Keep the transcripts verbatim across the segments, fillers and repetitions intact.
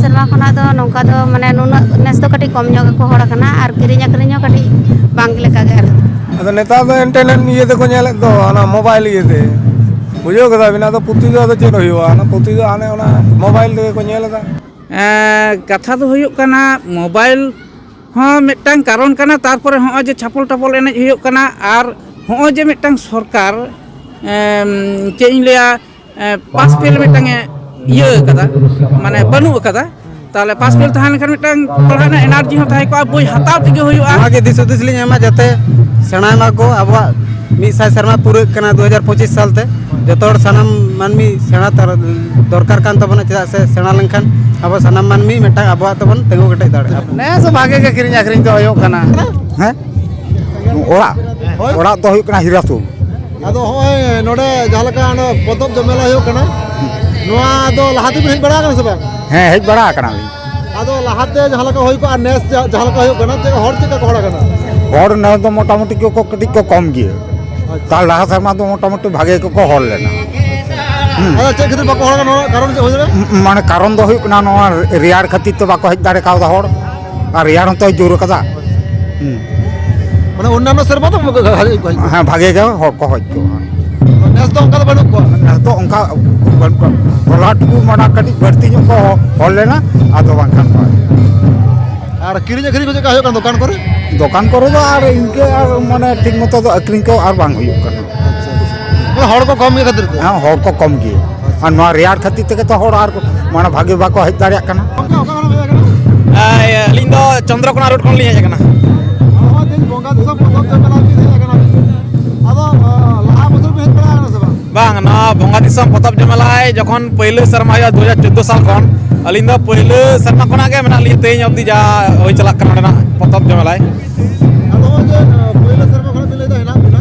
ᱥᱮᱨᱢᱟ ᱠᱷᱚᱱᱟᱜ ᱫᱚ ᱱᱚᱝᱠᱟ ᱫᱚ ᱢᱟᱱᱮ ᱱᱩᱱᱟᱹᱜ ᱱᱮᱥ ᱫᱚ ᱠᱟᱹᱴᱤᱡ ᱠᱚᱢ ᱧᱚᱜ ᱜᱮᱠᱚ ᱦᱚᱲ ᱟᱠᱟᱱᱟ ᱟᱨ ᱠᱤᱨᱤᱧ ᱟᱹᱠᱷᱨᱤᱧ ᱦᱚᱸ ᱠᱟᱹᱴᱤᱡ ᱵᱟᱝ ᱞᱮᱠᱟ ᱜᱮ ᱟᱨᱠᱤ᱾ ᱟᱫᱚ ᱱᱮᱛᱟᱨ ᱫᱚ ᱮᱱᱴᱮᱱᱮᱱ ᱤᱭᱟᱹ ᱛᱮᱠᱚ ᱧᱮᱞᱮᱫ ᱫᱚ, ᱚᱱᱟ ᱢᱳᱵᱟᱭᱤᱞ ᱤᱭᱟᱹ ᱛᱮ᱾ ᱵᱩᱡᱷᱟᱹᱣ ᱠᱮᱫᱟ ᱵᱤᱱ? ᱟᱫᱚ ᱯᱩᱛᱷᱤ ᱫᱚ ᱟᱫᱚ ᱪᱮᱫ ᱦᱩᱭᱩᱜᱼᱟ? ᱚᱱᱟ ᱯᱩᱛᱷᱤ ᱫᱚ ᱦᱟᱱᱮ ᱚᱱᱟ ᱢᱳᱵᱟᱭᱤᱞ ᱛᱮᱜᱮ ᱠᱚ ᱧᱮᱞ ᱮᱫᱟ᱾ ᱮᱸ, ᱠᱟᱛᱷᱟ ᱫᱚ ᱦᱩᱭᱩᱜ ᱠᱟᱱᱟ, ᱢᱳᱵᱟᱭᱤᱞ ᱦᱚᱸ ᱢᱤᱫᱴᱟᱝ ᱠᱟᱨᱚᱱ ᱠᱟᱱᱟ, ᱛᱟᱨᱯᱚᱨᱮ ᱦᱚᱸᱜᱼᱚᱭ ᱡᱮ ᱪᱷᱟᱯᱚᱞ ᱴᱟᱯᱚᱞ ᱮᱱᱮᱡ ᱦᱩᱭᱩᱜ ᱠᱟᱱᱟ, ᱟᱨ ᱦᱚᱸᱜᱼᱚᱭ ᱡᱮ ᱢᱤᱫᱴᱟᱝ ᱥᱚᱨᱠᱟᱨ, ᱮᱢ, ᱪᱮᱫ ᱤᱧ ᱞᱟᱹᱭᱟ, ᱮ, ᱯᱟᱥ ᱯᱷᱮᱞ ᱢᱤᱫᱴᱟᱝ ᱮ ᱤᱭᱟᱹ ᱟᱠᱟᱫᱟ, ᱢᱟᱱᱮ ᱵᱟᱹᱱᱩᱜ ᱟᱠᱟᱫᱟ᱾ ᱛᱟᱦᱚᱞᱮ ᱯᱟᱥ ᱯᱷᱮᱞ ᱛᱟᱦᱮᱸ ᱞᱮᱱᱠᱷᱟᱱ ᱢᱤᱫᱴᱟᱝ ᱯᱟᱲᱦᱟᱜ ᱨᱮᱱᱟᱜ ᱮᱱᱟᱨᱡᱤ ᱦᱚᱸ ᱛᱟᱦᱮᱸ ᱠᱚᱜᱼᱟ, ᱵᱳᱭ ᱦᱟᱛᱟᱣ ᱛᱮᱜᱮ ᱦᱩᱭᱩᱜᱼᱟ᱾ ᱱᱚᱣᱟ ᱜᱮ ᱫᱤᱥ ᱦᱩᱫᱤᱥ ᱞᱤᱧ ᱮᱢᱟ, ᱡᱟᱛᱮ ᱥᱮᱬᱟᱭ ᱢᱟ ᱠᱚ᱾ ᱟᱵᱚᱣᱟᱜ ᱢᱤᱫ ᱥᱟᱭ ᱥᱮᱨᱢᱟ ᱯᱩᱨᱟᱹᱜ ᱠᱟᱱᱟ ᱫᱩ ᱦᱟᱡᱟᱨ ᱯᱚᱸᱪᱤᱥ ᱥᱟᱞ ᱛᱮ᱾ ᱡᱚᱛᱚ ᱦᱚᱲ ᱥᱟᱱᱟᱢ ᱢᱟᱹᱱᱢᱤ ᱥᱮᱬᱟ ᱛᱟᱨ-, ᱫᱚᱨᱠᱟᱨ ᱠᱟᱱ ᱛᱟᱵᱚᱱᱟ, ᱪᱮᱫᱟᱜ ᱥᱮ ᱥᱮᱬᱟ ᱞᱮᱱᱠᱷᱟᱱ ᱟᱵᱚ ᱥᱟᱱᱟᱢ ᱢᱟᱹᱱᱢᱤ ᱢᱤᱫᱴᱟᱝ ᱟᱵᱚᱣᱟᱜ ᱛᱮᱵᱚᱱ ᱛᱤᱸᱜᱩ ᱠᱮᱴᱮᱡ ᱫᱟᱲᱮᱭᱟᱜᱼᱟ᱾ ᱱᱮᱥ ᱦᱚᱸ ᱵᱷᱟᱜᱮ ᱜᱮ ᱠᱤᱨᱤᱧ ᱟᱹᱠᱷᱨᱤᱧ ᱫᱚ ᱦᱩᱭᱩᱜ ᱠᱟᱱᱟ᱾ ᱦᱮᱸ? ᱚᱲᱟᱜ? ᱦᱳᱭ᱾ ᱚᱲᱟᱜ ᱫᱚ ᱦᱩᱭᱩᱜ ᱠᱟᱱᱟ ᱦᱤᱨᱟᱥᱩᱞ᱾ ᱟᱫᱚ ᱦᱚᱸᱜᱼᱚᱭ ᱱᱚᱰᱮ ᱡᱟᱦᱟᱸ ᱞᱮᱠᱟ ᱚᱸᱰᱮ ᱯᱚᱛᱚᱵ ᱡᱚᱢᱮᱞᱟ ᱦᱩᱭᱩᱜ ᱠᱟᱱᱟ, ᱱᱚᱣᱟ ᱫᱚ ᱞᱟᱦᱟ ᱛᱮᱵᱤᱱ ᱦᱮᱡ ᱵᱟᱲᱟ ᱟᱠᱟᱱᱟ ᱥᱮ ᱵᱟᱝ? ᱦᱮᱸ, ᱦᱮᱡ ᱵᱟᱲᱟ ᱟᱠᱟᱱᱟᱞᱤᱧ᱾ ᱟᱫᱚ ᱞᱟᱦᱟᱛᱮ ᱡᱟᱦᱟᱸ ᱞᱮᱠᱟ ᱦᱩᱭ ᱠᱚᱜᱼᱟ, ᱱᱮᱥ ᱡᱟ-, ᱡᱟᱦᱟᱸ ᱞᱮᱠᱟ ᱦᱩᱭᱩᱜ ᱠᱟᱱᱟ, ᱪᱮᱫ ᱦᱚᱲ ᱪᱮᱫ ᱞᱮᱠᱟ ᱠᱚ ᱦᱚᱲ ᱟᱠᱟᱱᱟ? ᱦᱚᱲ ᱱᱮᱥ ᱫᱚ ᱢᱚᱴᱟᱢᱩᱴᱤ ᱠᱚ ᱠᱟᱹᱴᱤᱡ ᱠᱚ ᱠᱚᱢ ᱜᱮᱭᱟ᱾ ᱟᱪᱪᱷᱟ᱾ ᱛᱟᱨ ᱞᱟᱦᱟ ᱥᱮᱨᱢᱟ ᱫᱚ ᱢᱚᱴᱟᱢᱩᱴᱤ ᱵᱷᱟᱜᱮ ᱜᱮᱠᱚ ᱦᱚᱲ ᱞᱮᱱᱟ᱾ ᱦᱩᱸ᱾ ᱟᱫᱚ ᱪᱮᱫ ᱠᱷᱟᱹᱛᱤᱨ ᱵᱟᱠᱚ ᱦᱚᱲ ᱟᱠᱟᱱᱟ, ᱚᱱᱟ ᱠᱟᱨᱚᱱ ᱪᱮᱫ ᱦᱩᱭ ᱫᱟᱲᱮᱭᱟᱜᱼᱟ? ᱢ-, ᱢᱟᱱᱮ ᱠᱟᱨᱚᱱ ᱫᱚ ᱦᱩᱭᱩᱜ ᱠᱟᱱᱟ ᱱᱚᱣᱟ ᱨᱮᱭᱟᱲ ᱠᱷᱟᱹᱛᱤᱨ ᱛᱮ ᱵᱟᱠᱚ ᱦᱮᱡ ᱫᱟᱲᱮ ᱠᱟᱣᱫᱟ ᱦᱚᱲ, ᱟᱨ ᱨᱮᱭᱟᱲ ᱦᱚᱸᱛᱚᱭ ᱡᱳᱨ ᱟᱠᱟᱫᱟ᱾ ᱦᱩᱸ᱾ ᱢᱟᱱᱮ ᱚᱱᱱᱟᱱᱚ ᱥᱮᱨᱢᱟ ᱫᱚ ᱵᱷᱟᱜᱮ ᱜᱮ ᱦᱚᱲ ᱠᱚ ᱦᱮᱡ ᱠᱚᱜᱼᱟ᱾ ᱱᱮᱥ ᱫᱚ ᱚᱱᱠᱟ ᱫᱚ ᱵᱟᱹᱱᱩᱜ ᱠᱚᱣᱟ? ᱱᱮᱥ ᱫᱚ ᱚᱱᱠᱟ ᱵᱟᱹᱱᱩᱜ ᱠᱚᱣᱟ᱾ ᱦᱚᱞᱟ ᱴᱩᱠᱩ ᱢᱟᱱᱟ ᱠᱟᱹᱴᱤᱡ ᱵᱟᱹᱲᱛᱤ ᱧᱚᱜ ᱠᱚ ᱦᱚᱲ ᱞᱮᱱᱟ, ᱟᱫᱚ ᱵᱟᱝᱠᱷᱟᱱ ᱫᱚ᱾ ᱟᱨ ᱠᱤᱨᱤᱧ ᱟᱹᱠᱷᱨᱤᱧ ᱠᱚ ᱪᱮᱫ ᱞᱮᱠᱟ ᱦᱩᱭᱩᱜ ᱠᱟᱱᱟ ᱫᱚᱠᱟᱱ ᱠᱚᱨᱮ? ᱫᱚᱠᱟᱱ ᱠᱚᱨᱮ ᱫᱚ ᱟᱨ ᱤᱱᱠᱟᱹ ᱟᱨ ᱢᱟᱱᱮ ᱴᱷᱤᱠ ᱢᱚᱛᱚ ᱫᱚ ᱟᱹᱠᱷᱨᱤᱧ ᱠᱚ ᱟᱨ ᱵᱟᱝ ᱦᱩᱭᱩᱜ ᱠᱟᱱᱟ᱾ ᱟᱪᱪᱷᱟ, ᱟᱪᱪᱷᱟ᱾ ᱢᱟᱱᱮ ᱦᱚᱲ ᱠᱚ ᱠᱚᱢ ᱜᱮ ᱠᱷᱟᱹᱛᱤᱨ ᱛᱮ? ᱦᱮᱸ, ᱦᱚᱲ ᱠᱚ ᱠᱚᱢ ᱜᱮ᱾ ᱟᱨ ᱱᱚᱣᱟ ᱨᱮᱭᱟᱲ ᱠᱷᱟᱹᱛᱤᱨ ᱛᱮᱜᱮ ᱛᱚ ᱦᱚᱲ ᱟᱨ ᱢᱟᱱᱮ ᱵᱷᱟᱜᱮ ᱵᱟᱠᱚ ᱦᱮᱡ ᱫᱟᱲᱮᱭᱟᱜ ᱠᱟᱱᱟ᱾ ᱜᱚᱢᱠᱮ, ᱚᱠᱟ ᱠᱷᱚᱱ ᱵᱤᱱ ᱦᱮᱡ ᱟᱠᱟᱱᱟ? ᱟᱹᱞᱤᱧ ᱫᱚ ᱪᱚᱱᱫᱨᱚᱠᱳᱱᱟ ᱨᱳᱰ ᱠᱷᱚᱱ ᱞᱤᱧ ᱦᱮᱡ ᱟᱠᱟᱱᱟ᱾ ᱱᱚᱜᱼᱚᱭ ᱛᱮᱦᱮᱧ ᱵᱚᱸᱜᱟ ᱫᱤᱥᱚᱢ ᱯᱚᱛᱚᱵ ᱡᱚᱢᱮᱞᱟ ᱵᱤᱱ ᱦᱮᱡ ᱟᱠᱟᱱᱟ᱾ ᱟᱫᱚ, ᱟ, ᱞᱟᱦᱟ ᱵᱚᱪᱷᱚᱨ ᱵᱤᱱ ᱦᱮᱡ ᱵᱟᱲᱟ ᱟᱠᱟᱱᱟ ᱥᱮ ᱵᱟᱝ? ᱵᱟᱝ, ᱱᱚᱣᱟ ᱵᱚᱸᱜᱟ ᱫᱤᱥᱚᱢ ᱯᱚᱛᱚᱵ ᱡᱚᱢᱮᱞᱟᱭ ᱡᱚᱠᱷᱚᱱ ᱯᱳᱭᱞᱳ ᱥᱮᱨᱢᱟ ᱦᱩᱭᱩᱜᱼᱟ, ᱫᱩ ᱦᱟᱡᱟᱨ ᱪᱳᱫᱽᱫᱳ ᱥᱟᱞ ᱠᱷᱚᱱ, ᱟᱹᱞᱤᱧ ᱫᱚ ᱯᱳᱭᱞᱳ ᱥᱮᱨᱢᱟ ᱠᱷᱚᱱᱟᱜ ᱜᱮ ᱢᱮᱱᱟᱜ ᱞᱤᱧᱟ, ᱛᱮᱦᱮᱧ ᱚᱵᱫᱤ ᱡᱟ ᱦᱩᱭ ᱪᱟᱞᱟᱜ ᱠᱟᱱᱟ ᱱᱚᱸᱰᱮᱱᱟᱜ ᱯᱚᱛᱚᱵ ᱡᱚᱢᱮᱞᱟᱭ᱾ ᱟᱫᱚ ᱱᱚᱜᱼᱚᱭ ᱡᱮ, ᱟ, ᱯᱳᱭᱞᱳ ᱥᱮᱨᱢᱟ ᱠᱷᱚᱱᱟᱜ ᱵᱤᱱ ᱞᱟᱹᱭ ᱮᱫᱟ ᱦᱮᱱᱟᱜ ᱵᱤᱱᱟ,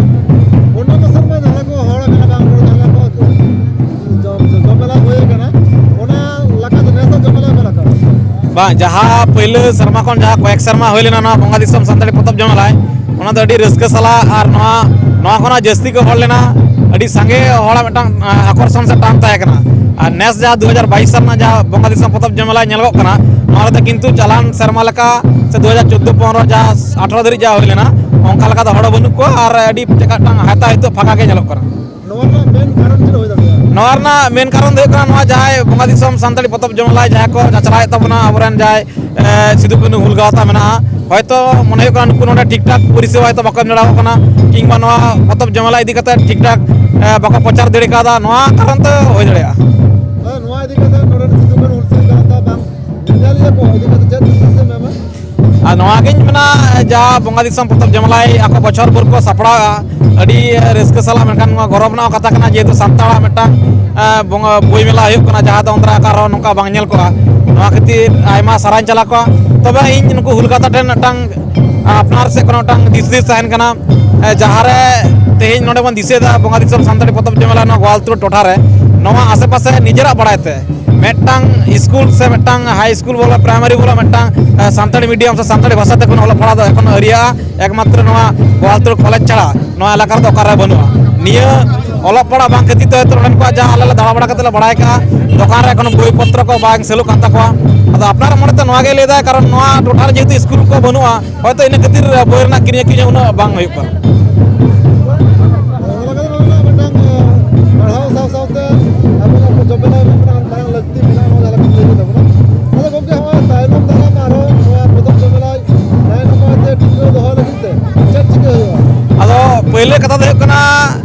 ᱚᱱᱟ ᱠᱚ ᱥᱮᱨᱢᱟ ᱡᱟᱦᱟᱸ ᱠᱚ ᱦᱚᱲ ᱟᱠᱟᱱᱟ, ᱵᱟᱝ ᱠᱚ ᱡᱟᱦᱟᱸ ᱠᱚ ᱡᱚᱢ, ᱡᱚᱢ ᱢᱮᱞᱟ ᱦᱩᱭ ᱟᱠᱟᱱᱟ, ᱚᱱᱟ ᱞᱮᱠᱟᱛᱮ ᱱᱮᱥ ᱫᱚ ᱡᱚᱢ ᱢᱮᱞᱟ ᱚᱠᱟ ᱞᱮᱠᱟ? ᱵᱟᱝ, ᱡᱟᱦᱟᱸ ᱯᱳᱭᱞᱳ ᱥᱮᱨᱢᱟ ᱠᱷᱚᱱ ᱡᱟᱦᱟᱸ ᱠᱚᱭᱮᱠ ᱥᱮᱨᱢᱟ ᱦᱩᱭ ᱞᱮᱱᱟ ᱱᱚᱣᱟ ᱵᱚᱸᱜᱟ ᱫᱤᱥᱚᱢ ᱥᱟᱱᱛᱟᱲᱤ ᱯᱚᱛᱚᱵ ᱡᱚᱢᱮᱞᱟᱭ, ᱚᱱᱟ ᱫᱚ ᱟᱹᱰᱤ ᱨᱟᱹᱥᱠᱟᱹ ᱥᱟᱞᱟᱜ ᱟᱨ ᱱᱚᱣᱟ, ᱱᱚᱣᱟ ᱠᱷᱚᱱᱟᱜ ᱡᱟᱹᱥᱛᱤ ᱠᱚ ᱦᱚᱲ ᱞᱮᱱᱟ᱾ ᱟᱹᱰᱤ ᱥᱟᱸᱜᱮ ᱦᱚᱲᱟᱜ ᱢᱤᱫᱴᱟᱝ, ᱟ, ᱟᱠᱚᱨᱥᱚᱱ ᱥᱮ ᱴᱟᱱ ᱛᱟᱦᱮᱸ ᱠᱟᱱᱟ᱾ ᱟᱨ ᱱᱮᱥ ᱡᱟᱦᱟᱸ ᱫᱩ ᱦᱟᱡᱟᱨ ᱵᱟᱭᱤᱥ ᱥᱮᱨᱢᱟ ᱡᱟᱦᱟᱸ ᱵᱚᱸᱜᱟ ᱫᱤᱥᱚᱢ ᱯᱚᱛᱚᱵ ᱡᱚᱢᱮᱞᱟᱭ ᱧᱮᱞᱚᱜ ᱠᱟᱱᱟ, ᱱᱚᱣᱟ ᱨᱮᱫᱚ ᱠᱤᱱᱛᱩ ᱪᱟᱞᱟᱣᱮᱱ ᱥᱮᱨᱢᱟ ᱞᱮᱠᱟ ᱥᱮ ᱫᱩ ᱦᱟᱡᱟᱨ ᱪᱳᱫᱽᱫᱳ ᱯᱚᱱᱨᱚ ᱡᱟᱦᱟᱸ ᱟᱴᱷᱨᱚ ᱫᱷᱟᱹᱨᱤᱡ ᱡᱟᱦᱟᱸ ᱦᱩᱭ ᱞᱮᱱᱟ, ᱚᱱᱠᱟ ᱞᱮᱠᱟ ᱫᱚ ᱦᱚᱲ ᱵᱟᱹᱱᱩᱜ ᱠᱚᱣᱟ ᱟᱨ ᱟᱹᱰᱤ ᱴᱟᱠᱟ ᱴᱟᱝ ᱦᱟᱛᱟᱣ ᱦᱤᱛᱚᱜ ᱯᱷᱟᱸᱠᱟ ᱜᱮ ᱧᱮᱞᱚᱜ ᱠᱟᱱᱟ᱾ ᱱᱚᱣᱟ ᱨᱮᱱᱟᱜ ᱢᱮᱱ ᱠᱟᱨᱚᱱ ᱪᱮᱫ ᱦᱩᱭ ᱫᱟᱲᱮᱭᱟᱜᱼᱟ? ᱱᱚᱣᱟ ᱨᱮᱱᱟᱜ ᱢᱮᱱ ᱠᱟᱨᱚᱱ ᱫᱚ ᱦᱩᱭᱩᱜ ᱠᱟᱱᱟ, ᱱᱚᱣᱟ ᱡᱟᱦᱟᱸᱭ ᱵᱚᱸᱜᱟ ᱫᱤᱥᱚᱢ ᱥᱟᱱᱛᱟᱲᱤ ᱯᱚᱛᱚᱵ ᱡᱚᱢᱮᱞᱟᱭ ᱡᱟᱦᱟᱸᱭ ᱠᱚ ᱪᱟᱪᱞᱟᱣᱮᱫ ᱛᱟᱵᱚᱱᱟ, ᱟᱵᱚᱨᱮᱱ ᱡᱟᱦᱟᱸᱭ ᱮ, ᱥᱤᱫᱩ ᱠᱟᱹᱱᱦᱩ ᱦᱩᱞ ᱜᱟᱶᱛᱟ ᱢᱮᱱᱟᱜᱼᱟ, ᱦᱚᱭᱛᱚ ᱢᱚᱱᱮ ᱦᱩᱭᱩᱜ ᱠᱟᱱᱟ ᱱᱩᱠᱩ ᱱᱚᱰᱮ ᱴᱷᱤᱠ ᱴᱷᱟᱠ ᱯᱚᱨᱤᱥᱮᱵᱟ ᱦᱚᱭᱛᱚ ᱵᱟᱠᱚ ᱮᱢ ᱫᱟᱲᱮᱭᱟᱠᱚ ᱠᱟᱱᱟ, ᱠᱤᱝᱵᱟ ᱱᱚᱣᱟ ᱯᱚᱛᱚᱵ ᱡᱚᱢᱮᱞᱟ ᱤᱫᱤ ᱠᱟᱛᱮ ᱴᱷᱤᱠ ᱴᱷᱟᱠ, ᱮ, ᱵᱟᱠᱚ ᱯᱨᱚᱪᱟᱨ ᱫᱟᱲᱮ ᱠᱟᱣᱫᱟ, ᱱᱚᱣᱟ ᱠᱟᱨᱚᱱ ᱛᱮ ᱦᱩᱭ ᱫᱟᱲᱮᱭᱟᱜᱼᱟ᱾ ᱦᱮᱸ, ᱱᱚᱣᱟ ᱤᱫᱤ ᱠᱟᱛᱮ ᱱᱚᱰᱮ ᱥᱤᱫᱩ ᱠᱟᱹᱱᱦᱩ ᱦᱩᱞᱥᱟᱹᱭ ᱜᱟᱶᱛᱟ ᱵᱟᱝ ᱧᱮᱧᱮᱞᱤᱭᱟᱹ ᱠᱚ ᱤᱫᱤ ᱠᱟᱛᱮ ᱪᱮᱫ ᱢᱮᱥᱮᱡ ᱮᱢ ᱮᱢᱟ? ᱟᱨ ᱱᱚᱣᱟ ᱜᱤᱧ ᱢᱮᱱᱟ, ᱡᱟ ᱵᱚᱸᱜᱟ ᱫᱤᱥᱚᱢ ᱯᱚᱛᱚᱵ ᱡᱚᱢᱮᱞᱟᱭ ᱟᱠᱚ ᱵᱚᱪᱷᱚᱨ ᱵᱷᱳᱨ ᱠᱚ ᱥᱟᱯᱲᱟᱣᱟ, ᱟᱹᱰᱤ ᱨᱟᱹᱥᱠᱟᱹ ᱥᱟᱞᱟᱜ, ᱢᱮᱱᱠᱷᱟᱱ ᱱᱚᱣᱟ ᱜᱚᱨᱚᱵᱽ ᱨᱮᱱᱟᱜ ᱠᱟᱛᱷᱟ ᱠᱟᱱᱟ, ᱡᱮᱦᱮᱛᱩ ᱥᱟᱱᱛᱟᱲᱟᱜ ᱢᱤᱫᱴᱟᱝ, ᱮ, ᱵᱚᱸᱜᱟ ᱵᱳᱭ ᱢᱮᱞᱟ ᱦᱩᱭᱩᱜ ᱠᱟᱱᱟ, ᱡᱟᱦᱟᱸ ᱫᱚ ᱚᱱᱛᱮ ᱨᱮ ᱚᱠᱟ ᱨᱮᱦᱚᱸ ᱱᱚᱝᱠᱟ ᱵᱟᱝ ᱧᱮᱞ ᱠᱚᱜᱼᱟ᱾ ᱱᱚᱣᱟ ᱠᱷᱟᱹᱛᱤᱨ ᱟᱭᱢᱟ ᱥᱟᱨᱦᱟᱣ ᱪᱟᱞᱟ ᱠᱚᱣᱟ᱾ ᱛᱚᱵᱮ ᱤᱧ ᱱᱩᱠᱩ ᱦᱩᱞ ᱜᱟᱶᱛᱟ ᱴᱷᱮᱱ ᱢᱤᱫᱴᱟᱝ, ᱮ, ᱟᱯᱱᱟᱨ ᱥᱮᱫ ᱠᱷᱚᱱ ᱢᱤᱫᱴᱟᱝ ᱫᱤᱥ ᱦᱩᱫᱤᱥ ᱛᱟᱦᱮᱱ ᱠᱟᱱᱟ, ᱮ, ᱡᱟᱦᱟᱸᱨᱮ ᱛᱮᱦᱮᱧ ᱱᱚᱰᱮ ᱵᱚᱱ ᱫᱤᱥᱟᱹᱭᱮᱫᱟ ᱵᱚᱸᱜᱟ ᱫᱤᱥᱚᱢ ᱥᱟᱱᱛᱟᱲᱤ ᱯᱚᱛᱚᱵ ᱡᱚᱢᱮᱞᱟ ᱱᱚᱣᱟ ᱜᱳᱣᱟᱞᱛᱳᱲ ᱴᱚᱴᱷᱟ ᱨᱮ, ᱱᱚᱣᱟ ᱟᱥᱮ ᱯᱟᱥᱮ ᱱᱤᱡᱮᱨᱟᱜ ᱵᱟᱲᱟᱭ ᱛᱮ ᱢᱤᱫᱴᱟᱝ ᱥᱠᱩᱞ ᱥᱮ ᱢᱤᱫᱴᱟᱝ ᱦᱟᱭ ᱥᱠᱩᱞ ᱵᱚᱞᱚ, ᱯᱨᱟᱭᱢᱟᱨᱤ ᱵᱚᱞᱚ, ᱢᱤᱫᱴᱟᱝ, ᱮ, ᱥᱟᱱᱛᱟᱲᱤ ᱢᱤᱰᱤᱭᱟᱢ ᱥᱮ ᱥᱟᱱᱛᱟᱲᱤ ᱵᱷᱟᱥᱟ ᱛᱮ ᱠᱳᱱᱳ ᱚᱞᱚᱜ ᱯᱟᱲᱦᱟᱣ ᱫᱚ ᱮᱠᱷᱚᱱᱳ ᱟᱹᱣᱨᱤᱭᱟᱜᱼᱟ᱾ ᱮᱠᱢᱟᱛᱨᱚ ᱱᱚᱣᱟ ᱜᱳᱣᱟᱞᱛᱳᱲ ᱠᱚᱞᱮᱡᱽ ᱪᱷᱟᱲᱟ ᱱᱚᱣᱟ ᱮᱞᱟᱠᱟ ᱨᱮᱫᱚ ᱚᱠᱟᱨᱮ ᱵᱟᱹᱱᱩᱜᱼᱟ᱾ ᱱᱤᱭᱟᱹ ᱚᱞᱚᱜ ᱯᱟᱲᱦᱟᱜ ᱵᱟᱝ ᱠᱷᱟᱹᱛᱤᱨ ᱛᱮ ᱦᱚᱭᱛᱳ ᱱᱚᱰᱮᱱ ᱠᱚᱣᱟᱜ ᱡᱟᱦᱟᱸ ᱟᱞᱮ ᱞᱮ ᱫᱟᱬᱟ ᱵᱟᱲᱟ ᱠᱟᱛᱮ ᱞᱮ ᱵᱟᱲᱟᱭ ᱠᱟᱜᱼᱟ, ᱫᱚᱠᱟᱱ ᱨᱮ ᱮᱠᱷᱚᱱᱳ ᱵᱳᱭ ᱯᱚᱛᱨᱚ ᱠᱚ ᱵᱟᱝ ᱥᱮᱞᱚᱜ ᱠᱟᱱ ᱛᱟᱠᱚᱣᱟ᱾ ᱟᱫᱚ ᱟᱯᱱᱟᱨᱟᱜ ᱢᱚᱱᱮᱛᱮ ᱱᱚᱣᱟ ᱜᱮ ᱞᱟᱹᱭᱫᱟᱭ, ᱠᱟᱨᱚᱱ ᱱᱚᱣᱟ ᱴᱚᱴᱷᱟ ᱨᱮ ᱡᱮᱦᱮᱛᱩ ᱥᱠᱩᱞ ᱠᱚ ᱵᱟᱹᱱᱩᱜᱼᱟ, ᱦᱚᱭᱛᱳ ᱤᱱᱟᱹ ᱠᱷᱟᱹᱛᱤᱨ ᱵᱳᱭ ᱨᱮᱱᱟᱜ ᱠᱤᱨᱤᱧ ᱟᱹᱠᱷᱨᱤᱧ ᱩᱱᱟᱹᱜ ᱵᱟᱝ ᱦᱩᱭᱩᱜ ᱠᱟᱱᱟ᱾ ᱚᱱᱟ ᱠᱟᱛᱷᱟ ᱫᱚ ᱢᱮᱱᱟᱜᱼᱟ, ᱢᱤᱫᱴᱟᱝ, ᱮ, ᱯᱟᱲᱦᱟᱣ ᱥᱟᱶ ᱥᱟᱶᱛᱮ ᱟᱵᱚᱱᱟᱜ ᱡᱚᱢᱮᱞᱟᱭ ᱨᱮᱱᱟᱜ ᱢᱤᱫᱴᱟᱝ ᱢᱟᱨᱟᱝ ᱞᱟᱹᱠᱛᱤ ᱢᱮᱱᱟᱜᱼᱟ, ᱱᱚᱣᱟ ᱡᱟᱦᱟᱸ ᱞᱮᱠᱟ ᱞᱟᱹᱭ ᱠᱮᱫ ᱛᱟᱵᱚᱱᱟ᱾ ᱟᱫᱚ ᱜᱚᱢᱠᱮ, ᱦᱚᱸᱜᱼᱚᱭ ᱛᱟᱭᱱᱚᱢ ᱫᱟᱨᱟᱢ ᱟᱨᱦᱚᱸ ᱱᱚᱣᱟ ᱯᱚᱛᱚᱵ ᱡᱚᱢᱮᱞᱟᱭ ᱱᱟᱭ ᱱᱟᱯᱟᱭ ᱛᱮ ᱴᱤᱠᱟᱹᱣ ᱫᱚᱦᱚ ᱞᱟᱹᱜᱤᱫ ᱛᱮ ᱪᱮᱫ ᱪᱤᱠᱟᱹ ᱦᱩᱭᱩᱜᱼᱟ? ᱟᱫᱚ ᱯᱳᱭᱞᱳ ᱠᱟᱛᱷᱟ ᱫᱚ ᱦᱩᱭᱩᱜ ᱠᱟᱱᱟ,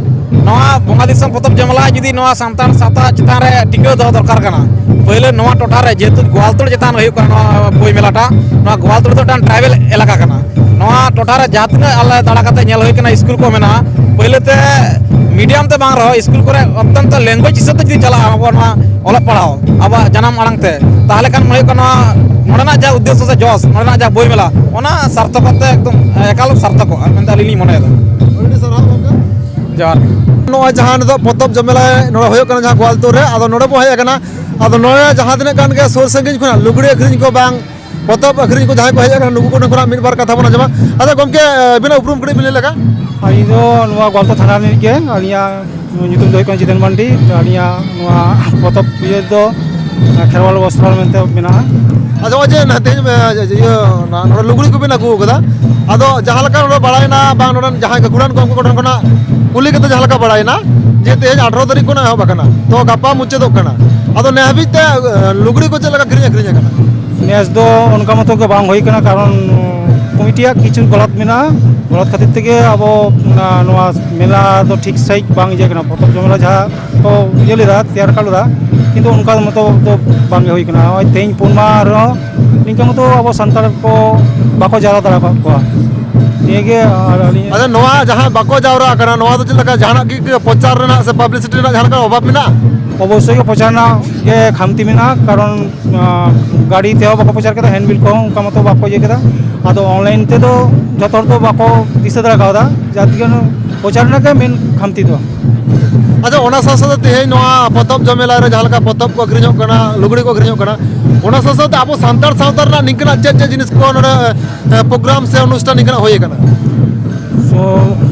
ᱱᱚᱣᱟ ᱵᱚᱸᱜᱟ ᱫᱤᱥᱚᱢ ᱯᱚᱛᱚᱵ ᱡᱚᱢᱮᱞᱟᱭ ᱡᱩᱫᱤ ᱱᱚᱣᱟ ᱥᱟᱱᱛᱟᱲ ᱥᱟᱶᱛᱟ ᱪᱮᱛᱟᱱ ᱨᱮ ᱴᱤᱠᱟᱹᱣ ᱫᱚᱦᱚ ᱫᱚᱨᱠᱟᱨ ᱠᱟᱱᱟ, ᱯᱳᱭᱞᱳ ᱱᱚᱣᱟ ᱴᱚᱴᱷᱟ ᱨᱮ, ᱡᱮᱦᱮᱛᱩ ᱜᱳᱣᱟᱞᱛᱳᱲ ᱪᱮᱛᱟᱱ ᱨᱮ ᱦᱩᱭᱩᱜ ᱠᱟᱱᱟ ᱱᱚᱣᱟ ᱵᱳᱭ ᱢᱮᱞᱟᱴᱟ, ᱱᱚᱣᱟ ᱜᱳᱣᱟᱞᱛᱳᱲ ᱫᱚ ᱢᱤᱫᱴᱟᱝ ᱴᱨᱟᱭᱵᱮᱞ ᱮᱞᱟᱠᱟ ᱠᱟᱱᱟ᱾ ᱱᱚᱣᱟ ᱴᱚᱴᱷᱟ ᱨᱮ ᱡᱟᱦᱟᱸ ᱛᱤᱱᱟᱹᱜ ᱟᱞᱮ ᱫᱟᱬᱟ ᱠᱟᱛᱮ ᱧᱮᱞ ᱦᱩᱭ ᱠᱟᱱᱟ, ᱥᱠᱩᱞ ᱠᱚ ᱢᱮᱱᱟᱜᱼᱟ, ᱯᱳᱭᱞᱳ ᱛᱮ ᱢᱤᱰᱤᱭᱟᱢ ᱛᱮ ᱵᱟᱝ ᱨᱮᱦᱚᱸ ᱥᱠᱩᱞ ᱠᱚᱨᱮ ᱚᱛᱛᱚᱱᱛᱚ ᱞᱮᱝᱜᱩᱭᱮᱡᱽ ᱦᱤᱥᱟᱹᱵ ᱛᱮ ᱡᱩᱫᱤ ᱪᱟᱞᱟᱜᱼᱟ ᱟᱵᱚ ᱱᱚᱣᱟ ᱚᱞᱚᱜ ᱯᱟᱲᱦᱟᱣ ᱟᱵᱚᱣᱟᱜ ᱡᱟᱱᱟᱢ ᱟᱲᱟᱝ ᱛᱮ, ᱛᱟᱦᱚᱞᱮ ᱠᱷᱟᱱ ᱢᱚᱱᱮ ᱦᱩᱭᱩᱜ ᱠᱟᱱᱟ ᱱᱚᱣᱟ ᱱᱚᱰᱮᱱᱟᱜ ᱡᱟᱦᱟᱸ ᱩᱫᱽᱫᱮᱥᱥᱚ ᱥᱮ ᱡᱚᱥ, ᱱᱚᱰᱮᱱᱟᱜ ᱡᱟᱦᱟᱸ ᱵᱳᱭ ᱢᱮᱞᱟ, ᱚᱱᱟ ᱥᱟᱨᱛᱷᱚᱠᱚᱜ ᱛᱮ ᱮᱠᱫᱚᱢ ᱮᱠᱟᱞ ᱥᱟᱨᱛᱷᱚᱠᱚᱜᱼᱟ ᱢᱮᱱᱛᱮ ᱟᱹᱞᱤᱧ ᱞᱤᱧ ᱢᱚᱱᱮᱭᱮᱫᱟ᱾ ᱟᱹᱰᱤ ᱥᱟᱨᱦᱟᱣ ᱜᱚᱢᱠᱮ᱾ ᱡᱚᱦᱟᱨ ᱜᱮ᱾ ᱱᱚᱜᱼᱚᱭ ᱡᱟᱦᱟᱸ ᱱᱤᱛᱚᱜ ᱯᱚᱛᱚᱵ ᱡᱚᱢᱮᱞᱟᱭ ᱱᱚᱰᱮ ᱦᱩᱭᱩᱜ ᱠᱟᱱᱟ, ᱡᱟᱦᱟᱸ ᱜᱳᱣᱟᱞᱛᱳᱲ ᱨᱮ, ᱟᱫᱚ ᱱᱚᱰᱮ ᱵᱚᱱ ᱦᱮᱡ ᱟᱠᱟᱱᱟ᱾ ᱟᱫᱚ ᱱᱚᱰᱮ ᱡᱟᱦᱟᱸ ᱛᱤᱱᱟᱹᱜ ᱜᱟᱱ ᱜᱮ ᱥᱩᱨ ᱥᱟᱺᱜᱤᱧ ᱠᱷᱚᱱᱟᱜ ᱞᱩᱜᱽᱲᱤ ᱟᱹᱠᱷᱨᱤᱧ ᱠᱚ ᱵᱟᱝ ᱯᱚᱛᱚᱵ ᱟᱹᱠᱷᱨᱤᱧ ᱠᱚ ᱡᱟᱦᱟᱸᱭ ᱠᱚ ᱦᱮᱡ ᱟᱠᱟᱱᱟ, ᱱᱩᱠᱩ ᱠᱚ ᱴᱷᱮᱱ ᱠᱷᱚᱱᱟᱜ ᱢᱤᱫ ᱵᱟᱨ ᱠᱟᱛᱷᱟ ᱵᱚᱱ ᱟᱸᱡᱚᱢᱟ᱾ ᱟᱪᱪᱷᱟ ᱜᱚᱢᱠᱮ, ᱟᱹᱵᱤᱱᱟᱜ ᱩᱯᱨᱩᱢ ᱠᱟᱹᱴᱤᱡ ᱵᱤᱱ ᱞᱟᱹᱭ ᱞᱮᱠᱷᱟᱱ? ᱟᱹᱞᱤᱧ ᱫᱚ ᱱᱚᱣᱟ ᱜᱳᱣᱟᱞᱛᱳᱲ ᱛᱷᱟᱱᱟ ᱨᱤᱱᱤᱡ ᱜᱮ, ᱟᱹᱞᱤᱧᱟᱜ ᱧᱩᱛᱩᱢ ᱫᱚ ᱦᱩᱭᱩᱜ ᱠᱟᱱᱟ ᱡᱤᱛᱮᱱ ᱢᱟᱱᱰᱤ᱾ ᱟᱹᱞᱤᱧᱟᱜ ᱱᱚᱣᱟ ᱯᱚᱛᱚᱵ ᱤᱭᱟᱹ ᱫᱚ ᱠᱷᱮᱨᱣᱟᱞ ᱵᱚᱥᱛᱨᱟᱞ ᱢᱮᱱᱛᱮ ᱢᱮᱱᱟᱜᱼᱟ᱾ ᱟᱪᱪᱷᱟ, ᱱᱚᱜᱼᱚᱭ ᱡᱮ ᱱᱟᱦᱟᱜ ᱛᱮᱦᱮᱧ, ᱮ, ᱤᱭᱟᱹ, ᱱᱚᱣᱟ, ᱱᱚᱰᱮ ᱞᱩᱜᱽᱲᱤ ᱠᱚᱵᱤᱱ ᱟᱹᱜᱩ ᱟᱠᱟᱫᱟ, ᱟᱫᱚ ᱡᱟᱦᱟᱸ ᱞᱮᱠᱟ ᱱᱚᱰᱮ ᱵᱟᱲᱟᱭᱮᱱᱟ, ᱵᱟᱝ ᱱᱚᱰᱮᱱ ᱡᱟᱦᱟᱸᱭ ᱜᱟᱹᱠᱷᱩᱲᱟᱱ ᱠᱚ ᱩᱱᱠᱩ ᱠᱚᱴᱷᱮᱱ ᱠᱷᱚᱱᱟᱜ ᱠᱩᱞᱤ ᱠᱟᱛᱮ ᱡᱟᱦᱟᱸ ᱞᱮᱠᱟ ᱵᱟᱲᱟᱭᱮᱱᱟ ᱡᱮ ᱛᱮᱦᱮᱧ ᱟᱴᱷᱨᱚ ᱛᱟᱹᱨᱤᱠᱷ ᱠᱷᱚᱱᱟᱜ ᱮᱦᱚᱵ ᱟᱠᱟᱱᱟ, ᱛᱚ ᱜᱟᱯᱟ ᱢᱩᱪᱟᱹᱫᱚᱜ ᱠᱟᱱᱟ, ᱟᱫᱚ ᱱᱮ ᱦᱟᱹᱵᱤᱡ ᱛᱮ, ᱮ, ᱞᱩᱜᱽᱲᱤ ᱠᱚ ᱪᱮᱫ ᱞᱮᱠᱟ ᱠᱤᱨᱤᱧ ᱟᱹᱠᱷᱨᱤᱧ ᱟᱠᱟᱱᱟ? ᱱᱮᱥ ᱫᱚ ᱚᱱᱠᱟ ᱢᱚᱛᱚ ᱜᱮ ᱵᱟᱝ ᱦᱩᱭ ᱠᱟᱱᱟ, ᱠᱟᱨᱚᱱ ᱠᱚᱢᱤᱴᱤᱭᱟᱜ ᱠᱤᱪᱷᱩ ᱜᱚᱞᱚᱛ ᱢᱮᱱᱟᱜᱼᱟ᱾ ᱜᱚᱞᱚᱛ ᱠᱷᱟᱹᱛᱤᱨ ᱛᱮᱜᱮ ᱟᱵᱚ, ᱚᱱᱟ, ᱱᱚᱣᱟ ᱢᱮᱞᱟ ᱫᱚ ᱴᱷᱤᱠ ᱥᱟᱺᱦᱤᱡ ᱵᱟᱝ ᱤᱭᱟᱹ ᱠᱟᱱᱟ᱾ ᱯᱚᱛᱚᱵ ᱡᱚᱢᱮᱞᱟ ᱡᱟᱦᱟᱸ ᱠᱚ ᱤᱭᱟᱹ ᱞᱮᱫᱟ, ᱛᱮᱭᱟᱨ ᱠᱟᱜ ᱞᱮᱫᱟ, ᱠᱤᱱᱛᱩ ᱚᱱᱠᱟ ᱢᱚᱛᱚ ᱫᱚ ᱵᱟᱝ ᱜᱮ ᱦᱩᱭ ᱠᱟᱱᱟ᱾ ᱱᱚᱜᱼᱚᱭ ᱛᱮᱦᱮᱧ ᱯᱩᱱ ᱢᱟᱦᱟ ᱨᱮᱦᱚᱸ ᱱᱤᱝᱠᱟᱹ ᱢᱚᱛᱚ ᱟᱵᱚ ᱥᱟᱱᱛᱟᱲ ᱠᱚ ᱵᱟᱠᱚ ᱡᱟᱣᱨᱟ ᱫᱟᱲᱮ ᱟᱠᱟᱫ ᱠᱚᱣᱟ᱾ ᱱᱤᱭᱟᱹᱜᱮ ᱟᱨ ᱟᱹᱞᱤᱧ ᱟᱫᱚ ᱱᱚᱣᱟ ᱡᱟᱦᱟᱸ ᱵᱟᱠᱚ ᱡᱟᱣᱨᱟ ᱟᱠᱟᱱᱟ, ᱱᱚᱣᱟ ᱫᱚ ᱪᱮᱫ ᱞᱮᱠᱟ ᱡᱟᱦᱟᱱᱟᱜ ᱜᱮ ᱯᱨᱚᱪᱟᱨ ᱨᱮᱱᱟᱜ ᱥᱮ ᱯᱟᱵᱽᱞᱤᱥᱤᱴᱤ ᱨᱮᱱᱟᱜ ᱡᱟᱦᱟᱸ ᱞᱮᱠᱟ ᱚᱵᱷᱟᱵᱽ ᱢᱮᱱᱟᱜᱼᱟ? ᱚᱵᱚᱥᱥᱳᱭ ᱜᱮ ᱯᱨᱚᱪᱟᱨ ᱨᱮᱱᱟᱜ ᱜᱮ ᱠᱷᱟᱢᱛᱤ ᱢᱮᱱᱟᱜᱼᱟ, ᱠᱟᱨᱚᱱ ᱟᱸ, ᱜᱟᱹᱰᱤ ᱛᱮᱦᱚᱸ ᱵᱟᱠᱚ ᱯᱨᱚᱪᱟᱨ ᱠᱮᱫᱟ, ᱦᱮᱱᱰᱵᱤᱞ ᱠᱚᱦᱚᱸ ᱚᱱᱠᱟ ᱢᱚᱛᱚ ᱵᱟᱠᱚ ᱤᱭᱟᱹ ᱠᱮᱫᱟ᱾ ᱟᱫᱚ ᱚᱱᱞᱟᱭᱤᱱ ᱛᱮᱫᱚ ᱡᱚᱛᱚ ᱦᱚᱲ ᱫᱚ ᱵᱟᱠᱚ ᱫᱤᱥᱟᱹ ᱫᱟᱲᱮ ᱠᱟᱣᱫᱟ, ᱡᱟᱨ ᱛᱮᱜᱮ ᱯᱨᱚᱪᱟᱨ ᱨᱮᱱᱟᱜ ᱜᱮ ᱢᱮᱱ ᱠᱷᱟᱢᱛᱤ ᱫᱚ᱾ ᱟᱪᱪᱷᱟ, ᱚᱱᱟ ᱥᱟᱶ ᱥᱟᱶᱛᱮ ᱛᱮᱦᱮᱧ ᱱᱚᱣᱟ ᱯᱚᱛᱚᱵ ᱡᱚᱢᱮᱞᱟ ᱨᱮ ᱡᱟᱦᱟᱸ ᱞᱮᱠᱟ ᱯᱚᱛᱚᱵ ᱠᱚ ᱟᱹᱠᱷᱨᱤᱧᱚᱜ ᱠᱟᱱᱟ, ᱞᱩᱜᱽᱲᱤ ᱠᱚ ᱟᱹᱠᱷᱨᱤᱧᱚᱜ ᱠᱟᱱᱟ, ᱚᱱᱟ ᱥᱟᱶ ᱥᱟᱶᱛᱮ ᱟᱵᱚ ᱥᱟᱱᱛᱟᱲ ᱥᱟᱶᱛᱟ ᱨᱮᱱᱟᱜ ᱱᱤᱝᱠᱟᱹᱱᱟᱜ ᱪᱮᱫ ᱪᱮᱫ ᱡᱤᱱᱤᱥ ᱠᱚ ᱱᱚᱰᱮ, ᱮ, ᱯᱨᱳᱜᱨᱟᱢ ᱥᱮ ᱚᱱᱩᱥᱴᱷᱟᱱ ᱱᱤᱝᱠᱟᱹᱱᱟᱜ ᱦᱩᱭ ᱟᱠᱟᱱᱟ? ᱥᱚ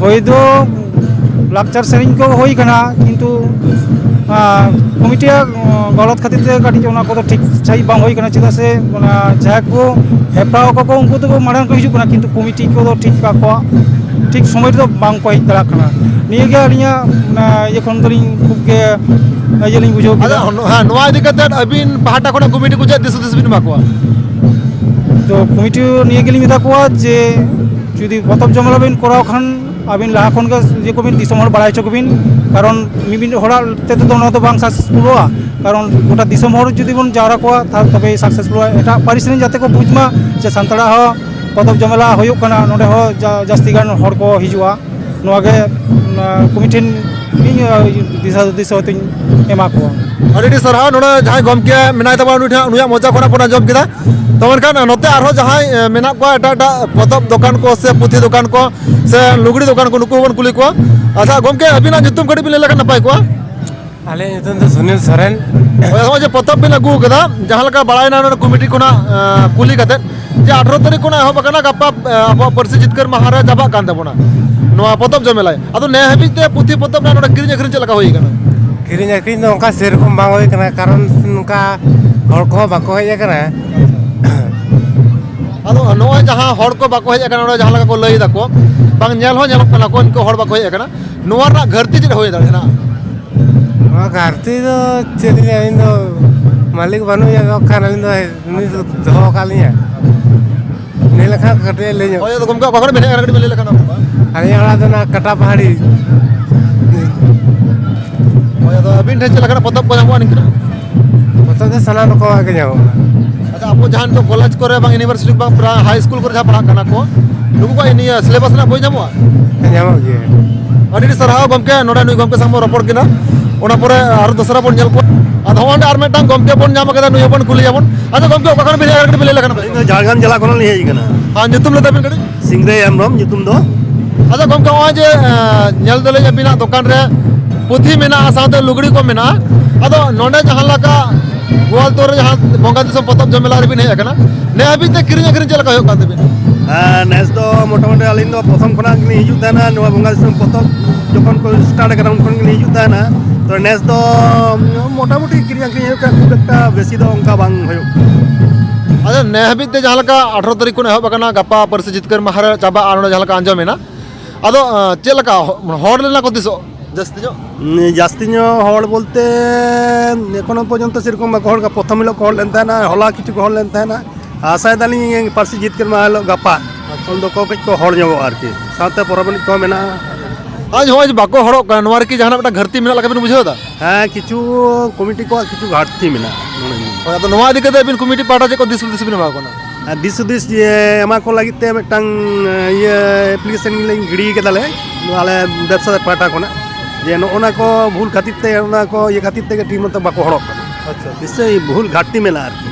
ᱦᱩᱭ ᱫᱚ ᱞᱟᱠᱪᱟᱨ ᱥᱮᱨᱮᱧ ᱠᱚ ᱦᱩᱭ ᱠᱟᱱᱟ, ᱠᱤᱱᱛᱩ ᱟᱸ, ᱠᱚᱢᱤᱴᱤᱭᱟᱜ, ᱟᱸ, ᱜᱚᱞᱚᱛ ᱠᱷᱟᱹᱛᱤᱨ ᱛᱮ ᱠᱟᱹᱴᱤᱡ ᱚᱱᱟ ᱠᱚᱫᱚ ᱴᱷᱤᱠ ᱥᱟᱺᱦᱤᱡ ᱵᱟᱝ ᱦᱩᱭ ᱠᱟᱱᱟ, ᱪᱮᱫᱟᱜ ᱥᱮ ᱚᱱᱟ ᱡᱟᱦᱟᱸᱭ ᱠᱚ ᱦᱮᱯᱨᱟᱣ ᱠᱚᱠᱚ ᱩᱱᱠᱩ ᱫᱚᱠᱚ ᱢᱟᱲᱟᱝ ᱠᱚ ᱦᱤᱡᱩᱜ ᱠᱟᱱᱟ, ᱠᱤᱱᱛᱩ ᱠᱚᱢᱤᱴᱤ ᱠᱚᱫᱚ ᱴᱷᱤᱠ ᱟᱠᱚᱣᱟᱜ ᱴᱷᱤᱠ ᱥᱚᱢᱚᱭ ᱨᱮᱫᱚ ᱵᱟᱝ ᱠᱚ ᱦᱮᱡ ᱫᱟᱲᱮᱭᱟᱜ ᱠᱟᱱᱟ᱾ ᱱᱤᱭᱟᱹᱜᱮ ᱟᱹᱞᱤᱧᱟᱜ ᱚᱱᱟ ᱤᱭᱟᱹ ᱠᱷᱚᱱ ᱫᱚᱞᱤᱧ ᱠᱷᱩᱵ ᱜᱮ ᱤᱭᱟᱹ ᱞᱤᱧ ᱵᱩᱡᱷᱟᱹᱣ ᱠᱮᱫᱟ᱾ ᱟᱪᱪᱷᱟ, ᱱᱚ-, ᱦᱮᱸ, ᱱᱚᱣᱟ ᱤᱫᱤ ᱠᱟᱛᱮ ᱟᱹᱵᱤᱱ ᱯᱟᱦᱴᱟ ᱠᱷᱚᱱᱟᱜ ᱠᱚᱢᱤᱴᱤ ᱠᱚ ᱪᱮᱫ ᱫᱤᱥ ᱦᱩᱫᱤᱥ ᱵᱤᱱ ᱮᱢᱟ ᱠᱚᱣᱟ? ᱛᱚ ᱠᱚᱢᱤᱴᱤ ᱱᱤᱭᱟᱹ ᱜᱮᱞᱤᱧ ᱢᱮᱛᱟ ᱠᱚᱣᱟ ᱡᱮ ᱡᱩᱫᱤ ᱯᱚᱛᱚᱵ ᱡᱚᱢᱮᱞᱟ ᱵᱤᱱ ᱠᱚᱨᱟᱣ ᱠᱷᱟᱱ ᱟᱹᱵᱤᱱ ᱞᱟᱦᱟ ᱠᱷᱚᱱ ᱜᱮ ᱤᱭᱟᱹ ᱠᱚᱵᱤᱱ, ᱫᱤᱥᱚᱢ ᱦᱚᱲ ᱵᱟᱲᱟᱭ ᱦᱚᱪᱚ ᱠᱚᱵᱤᱱ, ᱠᱟᱨᱚᱱ ᱢᱤᱢᱤᱫ ᱦᱚᱲᱟᱜ ᱛᱮᱫᱚ ᱱᱚᱣᱟ ᱫᱚ ᱵᱟᱝ ᱥᱟᱠᱥᱮᱥᱯᱷᱩᱞᱚᱜᱼᱟ᱾ ᱠᱟᱨᱚᱱ ᱜᱚᱴᱟ ᱫᱤᱥᱚᱢ ᱦᱚᱲ ᱡᱩᱫᱤ ᱵᱚᱱ ᱡᱟᱣᱨᱟ ᱠᱚᱣᱟ, ᱛᱟ-, ᱛᱚᱵᱮ ᱥᱟᱠᱥᱮᱥᱯᱷᱩᱞᱚᱜᱼᱟ᱾ ᱮᱴᱟᱜ ᱯᱟᱹᱨᱤᱥ ᱨᱮᱱ ᱡᱟᱛᱮ ᱠᱚ ᱵᱩᱡᱽ ᱢᱟ ᱡᱮ ᱥᱟᱱᱛᱟᱲᱟᱜ ᱦᱚᱸ ᱯᱚᱛᱚᱵ ᱡᱚᱢᱮᱞᱟ ᱦᱩᱭᱩᱜ ᱠᱟᱱᱟ, ᱱᱚᱸᱰᱮ ᱦᱚᱸ ᱡᱟ-, ᱡᱟᱹᱥᱛᱤ ᱜᱟᱱ ᱦᱚᱲ ᱠᱚ ᱦᱤᱡᱩᱜᱼᱟ᱾ ᱱᱚᱣᱟ ᱜᱮ, ᱚᱱᱟ, ᱠᱚᱢᱤᱴᱤ ᱴᱷᱮᱱ ᱤᱧ, ᱟᱸ, ᱫᱤᱥᱟᱹ ᱦᱩᱫᱤᱥ ᱦᱚᱭᱛᱳᱧ ᱮᱢᱟ ᱠᱚᱣᱟ᱾ ᱟᱹᱰᱤ ᱟᱹᱰᱤ ᱥᱟᱨᱦᱟᱣ᱾ ᱱᱚᱰᱮ ᱡᱟᱦᱟᱸᱭ ᱜᱚᱢᱠᱮ ᱢᱮᱱᱟᱭ ᱛᱟᱵᱚᱱᱟ, ᱩᱱᱤ ᱴᱷᱮᱱ, ᱩᱱᱤᱭᱟᱜ ᱢᱚᱪᱟ ᱠᱷᱚᱱᱟᱜ ᱵᱚᱱ ᱟᱸᱡᱚᱢ ᱠᱮᱫᱟ᱾ ᱛᱚ ᱢᱮᱱᱠᱷᱟᱱ ᱱᱚᱛᱮ ᱟᱨᱦᱚᱸ ᱡᱟᱦᱟᱸᱭ, ᱮ, ᱢᱮᱱᱟᱜ ᱠᱚᱣᱟ ᱮᱴᱟᱜ ᱮᱴᱟᱜ ᱯᱚᱛᱚᱵ ᱫᱚᱠᱟᱱ ᱠᱚ ᱥᱮ ᱯᱩᱛᱷᱤ ᱫᱚᱠᱟᱱ ᱠᱚ ᱥᱮ ᱞᱩᱜᱽᱲᱤ ᱫᱚᱠᱟᱱ ᱠᱚ, ᱱᱩᱠᱩ ᱦᱚᱸᱵᱚᱱ ᱠᱩᱞᱤ ᱠᱚᱣᱟ᱾ ᱟᱪᱪᱷᱟ ᱜᱚᱢᱠᱮ, ᱟᱹᱵᱤᱱᱟᱜ ᱧᱩᱛᱩᱢ ᱠᱟᱹᱴᱤᱡ ᱵᱤᱱ ᱞᱟᱹᱭ ᱞᱮᱠᱷᱟᱱ ᱱᱟᱯᱟᱭ ᱠᱚᱜᱼᱟ᱾ ᱟᱞᱮᱭᱟᱜ ᱧᱩᱛᱩᱢ ᱫᱚ ᱥᱩᱱᱤᱞ ᱥᱚᱨᱮᱱ᱾ ᱦᱳᱭ, ᱱᱚᱜᱼᱚᱭ ᱡᱮ ᱯᱚᱛᱚᱵ ᱵᱤᱱ ᱟᱹᱜᱩ ᱟᱠᱟᱫᱟ, ᱡᱟᱦᱟᱸ ᱞᱮᱠᱟ ᱵᱟᱲᱟᱭᱮᱱᱟ ᱱᱚᱰᱮ ᱠᱚᱢᱤᱴᱤ ᱠᱷᱚᱱᱟᱜ, ᱮ, ᱠᱩᱞᱤ ᱠᱟᱛᱮᱫ, ᱡᱮ ᱟᱴᱷᱨᱚ ᱛᱟᱹᱨᱤᱠᱷ ᱠᱷᱚᱱᱟᱜ ᱮᱦᱚᱵ ᱟᱠᱟᱱᱟ, ᱜᱟᱯᱟ, ᱮ, ᱟᱵᱚᱣᱟᱜ ᱯᱟᱹᱨᱥᱤ ᱡᱤᱛᱠᱟᱹᱨ ᱢᱟᱦᱟ ᱨᱮ ᱪᱟᱵᱟᱜ ᱠᱟᱱ ᱛᱟᱵᱚᱱᱟ᱾ ᱱᱚᱣᱟ ᱯᱚᱛᱚᱵ ᱡᱚᱢᱮᱞᱟᱭ᱾ ᱟᱫᱚ ᱱᱮ ᱦᱟᱹᱵᱤᱡ ᱛᱮ ᱯᱩᱛᱷᱤ ᱯᱚᱛᱚᱵ ᱨᱮᱱᱟᱜ ᱱᱚᱰᱮ ᱠᱤᱨᱤᱧ ᱟᱹᱠᱷᱨᱤᱧ ᱪᱮᱫ ᱞᱮᱠᱟ ᱦᱩᱭ ᱟᱠᱟᱱᱟ? ᱠᱤᱨᱤᱧ ᱟᱹᱠᱷᱨᱤᱧ ᱫᱚ ᱚᱱᱠᱟ ᱥᱮᱨᱚᱠᱚᱢ ᱵᱟᱝ ᱦᱩᱭ ᱟᱠᱟᱱᱟ, ᱠᱟᱨᱚᱱ ᱱᱚᱝᱠᱟ ᱦᱚᱲ ᱠᱚᱦᱚᱸ ᱵᱟᱠᱚ ᱦᱮᱡ ᱟᱠᱟᱱᱟ᱾ ᱟᱫᱚ ᱱᱚᱜᱼᱚᱭ ᱡᱟᱦᱟᱸ ᱦᱚᱲ ᱠᱚ ᱵᱟᱠᱚ ᱦᱮᱡ ᱟᱠᱟᱱᱟ, ᱱᱚᱰᱮ ᱡᱟᱦᱟᱸ ᱞᱮᱠᱟ ᱠᱚ ᱞᱟᱹᱭ ᱫᱟᱠᱚ, ᱵᱟᱝ ᱧᱮᱞ ᱦᱚᱸ ᱧᱮᱞᱚᱜ ᱠᱟᱱᱟ ᱠᱚ, ᱤᱱᱠᱩ ᱦᱚᱲ ᱵᱟᱠᱚ ᱦᱮᱡ ᱟᱠᱟᱱᱟ, ᱱᱚᱣᱟ ᱨᱮᱱᱟᱜ ᱜᱷᱟᱹᱨᱛᱤ ᱪᱮᱫ ᱦᱩᱭ ᱫᱟᱲᱮᱭᱟᱜᱼᱟ? ᱱᱚᱣᱟ ᱜᱷᱟᱹᱨᱛᱤ ᱫᱚ ᱪᱮᱫ ᱞᱤᱧ ᱞᱟᱹᱭᱟ, ᱟᱹᱞᱤᱧ ᱫᱚ ᱢᱟᱹᱞᱤᱠ ᱵᱟᱹᱱᱩᱜ ᱧᱚᱜ ᱠᱷᱟᱱ ᱟᱹᱞᱤᱧ ᱫᱚ ᱩᱱᱤ ᱫᱚ ᱫᱚᱦᱚ ᱟᱠᱟᱫ ᱞᱤᱧᱟ᱾ ᱞᱟᱹᱭ ᱞᱮᱠᱷᱟᱱ ᱠᱟᱹᱴᱤᱡ ᱞᱟᱹᱭ ᱧᱚᱜ᱾ ᱦᱳᱭ, ᱟᱫᱚ ᱜᱚᱢᱠᱮ, ᱚᱠᱟ ᱠᱷᱚᱱ ᱵᱮᱱ ᱦᱮᱡ ᱟᱠᱟᱱᱟ, ᱠᱟᱹᱴᱤᱡ ᱵᱮᱱ ᱞᱟᱹᱭ ᱞᱮᱠᱷᱟᱱ ᱱᱟᱯᱟᱭ ᱠᱚᱜᱼᱟ᱾ ᱟᱹᱞᱤᱧᱟᱜ ᱚᱲᱟᱜ ᱫᱚ ᱱᱟᱜ ᱠᱟᱴᱟ ᱯᱟᱦᱟᱲᱤ᱾ ᱦᱳᱭ, ᱟᱫᱚ ᱟᱹᱵᱤᱱ ᱴᱷᱮᱱ ᱪᱮᱫ ᱞᱮᱠᱟᱱᱟᱜ ᱯᱚᱛᱚᱵ ᱠᱚ ᱧᱟᱢᱚᱜᱼᱟ ᱱᱤᱝᱠᱟᱹᱱᱟᱜ? ᱯᱚᱛᱚᱵ ᱫᱚ ᱥᱟᱱᱟᱢ ᱨᱚᱠᱚᱢᱟᱜ ᱜᱮ ᱧᱟᱢᱚᱜᱼᱟ᱾ ᱟᱪᱪᱷᱟ, ᱟᱵᱚ ᱡᱟᱦᱟᱸ ᱱᱤᱛᱚᱜ ᱠᱚᱞᱮᱡᱽ ᱠᱚᱨᱮ ᱵᱟᱝ ᱤᱭᱩᱱᱤᱵᱷᱟᱨᱥᱤᱴᱤ ᱵᱟᱝ ᱯᱨᱟ-, ᱦᱟᱭ ᱥᱠᱩᱞ ᱠᱚᱨᱮ ᱡᱟᱦᱟᱸ ᱯᱟᱲᱦᱟᱜ ᱠᱟᱱᱟ ᱠᱚ, ᱱᱩᱠᱩ ᱠᱚᱣᱟᱜ ᱱᱤᱭᱟᱹ ᱥᱤᱞᱮᱵᱟᱥ ᱨᱮᱱᱟᱜ ᱵᱳᱭ ᱧᱟᱢᱚᱜᱼᱟ? ᱦᱮᱸ, ᱧᱟᱢᱚᱜ ᱜᱮᱭᱟ᱾ ᱟᱹᱰᱤ ᱟᱹᱰᱤ ᱥᱟᱨᱦᱟᱣ ᱜᱚᱢᱠᱮ, ᱱᱚᱰᱮ ᱱᱩᱭ ᱜᱚᱢᱠᱮ ᱥᱟᱶ ᱵᱚᱱ ᱨᱚᱯᱚᱲ ᱠᱮᱫᱟ, ᱚᱱᱟ ᱯᱚᱨᱮ ᱟᱨ ᱫᱚᱥᱨᱟ ᱵᱚᱱ ᱧᱮᱞ ᱠᱚᱣᱟ᱾ ᱟᱫᱚ ᱦᱚᱸᱜᱼᱚᱭ ᱚᱸᱰᱮ ᱟᱨ ᱢᱤᱫᱴᱟᱝ ᱜᱚᱢᱠᱮ ᱵᱚᱱ ᱧᱟᱢ ᱟᱠᱟᱫᱟ, ᱱᱩᱭ ᱦᱚᱸᱵᱚᱱ ᱠᱩᱞᱤᱭᱟᱵᱚᱱ᱾ ᱟᱪᱪᱷᱟ ᱜᱚᱢᱠᱮ, ᱚᱠᱟ ᱠᱷᱚᱱ ᱵᱤᱱ ᱦᱮᱡ ᱟᱠᱟᱱᱟ, ᱠᱟᱹᱴᱤᱡ ᱵᱤᱱ ᱞᱟᱹᱭ ᱞᱮᱠᱷᱟᱱ ᱱᱟᱯᱟᱭ? ᱤᱧ ᱫᱚ ᱡᱷᱟᱲᱜᱨᱟᱢ ᱡᱮᱞᱟ ᱠᱷᱚᱱᱟᱜ ᱞᱤᱧ ᱦᱮᱡ ᱟᱠᱟᱱᱟ᱾ ᱟᱨ ᱧᱩᱛᱩᱢ ᱞᱟᱹᱭ ᱛᱟᱵᱤᱱ ᱠᱟᱹᱴᱤᱡ? ᱥᱤᱝᱨᱟᱹᱭ ᱦᱮᱢᱵᱨᱚᱢ ᱧᱩᱛᱩᱢ ᱫᱚ᱾ ᱟᱪᱪᱷᱟ ᱜᱚᱢᱠᱮ, ᱱᱚᱜᱼᱚᱭ ᱡᱮ, ᱮᱸ, ᱧᱮᱞ ᱫᱟᱞᱤᱧ ᱟᱹᱵᱤᱱᱟᱜ ᱫᱚᱠᱟᱱ ᱨᱮ ᱯᱩᱛᱷᱤ ᱢᱮᱱᱟᱜᱼᱟ, ᱥᱟᱶᱛᱮ ᱞᱩᱜᱽᱲᱤ ᱠᱚ ᱢᱮᱱᱟᱜᱼᱟ, ᱟᱫᱚ ᱱᱚᱰᱮ ᱡᱟᱦᱟᱸ ᱞᱮᱠᱟ ᱜᱳᱣᱟᱞᱛᱳᱲ ᱨᱮ ᱡᱟᱦᱟᱸ ᱵᱚᱸᱜᱟ ᱫᱤᱥᱚᱢ ᱯᱚᱛᱚᱵ ᱡᱚᱢ ᱢᱮᱞᱟ ᱨᱮᱵᱤᱱ ᱦᱮᱡ ᱟᱠᱟᱱᱟ, ᱱᱮ ᱦᱟᱹᱵᱤᱡ ᱛᱮ ᱠᱤᱨᱤᱧ ᱟᱹᱠᱷᱨᱤᱧ ᱪᱮᱫ ᱞᱮᱠᱟ ᱦᱩᱭᱩᱜ ᱠᱟᱱ ᱛᱟᱵᱤᱱᱟ? ᱟᱨ ᱱᱮᱥ ᱫᱚ ᱢᱚᱴᱟᱢᱩᱴᱤ ᱟᱹᱞᱤᱧ ᱫᱚ ᱯᱨᱚᱛᱷᱚᱢ ᱠᱷᱚᱱᱟᱜ ᱜᱮᱞᱤᱧ ᱦᱤᱡᱩᱜ ᱛᱟᱦᱮᱱᱟ, ᱱᱚᱣᱟ ᱵᱚᱸᱜᱟ ᱫᱤᱥᱚᱢ ᱯᱚᱛᱚᱵ ᱡᱚᱠᱷᱚᱱ ᱠᱚ ᱥᱴᱟᱨᱴ ᱟᱠᱟᱫᱟ ᱩᱱ ᱠᱷᱚᱱ ᱜᱮᱞᱤᱧ ᱦᱤᱡᱩᱜ ᱛᱟᱦᱮᱱᱟ᱾ ᱛᱚ ᱱᱮᱥ ᱫᱚ ᱢᱚᱴᱟᱢᱩᱴᱤ ᱠᱤᱨᱤᱧ ᱟᱹᱠᱷᱨᱤᱧ ᱦᱩᱭᱩᱜ ᱠᱟᱱᱟ, ᱠᱷᱩᱵ ᱮᱠᱴᱟ ᱵᱮᱥᱤ ᱫᱚ ᱚᱱᱠᱟ ᱵᱟᱝ ᱦᱩᱭᱩᱜ ᱠᱟᱱᱟ᱾ ᱟᱪᱪᱷᱟ, ᱱᱮ ᱦᱟᱹᱵᱤᱡ ᱛᱮ ᱡᱟᱦᱟᱸ ᱞᱮᱠᱟ ᱟᱴᱷᱨᱚ ᱛᱟᱹᱨᱤᱠᱷ ᱠᱷᱚᱱ ᱮᱦᱚᱵ ᱟᱠᱟᱱᱟ, ᱜᱟᱯᱟ ᱯᱟᱹᱨᱥᱤ ᱡᱤᱛᱠᱟᱹᱨ ᱢᱟᱦᱟ ᱨᱮ ᱪᱟᱵᱟᱜᱼᱟ, ᱱᱚᱰᱮ ᱡᱟᱦᱟᱸ ᱞᱮᱠᱟ ᱟᱸᱡᱚᱢᱮᱱᱟ, ᱟᱫᱚ, ᱟᱸ, ᱪᱮᱫ ᱞᱮᱠᱟ ᱦᱚ-, ᱦᱚᱲ ᱞᱮᱱᱟ ᱠᱚ ᱛᱤᱥᱚᱜ ᱡᱟᱹᱥᱛᱤ ᱧᱚᱜ? ᱩᱸ, ᱡᱟᱹᱥᱛᱤ ᱧᱚᱜ ᱦᱚᱲ ᱵᱚᱞᱛᱮ ᱮᱠᱷᱚᱱᱳ ᱯᱚᱨᱡᱚᱱᱛᱚ ᱥᱮᱨᱚᱠᱚᱢ ᱵᱟᱠᱚ ᱦᱚᱲ ᱠᱟᱱᱟ᱾ ᱯᱨᱚᱛᱷᱚᱢ ᱦᱤᱞᱳᱜ ᱠᱚ ᱦᱚᱲ ᱞᱮᱱ ᱛᱟᱦᱮᱱᱟ, ᱦᱚᱞᱟ ᱠᱤᱪᱷᱩ ᱠᱚ ᱦᱚᱲ ᱞᱮᱱ ᱛᱟᱦᱮᱱᱟ᱾ ᱟᱥᱟᱭ ᱫᱟᱞᱤᱧ ᱯᱟᱹᱨᱥᱤ ᱡᱤᱛᱠᱟᱹᱨ ᱢᱟᱦᱟ ᱦᱤᱞᱳᱜ ᱜᱟᱯᱟ ᱠᱷᱚᱱ ᱫᱚ ᱠᱚ ᱠᱟᱹᱡ ᱠᱚ ᱦᱚᱲ ᱧᱚᱜᱚᱜᱼᱟ ᱟᱨᱠᱤ᱾ ᱥᱟᱶᱛᱮ ᱯᱚᱨᱚᱵᱽ ᱮᱱᱮᱡ ᱠᱚ ᱢᱮᱱᱟᱜᱼᱟ᱾ ᱟᱨ ᱱᱚᱜᱼᱚᱭ ᱡᱮ ᱵᱟᱠᱚ ᱦᱚᱲᱚᱜ ᱠᱟᱱᱟ, ᱱᱚᱣᱟ ᱨᱮ ᱠᱤ ᱡᱟᱦᱟᱱᱟᱜ ᱢᱤᱫᱴᱟᱝ ᱜᱷᱟᱹᱨᱛᱤ ᱢᱮᱱᱟᱜ ᱞᱮᱠᱟ ᱵᱤᱱ ᱵᱩᱡᱷᱟᱹᱣ ᱮᱫᱟ? ᱦᱮᱸ, ᱠᱤᱪᱷᱩ ᱠᱚᱢᱤᱴᱤ ᱠᱚᱣᱟᱜ ᱠᱤᱪᱷᱩ ᱜᱷᱟᱴᱛᱤ ᱢᱮᱱᱟᱜᱼᱟ ᱱᱚᱰᱮ᱾ ᱦᱳᱭ, ᱟᱫᱚ ᱱᱚᱣᱟ ᱤᱫᱤ ᱠᱟᱛᱮ ᱟᱹᱵᱤᱱ ᱠᱚᱢᱤᱴᱤ ᱯᱟᱦᱴᱟ ᱪᱮᱫ ᱠᱚ ᱫᱤᱥ ᱦᱩᱫᱤᱥ ᱵᱤᱱ ᱮᱢᱟ ᱠᱚ ᱠᱟᱱᱟ? ᱟᱨ ᱫᱤᱥ ᱦᱩᱫᱤᱥ ᱡᱮ ᱮᱢᱟ ᱠᱚ ᱞᱟᱹᱜᱤᱫ ᱛᱮ ᱢᱤᱫᱴᱟᱝ, ᱤᱭᱟᱹ, ᱮᱯᱞᱤᱠᱮᱥᱚᱱ ᱞᱤᱧ ᱜᱤᱰᱤ ᱠᱟᱫᱟᱞᱮ ᱟᱞᱮ ᱵᱮᱵᱽᱥᱟ ᱯᱟᱦᱴᱟ ᱠᱷᱚᱱᱟᱜ, ᱡᱮ ᱱᱚᱜᱼᱚ ᱱᱟ ᱠᱚ ᱵᱷᱩᱞ ᱠᱷᱟᱹᱛᱤᱨ ᱛᱮ, ᱚᱱᱟ ᱠᱚ ᱤᱭᱟᱹ ᱠᱷᱟᱹᱛᱤᱨ ᱛᱮᱜᱮ ᱴᱷᱤᱠ ᱢᱚᱛᱚ ᱵᱟᱠᱚ ᱦᱚᱲᱚᱜ ᱠᱟᱱᱟ᱾ ᱟᱪᱪᱷᱟ᱾ ᱱᱤᱥᱪᱚᱭ ᱵᱷᱩᱞ ᱜᱷᱟᱴᱛᱤ ᱢᱮᱱᱟᱜᱼᱟ ᱟᱨᱠᱤ᱾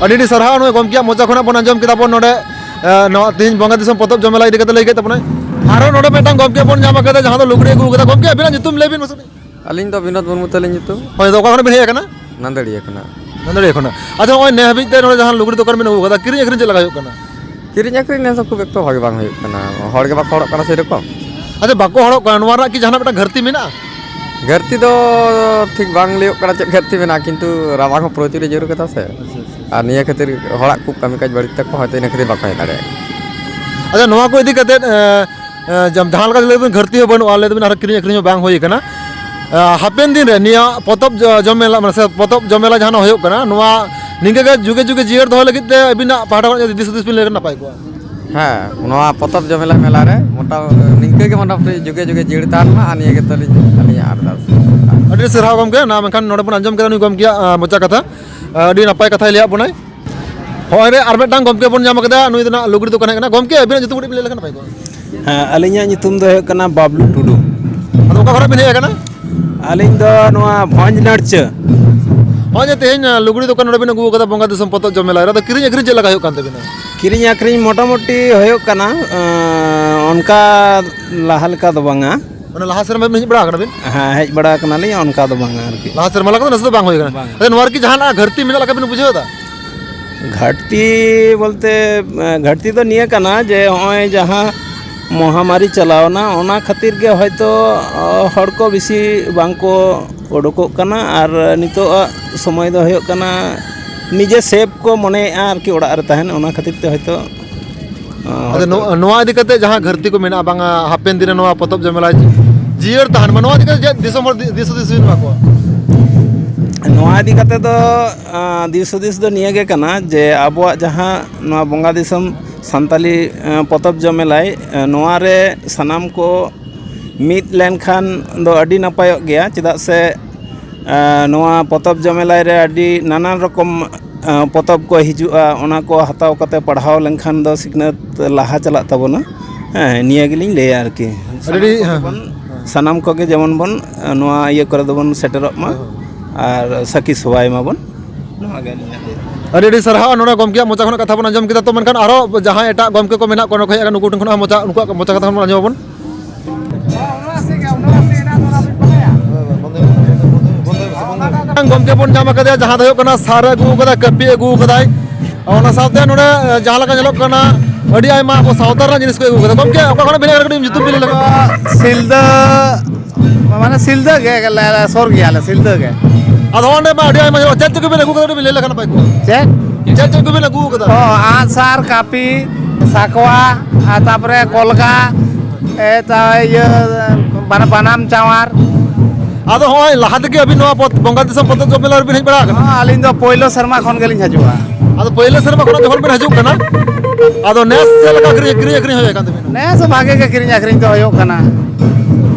ᱟᱹᱰᱤ ᱟᱹᱰᱤ ᱥᱟᱨᱦᱟᱣ᱾ ᱱᱚᱜᱼᱚᱭ ᱜᱚᱢᱠᱮᱭᱟᱜ ᱢᱚᱪᱟ ᱠᱷᱚᱱᱟᱜ ᱵᱚᱱ ᱟᱸᱡᱚᱢ ᱠᱮᱫᱟ ᱵᱚᱱ ᱱᱚᱰᱮ, ᱮ, ᱱᱚᱣᱟ ᱛᱮᱦᱮᱧ ᱵᱚᱸᱜᱟ ᱫᱤᱥᱚᱢ ᱯᱚᱛᱚᱵ ᱡᱚᱢ ᱢᱮᱞᱟ ᱤᱫᱤ ᱠᱟᱛᱮ ᱞᱟᱹᱭ ᱠᱮᱫ ᱛᱟᱵᱚᱱᱟᱭ᱾ ᱟᱨᱚ ᱱᱚᱰᱮ ᱢᱤᱫᱴᱟᱝ ᱜᱚᱢᱠᱮ ᱵᱚᱱ ᱧᱟᱢ ᱟᱠᱟᱫᱟ, ᱡᱟᱦᱟᱸ ᱫᱚ ᱞᱩᱜᱽᱲᱤ ᱟᱹᱜᱩ ᱟᱠᱟᱫᱟ᱾ ᱜᱚᱢᱠᱮ, ᱟᱹᱵᱤᱱᱟᱜ ᱧᱩᱛᱩᱢ ᱞᱟᱹᱭ ᱵᱤᱱ ᱢᱟᱥᱮ᱾ ᱟᱹᱞᱤᱧ ᱫᱚ ᱵᱤᱱᱳᱫ ᱢᱩᱨᱢᱩ ᱛᱟᱹᱞᱤᱧ ᱧᱩᱛᱩᱢ᱾ ᱦᱳᱭ, ᱟᱫᱚ ᱚᱠᱟ ᱠᱷᱚᱱ ᱵᱤᱱ ᱦᱮᱡ ᱟᱠᱟᱱᱟ? ᱱᱟᱱᱫᱟᱹᱲᱤᱭᱟᱹ ᱠᱷᱚᱱᱟᱜ᱾ ᱱᱟᱱᱫᱟᱹᱲᱤᱭᱟᱹ ᱠᱷᱚᱱᱟᱜ᱾ ᱟᱪᱪᱷᱟ, ᱱᱚᱜᱼᱚᱭ ᱱᱮ ᱦᱟᱹᱵᱤᱡ ᱛᱮ ᱱᱚᱰᱮ ᱡᱟᱦᱟᱸ ᱞᱩᱜᱽᱲᱤ ᱫᱚᱠᱟᱱ ᱵᱤᱱ ᱟᱹᱜᱩ ᱟᱠᱟᱫᱟ, ᱠᱤᱨᱤᱧ ᱟᱹᱠᱷᱨᱤᱧ ᱪᱮᱫ ᱞᱮᱠᱟ ᱦᱩᱭᱩᱜ ᱠᱟᱱᱟ? ᱠᱤᱨᱤᱧ ᱟᱹᱠᱷᱨᱤᱧ ᱱᱮᱥ ᱫᱚ ᱠᱷᱩᱵ ᱮᱠᱴᱟ ᱵᱷᱟᱜᱮ ᱵᱟᱝ ᱦᱩᱭᱩᱜ ᱠᱟᱱᱟ᱾ ᱦᱚᱲ ᱜᱮ ᱵᱟᱠᱚ ᱦᱚᱲᱚᱜ ᱠᱟᱱᱟ ᱥᱮᱨᱚᱠᱚᱢ᱾ ᱟᱪᱪᱷᱟ, ᱵᱟᱠᱚ ᱦᱚᱲᱚᱜ ᱠᱟᱱᱟ, ᱱᱚᱣᱟ ᱨᱮᱱᱟᱜ ᱠᱤ ᱡᱟᱦᱟᱱᱟᱜ ᱢᱤᱫᱴᱟᱝ ᱜᱷᱟᱹᱨᱛᱤ ᱢᱮᱱᱟᱜᱼᱟ? ᱜᱷᱟᱹᱨᱛᱤ ᱫᱚ ᱴᱷᱤᱠ ᱵᱟᱝ ᱞᱟᱹᱭᱚᱜ ᱠᱟᱱᱟ ᱪᱮᱫ ᱜᱷᱟᱹᱨᱛᱤ ᱢᱮᱱᱟᱜᱼᱟ, ᱠᱤᱱᱛᱩ ᱨᱟᱵᱟᱝ ᱦᱚᱸ ᱯᱨᱚᱪᱩᱨ ᱮ ᱡᱳᱨ ᱠᱟᱫᱟ ᱥᱮ᱾ ᱟᱪᱪᱷᱟ, ᱟᱪᱪᱷᱟ᱾ ᱟᱨ ᱱᱤᱭᱟᱹ ᱠᱷᱟᱹᱛᱤᱨ ᱦᱚᱲᱟᱜ ᱠᱷᱩᱵ ᱠᱟᱹᱢᱤ ᱠᱟᱡᱽ ᱵᱟᱹᱲᱤᱡ ᱛᱟᱠᱚ, ᱦᱚᱭᱛᱳ ᱤᱱᱟᱹ ᱠᱷᱟᱹᱛᱤᱨ ᱵᱟᱠᱚ ᱦᱮᱡ ᱫᱟᱲᱮᱭᱟᱜᱼᱟ᱾ ᱟᱪᱪᱷᱟ, ᱱᱚᱣᱟ ᱠᱚ ᱤᱫᱤ ᱠᱟᱛᱮᱫ, ᱮ, ᱮ, ᱡᱟᱢ-, ᱡᱟᱦᱟᱸ ᱞᱮᱠᱟ ᱞᱟᱹᱭ ᱫᱟᱵᱤᱱ ᱜᱷᱟᱹᱨᱛᱤ ᱦᱚᱸ ᱵᱟᱹᱱᱩᱜᱼᱟ, ᱞᱟᱹᱭ ᱫᱟᱵᱤᱱ ᱟᱨ ᱠᱤᱨᱤᱧ ᱟᱹᱠᱷᱨᱤᱧ ᱦᱚᱸ ᱵᱟᱝ ᱦᱩᱭ ᱠᱟᱱᱟ᱾ ᱮ, ᱦᱟᱯᱮᱱ ᱫᱤᱱ ᱨᱮ ᱱᱤᱭᱟᱹ ᱯᱚᱛᱚᱵ ᱡᱚ-, ᱡᱚᱢ ᱢᱮᱞᱟ, ᱢᱟᱱᱮ ᱥᱮ ᱯᱚᱛᱚᱵ ᱡᱚᱢ ᱢᱮᱞᱟ ᱡᱟᱦᱟᱸ ᱦᱩᱭᱩᱜ ᱠᱟᱱᱟ, ᱱᱚᱣᱟ ᱱᱤᱝᱠᱟᱹ ᱜᱮ ᱡᱩᱜᱮ ᱡᱩᱜᱮ ᱡᱤᱭᱟᱹᱲ ᱫᱚᱦᱚ ᱞᱟᱹᱜᱤᱫ ᱛᱮ ᱟᱹᱵᱤᱱᱟᱜ ᱯᱟᱦᱴᱟ ᱠᱷᱚᱱᱟᱜ ᱡᱩᱫᱤ ᱫᱤᱥ ᱦᱩᱫᱤᱥ ᱵᱤᱱ ᱞᱟᱹᱭ ᱞᱮᱠᱷᱟᱱ ᱱᱟᱯᱟᱭ ᱠᱚᱜᱼᱟ᱾ ᱦᱮᱸ, ᱱᱚᱣᱟ ᱯᱚᱛᱚᱵ ᱡᱚᱢᱮᱞᱟ ᱢᱮᱞᱟ ᱨᱮ ᱢᱚᱴᱟ-, ᱱᱤᱝᱠᱟᱹ ᱜᱮ ᱢᱚᱴᱟᱢᱩᱴᱤ ᱡᱩᱜᱮ ᱡᱩᱜᱮ ᱡᱤᱭᱟᱹᱲ ᱛᱟᱦᱮᱱ ᱢᱟ, ᱟᱨ ᱱᱤᱭᱟᱹ ᱜᱮ ᱛᱟᱹᱞᱤᱧ ᱟᱹᱞᱤᱧᱟᱜ ᱟᱨᱫᱟᱥ᱾ ᱟᱹᱰᱤ ᱥᱟᱨᱦᱟᱣ ᱜᱚᱢᱠᱮ᱾ ᱱᱟ ᱢᱮᱱᱠᱷᱟᱱ ᱱᱚᱰᱮ ᱵᱚᱱ ᱟᱸᱡᱚᱢ ᱠᱮᱫᱟ ᱱᱩᱭ ᱜᱚᱢᱠᱮᱭᱟᱜ, ᱟ, ᱢᱚᱪᱟ ᱠᱟᱛᱷᱟ᱾ ᱟ, ᱟᱹᱰᱤ ᱱᱟᱯᱟᱭ ᱠᱟᱛᱷᱟᱭ ᱞᱟᱹᱭᱟᱫ ᱵᱚᱱᱟᱭ᱾ ᱦᱚᱸᱜᱼᱚᱭ ᱨᱮ ᱟᱨ ᱢᱤᱫᱴᱟᱝ ᱜᱚᱢᱠᱮ ᱵᱚᱱ ᱧᱟᱢ ᱠᱟᱫᱟ, ᱱᱩᱭ ᱫᱚ ᱱᱟᱜ ᱞᱩᱜᱽᱲᱤ ᱫᱚᱠᱟᱱ ᱦᱮᱡ ᱠᱟᱱᱟ᱾ ᱜᱚᱢᱠᱮ, ᱟᱹᱵᱤᱱᱟᱜ ᱧᱩᱛᱩᱢ ᱠᱟᱹᱴᱤᱡ ᱵᱤᱱ ᱞᱟᱹᱭ ᱞᱮᱠᱷᱟᱱ ᱱᱟᱯᱟᱭ ᱠᱚᱜᱼᱟ᱾ ᱦᱮᱸ, ᱟᱹᱞᱤᱧᱟᱜ ᱧᱩᱛᱩᱢ ᱫᱚ ᱦᱩᱭᱩᱜ ᱠᱟᱱᱟ ᱵᱟᱵᱞᱩ ᱴᱩᱰᱩ᱾ ᱟᱫᱚ ᱚᱠᱟ ᱠᱷᱚᱱᱟᱜ ᱵᱤᱱ ᱦᱮᱡ ᱟᱠᱟᱱᱟ? ᱟᱹᱞᱤᱧ ᱫᱚ ᱱᱚᱣᱟ ᱵᱷᱚᱸᱡᱽ ᱱᱟᱲᱪᱟᱹ᱾ ᱱᱚᱜᱼᱚᱭ ᱡᱮ ᱛᱮᱦᱮᱧ, ᱟ, ᱞᱩᱜᱽᱲᱤ ᱫᱚᱠᱟᱱ ᱱᱚᱰᱮ ᱵᱤᱱ ᱟᱹᱜᱩ ᱟᱠᱟᱫᱟ ᱵᱚᱸᱜᱟ ᱫᱤᱥᱚᱢ ᱯᱚᱛᱚᱵ ᱡᱚᱢ ᱢᱮᱞᱟ ᱨᱮ, ᱟᱫᱚ ᱠᱤᱨᱤᱧ ᱟᱹᱠᱷᱨᱤᱧ ᱪᱮᱫ ᱞᱮᱠᱟ ᱦᱩᱭᱩᱜ ᱠᱟᱱ ᱛᱟᱹᱵᱤᱱᱟ? ᱠᱤᱨᱤᱧ ᱟᱹᱠᱷᱨᱤᱧ ᱢᱚᱴᱟᱢᱩᱴᱤ ᱦᱩᱭᱩᱜ ᱠᱟᱱᱟ, ᱟᱸ, ᱚᱱᱠᱟ ᱞᱟᱦᱟ ᱞᱮᱠᱟ ᱫᱚ ᱵᱟᱝᱟ᱾ ᱢᱟᱱᱮ ᱞᱟᱦᱟ ᱥᱮᱨᱢᱟ ᱵᱤᱱ ᱦᱮᱡ ᱵᱟᱲᱟ ᱟᱠᱟᱱᱟ ᱵᱤᱱ? ᱦᱮᱸ, ᱦᱮᱡ ᱵᱟᱲᱟ ᱟᱠᱟᱱᱟᱞᱤᱧ, ᱚᱱᱠᱟ ᱫᱚ ᱵᱟᱝᱟ ᱟᱨᱠᱤ᱾ ᱞᱟᱦᱟ ᱥᱮᱨᱢᱟ ᱞᱮᱠᱟ ᱫᱚ ᱱᱮᱥ ᱫᱚ ᱵᱟᱝ ᱦᱩᱭ ᱟᱠᱟᱱᱟ᱾ ᱵᱟᱝ᱾ ᱟᱪᱪᱷᱟ, ᱱᱚᱣᱟ ᱨᱮᱠᱤ ᱡᱟᱦᱟᱱᱟᱜ ᱜᱷᱟᱹᱴᱛᱤ ᱢᱮᱱᱟᱜ ᱞᱮᱠᱟ ᱵᱤᱱ ᱵᱩᱡᱷᱟᱹᱣ ᱮᱫᱟ? ᱜᱷᱟᱹᱴᱛᱤ ᱵᱚᱞᱛᱮ, ᱮᱸ, ᱜᱷᱟᱹᱴᱛᱤ ᱫᱚ ᱱᱤᱭᱟᱹ ᱠᱟᱱᱟ ᱡᱮ ᱱᱚᱜᱼᱚᱭ ᱡᱟᱦᱟᱸ ᱢᱚᱦᱟᱢᱟᱨᱤ ᱪᱟᱞᱟᱣᱱᱟ, ᱚᱱᱟ ᱠᱷᱟᱹᱛᱤᱨ ᱜᱮ ᱦᱚᱭᱛᱳ, ᱚ, ᱦᱚᱲ ᱠᱚ ᱵᱮᱥᱤ ᱵᱟᱝ ᱠᱚ ᱩᱰᱩᱠᱚᱜ ᱠᱟᱱᱟ᱾ ᱟᱨ ᱱᱤᱛᱚᱜᱟᱜ ᱥᱚᱢᱚᱭ ᱫᱚ ᱦᱩᱭᱩᱜ ᱠᱟᱱᱟ ᱱᱤᱡᱮ ᱥᱮᱯ ᱠᱚ ᱢᱚᱱᱮᱭᱮᱫᱼᱟ ᱟᱨᱠᱤ ᱚᱲᱟᱜ ᱨᱮ ᱛᱟᱦᱮᱱ, ᱚᱱᱟ ᱠᱷᱟᱹᱛᱤᱨ ᱛᱮ ᱦᱚᱭᱛᱳ, ᱚ, ᱟᱫᱚ ᱦᱚᱭᱛᱳ᱾ ᱱᱚᱣᱟ, ᱱᱚᱣᱟ ᱤᱫᱤ ᱠᱟᱛᱮ ᱡᱟᱦᱟᱸ ᱜᱷᱟᱹᱨᱛᱤ ᱠᱚ ᱢᱮᱱᱟᱜᱼᱟ, ᱵᱟᱝᱟ ᱦᱟᱯᱮᱱ ᱫᱤᱱ ᱨᱮ ᱱᱚᱣᱟ ᱯᱚᱛᱚᱵ ᱡᱚᱢᱮᱞᱟᱭ ᱡᱤᱭᱟᱹᱲ ᱛᱟᱦᱮᱱ ᱢᱟ, ᱱᱚᱣᱟ ᱤᱫᱤ ᱠᱟᱛᱮ ᱪᱮᱫ ᱫᱤᱥᱚᱢ ᱦᱚᱲ ᱫᱤ-, ᱫᱤᱥ ᱦᱩᱫᱤᱥ ᱵᱤᱱ ᱮᱢᱟ ᱠᱚᱣᱟ? ᱱᱚᱣᱟ ᱤᱫᱤ ᱠᱟᱛᱮ ᱫᱚ, ᱟᱸ, ᱫᱤᱥ ᱦᱩᱫᱤᱥ ᱫᱚ ᱱᱤᱭᱟᱹ ᱜᱮ ᱠᱟᱱᱟ ᱡᱮ ᱟᱵᱚᱣᱟᱜ ᱡᱟᱦᱟᱸ ᱱᱚᱣᱟ ᱵᱚᱸᱜᱟ ᱫᱤᱥᱚᱢ ᱥᱟᱱᱛᱟᱞᱤ, ᱟᱸ, ᱯᱚᱛᱚᱵ ᱡᱚᱢᱮᱞᱟᱭ, ᱟᱸ, ᱱᱚᱣᱟ ᱨᱮ ᱥᱟᱱᱟᱢ ᱠᱚ ᱢᱤᱫ ᱞᱮᱱᱠᱷᱟᱱ ᱫᱚ ᱟᱹᱰᱤ ᱱᱟᱯᱟᱭᱚᱜ ᱜᱮᱭᱟ, ᱪᱮᱫᱟᱜ ᱥᱮ, ᱮᱸ, ᱱᱚᱣᱟ ᱯᱚᱛᱚᱵ ᱡᱚᱢᱮᱞᱟᱭ ᱨᱮ ᱟᱹᱰᱤ ᱱᱟᱱᱟᱱ ᱨᱚᱠᱚᱢ, ᱮᱸ, ᱯᱚᱛᱚᱵ ᱠᱚ ᱦᱤᱡᱩᱜᱼᱟ, ᱚᱱᱟ ᱠᱚ ᱦᱟᱛᱟᱣ ᱠᱟᱛᱮ ᱯᱟᱲᱦᱟᱣ ᱞᱮᱱᱠᱷᱟᱱ ᱫᱚ ᱥᱤᱠᱷᱱᱟᱹᱛ ᱞᱟᱦᱟ ᱪᱟᱞᱟᱜ ᱛᱟᱵᱚᱱᱟ᱾ ᱦᱮᱸ, ᱱᱤᱭᱟᱹ ᱜᱮᱞᱤᱧ ᱞᱟᱹᱭᱟ ᱟᱨᱠᱤ᱾ ᱟᱹᱰᱤ ᱟᱹᱰᱤ, ᱥᱟᱱᱟᱢ ᱠᱚᱜᱮ ᱦᱮᱸ, ᱵᱚᱱ, ᱦᱮᱸ᱾ ᱥᱟᱱᱟᱢ ᱠᱚᱜᱮ ᱡᱮᱢᱚᱱ ᱵᱚᱱ, ᱮᱸ, ᱱᱚᱣᱟ ᱤᱭᱟᱹ ᱠᱚᱨᱮ ᱫᱚᱵᱚᱱ ᱥᱮᱴᱮᱨᱚᱜ ᱢᱟ ᱦᱮᱸ᱾ ᱟᱨ ᱥᱟᱹᱠᱷᱤ ᱥᱚᱵᱷᱟᱭ ᱢᱟᱵᱚᱱ᱾ ᱱᱚᱣᱟ ᱜᱮ ᱟᱹᱞᱤᱧᱟᱜ ᱞᱟᱹᱭ ᱫᱚ᱾ ᱟᱹᱰᱤ ᱟᱹᱰᱤ ᱥᱟᱨᱦᱟᱣ, ᱱᱚᱰᱮ ᱜᱚᱢᱠᱮᱭᱟᱜ ᱢᱚᱪᱟ ᱠᱷᱚᱱᱟᱜ ᱠᱟᱛᱷᱟ ᱵᱚᱱ ᱟᱸᱡᱚᱢ ᱠᱮᱫᱟ᱾ ᱛᱚ ᱢᱮᱱᱠᱷᱟᱱ ᱟᱨᱦᱚᱸ ᱡᱟᱦᱟᱸᱭ ᱮᱴᱟᱜ ᱜᱚᱢᱠᱮ ᱠᱚ ᱢᱮᱱᱟᱜ ᱠᱚᱣᱟ, ᱱᱚᱰᱮ ᱠᱷᱚᱱ ᱦᱮᱡ ᱟᱠᱟᱱ, ᱱᱩᱠᱩ ᱴᱷᱮᱱ ᱠᱷᱚᱱᱟᱜ ᱢᱚᱪᱟ, ᱱᱩᱠᱩᱣᱟᱜ ᱢᱚᱪᱟ ᱠᱟᱛᱷᱟ ᱵᱚᱱ ᱟᱸᱡᱚᱢ ᱟᱵᱚᱱ᱾ ᱜᱚᱢᱠᱮ ᱵᱚᱱ ᱧᱟᱢ ᱟᱠᱟᱫᱮᱭᱟ, ᱡᱟᱦᱟᱸ ᱫᱚ ᱦᱩᱭᱩᱜ ᱠᱟᱱᱟ ᱥᱟᱨ ᱮ ᱟᱹᱜᱩ ᱟᱠᱟᱫᱟ, ᱠᱟᱹᱯᱤ ᱟᱹᱜᱩ ᱟᱠᱟᱫᱟᱭ᱾ ᱚᱱᱟ ᱥᱟᱶᱛᱮ ᱱᱚᱰᱮ ᱡᱟᱦᱟᱸ ᱞᱮᱠᱟ ᱧᱮᱞᱚᱜ ᱠᱟᱱᱟ, ᱟᱹᱰᱤ ᱟᱭᱢᱟ ᱟᱵᱚ ᱥᱟᱶᱛᱟ ᱨᱮᱱᱟᱜ ᱡᱤᱱᱤᱥ ᱠᱚ ᱟᱹᱜᱩ ᱠᱟᱫᱟ᱾ ᱜᱚᱢᱠᱮ, ᱚᱠᱟ ᱠᱷᱚᱱᱟᱜ ᱵᱤᱱ ᱦᱮᱡ ᱟᱠᱟᱱᱟ? ᱠᱟᱹᱴᱤᱡ ᱧᱩᱛᱩᱢ ᱵᱤᱱ ᱞᱟᱹᱭ ᱞᱮᱠᱷᱟᱱ᱾ ᱥᱤᱞᱫᱟᱹ, ᱢᱟᱱᱮ ᱥᱤᱞᱫᱟᱹ ᱜᱮ, ᱜᱮᱞᱮ ᱥᱩᱨ ᱜᱮᱭᱟᱞᱮ, ᱥᱤᱞᱫᱟᱹ ᱜᱮ᱾ ᱟᱫᱚ ᱚᱸᱰᱮ ᱢᱟ ᱟᱹᱰᱤ ᱟᱭᱢᱟ ᱧᱮᱞᱚᱜᱼᱟ᱾ ᱪᱮᱫ ᱪᱮᱫ ᱠᱚᱵᱤᱱ ᱟᱹᱜᱩ ᱠᱟᱫᱟ, ᱠᱟᱹᱴᱤᱡ ᱵᱤᱱ ᱞᱟᱹᱭ ᱞᱮᱠᱷᱟᱱ ᱱᱟᱯᱟᱭ ᱠᱚᱜᱼᱟ᱾ ᱪᱮᱫ? ᱪᱮᱫ ᱪᱮᱫ ᱠᱚᱵᱤᱱ ᱟᱹᱜᱩ ᱠᱟᱫᱟ? ᱚ, ᱟᱸᱜᱼᱥᱟᱨ, ᱠᱟᱹᱯᱤ, ᱥᱟᱠᱣᱟ, ᱟᱨ ᱛᱟᱯᱚᱨᱮ ᱠᱚᱞᱜᱟ, ᱮ, ᱛᱟ-, ᱤᱭᱟᱹ, ᱵᱟᱱᱟ-, ᱵᱟᱱᱟᱢ ᱪᱟᱣᱟᱨ᱾ ᱟᱫᱚ ᱦᱚᱸᱜᱼᱚᱭ ᱞᱟᱦᱟ ᱛᱮᱜᱮ ᱟᱹᱵᱤᱱ ᱱᱚᱣᱟ ᱯᱚᱛ-, ᱵᱚᱸᱜᱟ ᱫᱤᱥᱚᱢ ᱯᱚᱛᱚᱵ ᱡᱚᱢ ᱢᱮᱞᱟ ᱨᱮᱵᱤᱱ ᱦᱮᱡ ᱵᱟᱲᱟ ᱟᱠᱟᱱᱟ? ᱦᱚᱸ, ᱟᱹᱞᱤᱧ ᱫᱚ ᱯᱳᱭᱞᱳ ᱥᱮᱨᱢᱟ ᱠᱷᱚᱱ ᱜᱮᱞᱤᱧ ᱦᱤᱡᱩᱜᱼᱟ᱾ ᱟᱫᱚ ᱯᱳᱭᱞᱳ ᱥᱮᱨᱢᱟ ᱠᱷᱚᱱᱟᱜ ᱡᱚᱠᱷᱚᱱ ᱵᱤᱱ ᱦᱤᱡᱩᱜ ᱠᱟᱱᱟ, ᱟᱫᱚ ᱱᱮᱥ ᱪᱮᱫ ᱞᱮᱠᱟ ᱠᱤᱨᱤᱧ, ᱠᱤᱨᱤᱧ ᱟᱹᱠᱷᱨᱤᱧ ᱦᱩᱭ ᱟᱠᱟᱱ ᱛᱟᱵᱤᱱᱟ? ᱱᱮᱥ ᱵᱷᱟᱜᱮ ᱜᱮ ᱠᱤᱨᱤᱧ ᱟᱹᱠᱷᱨᱤᱧ ᱫᱚ ᱦᱩᱭᱩᱜ ᱠᱟᱱᱟ᱾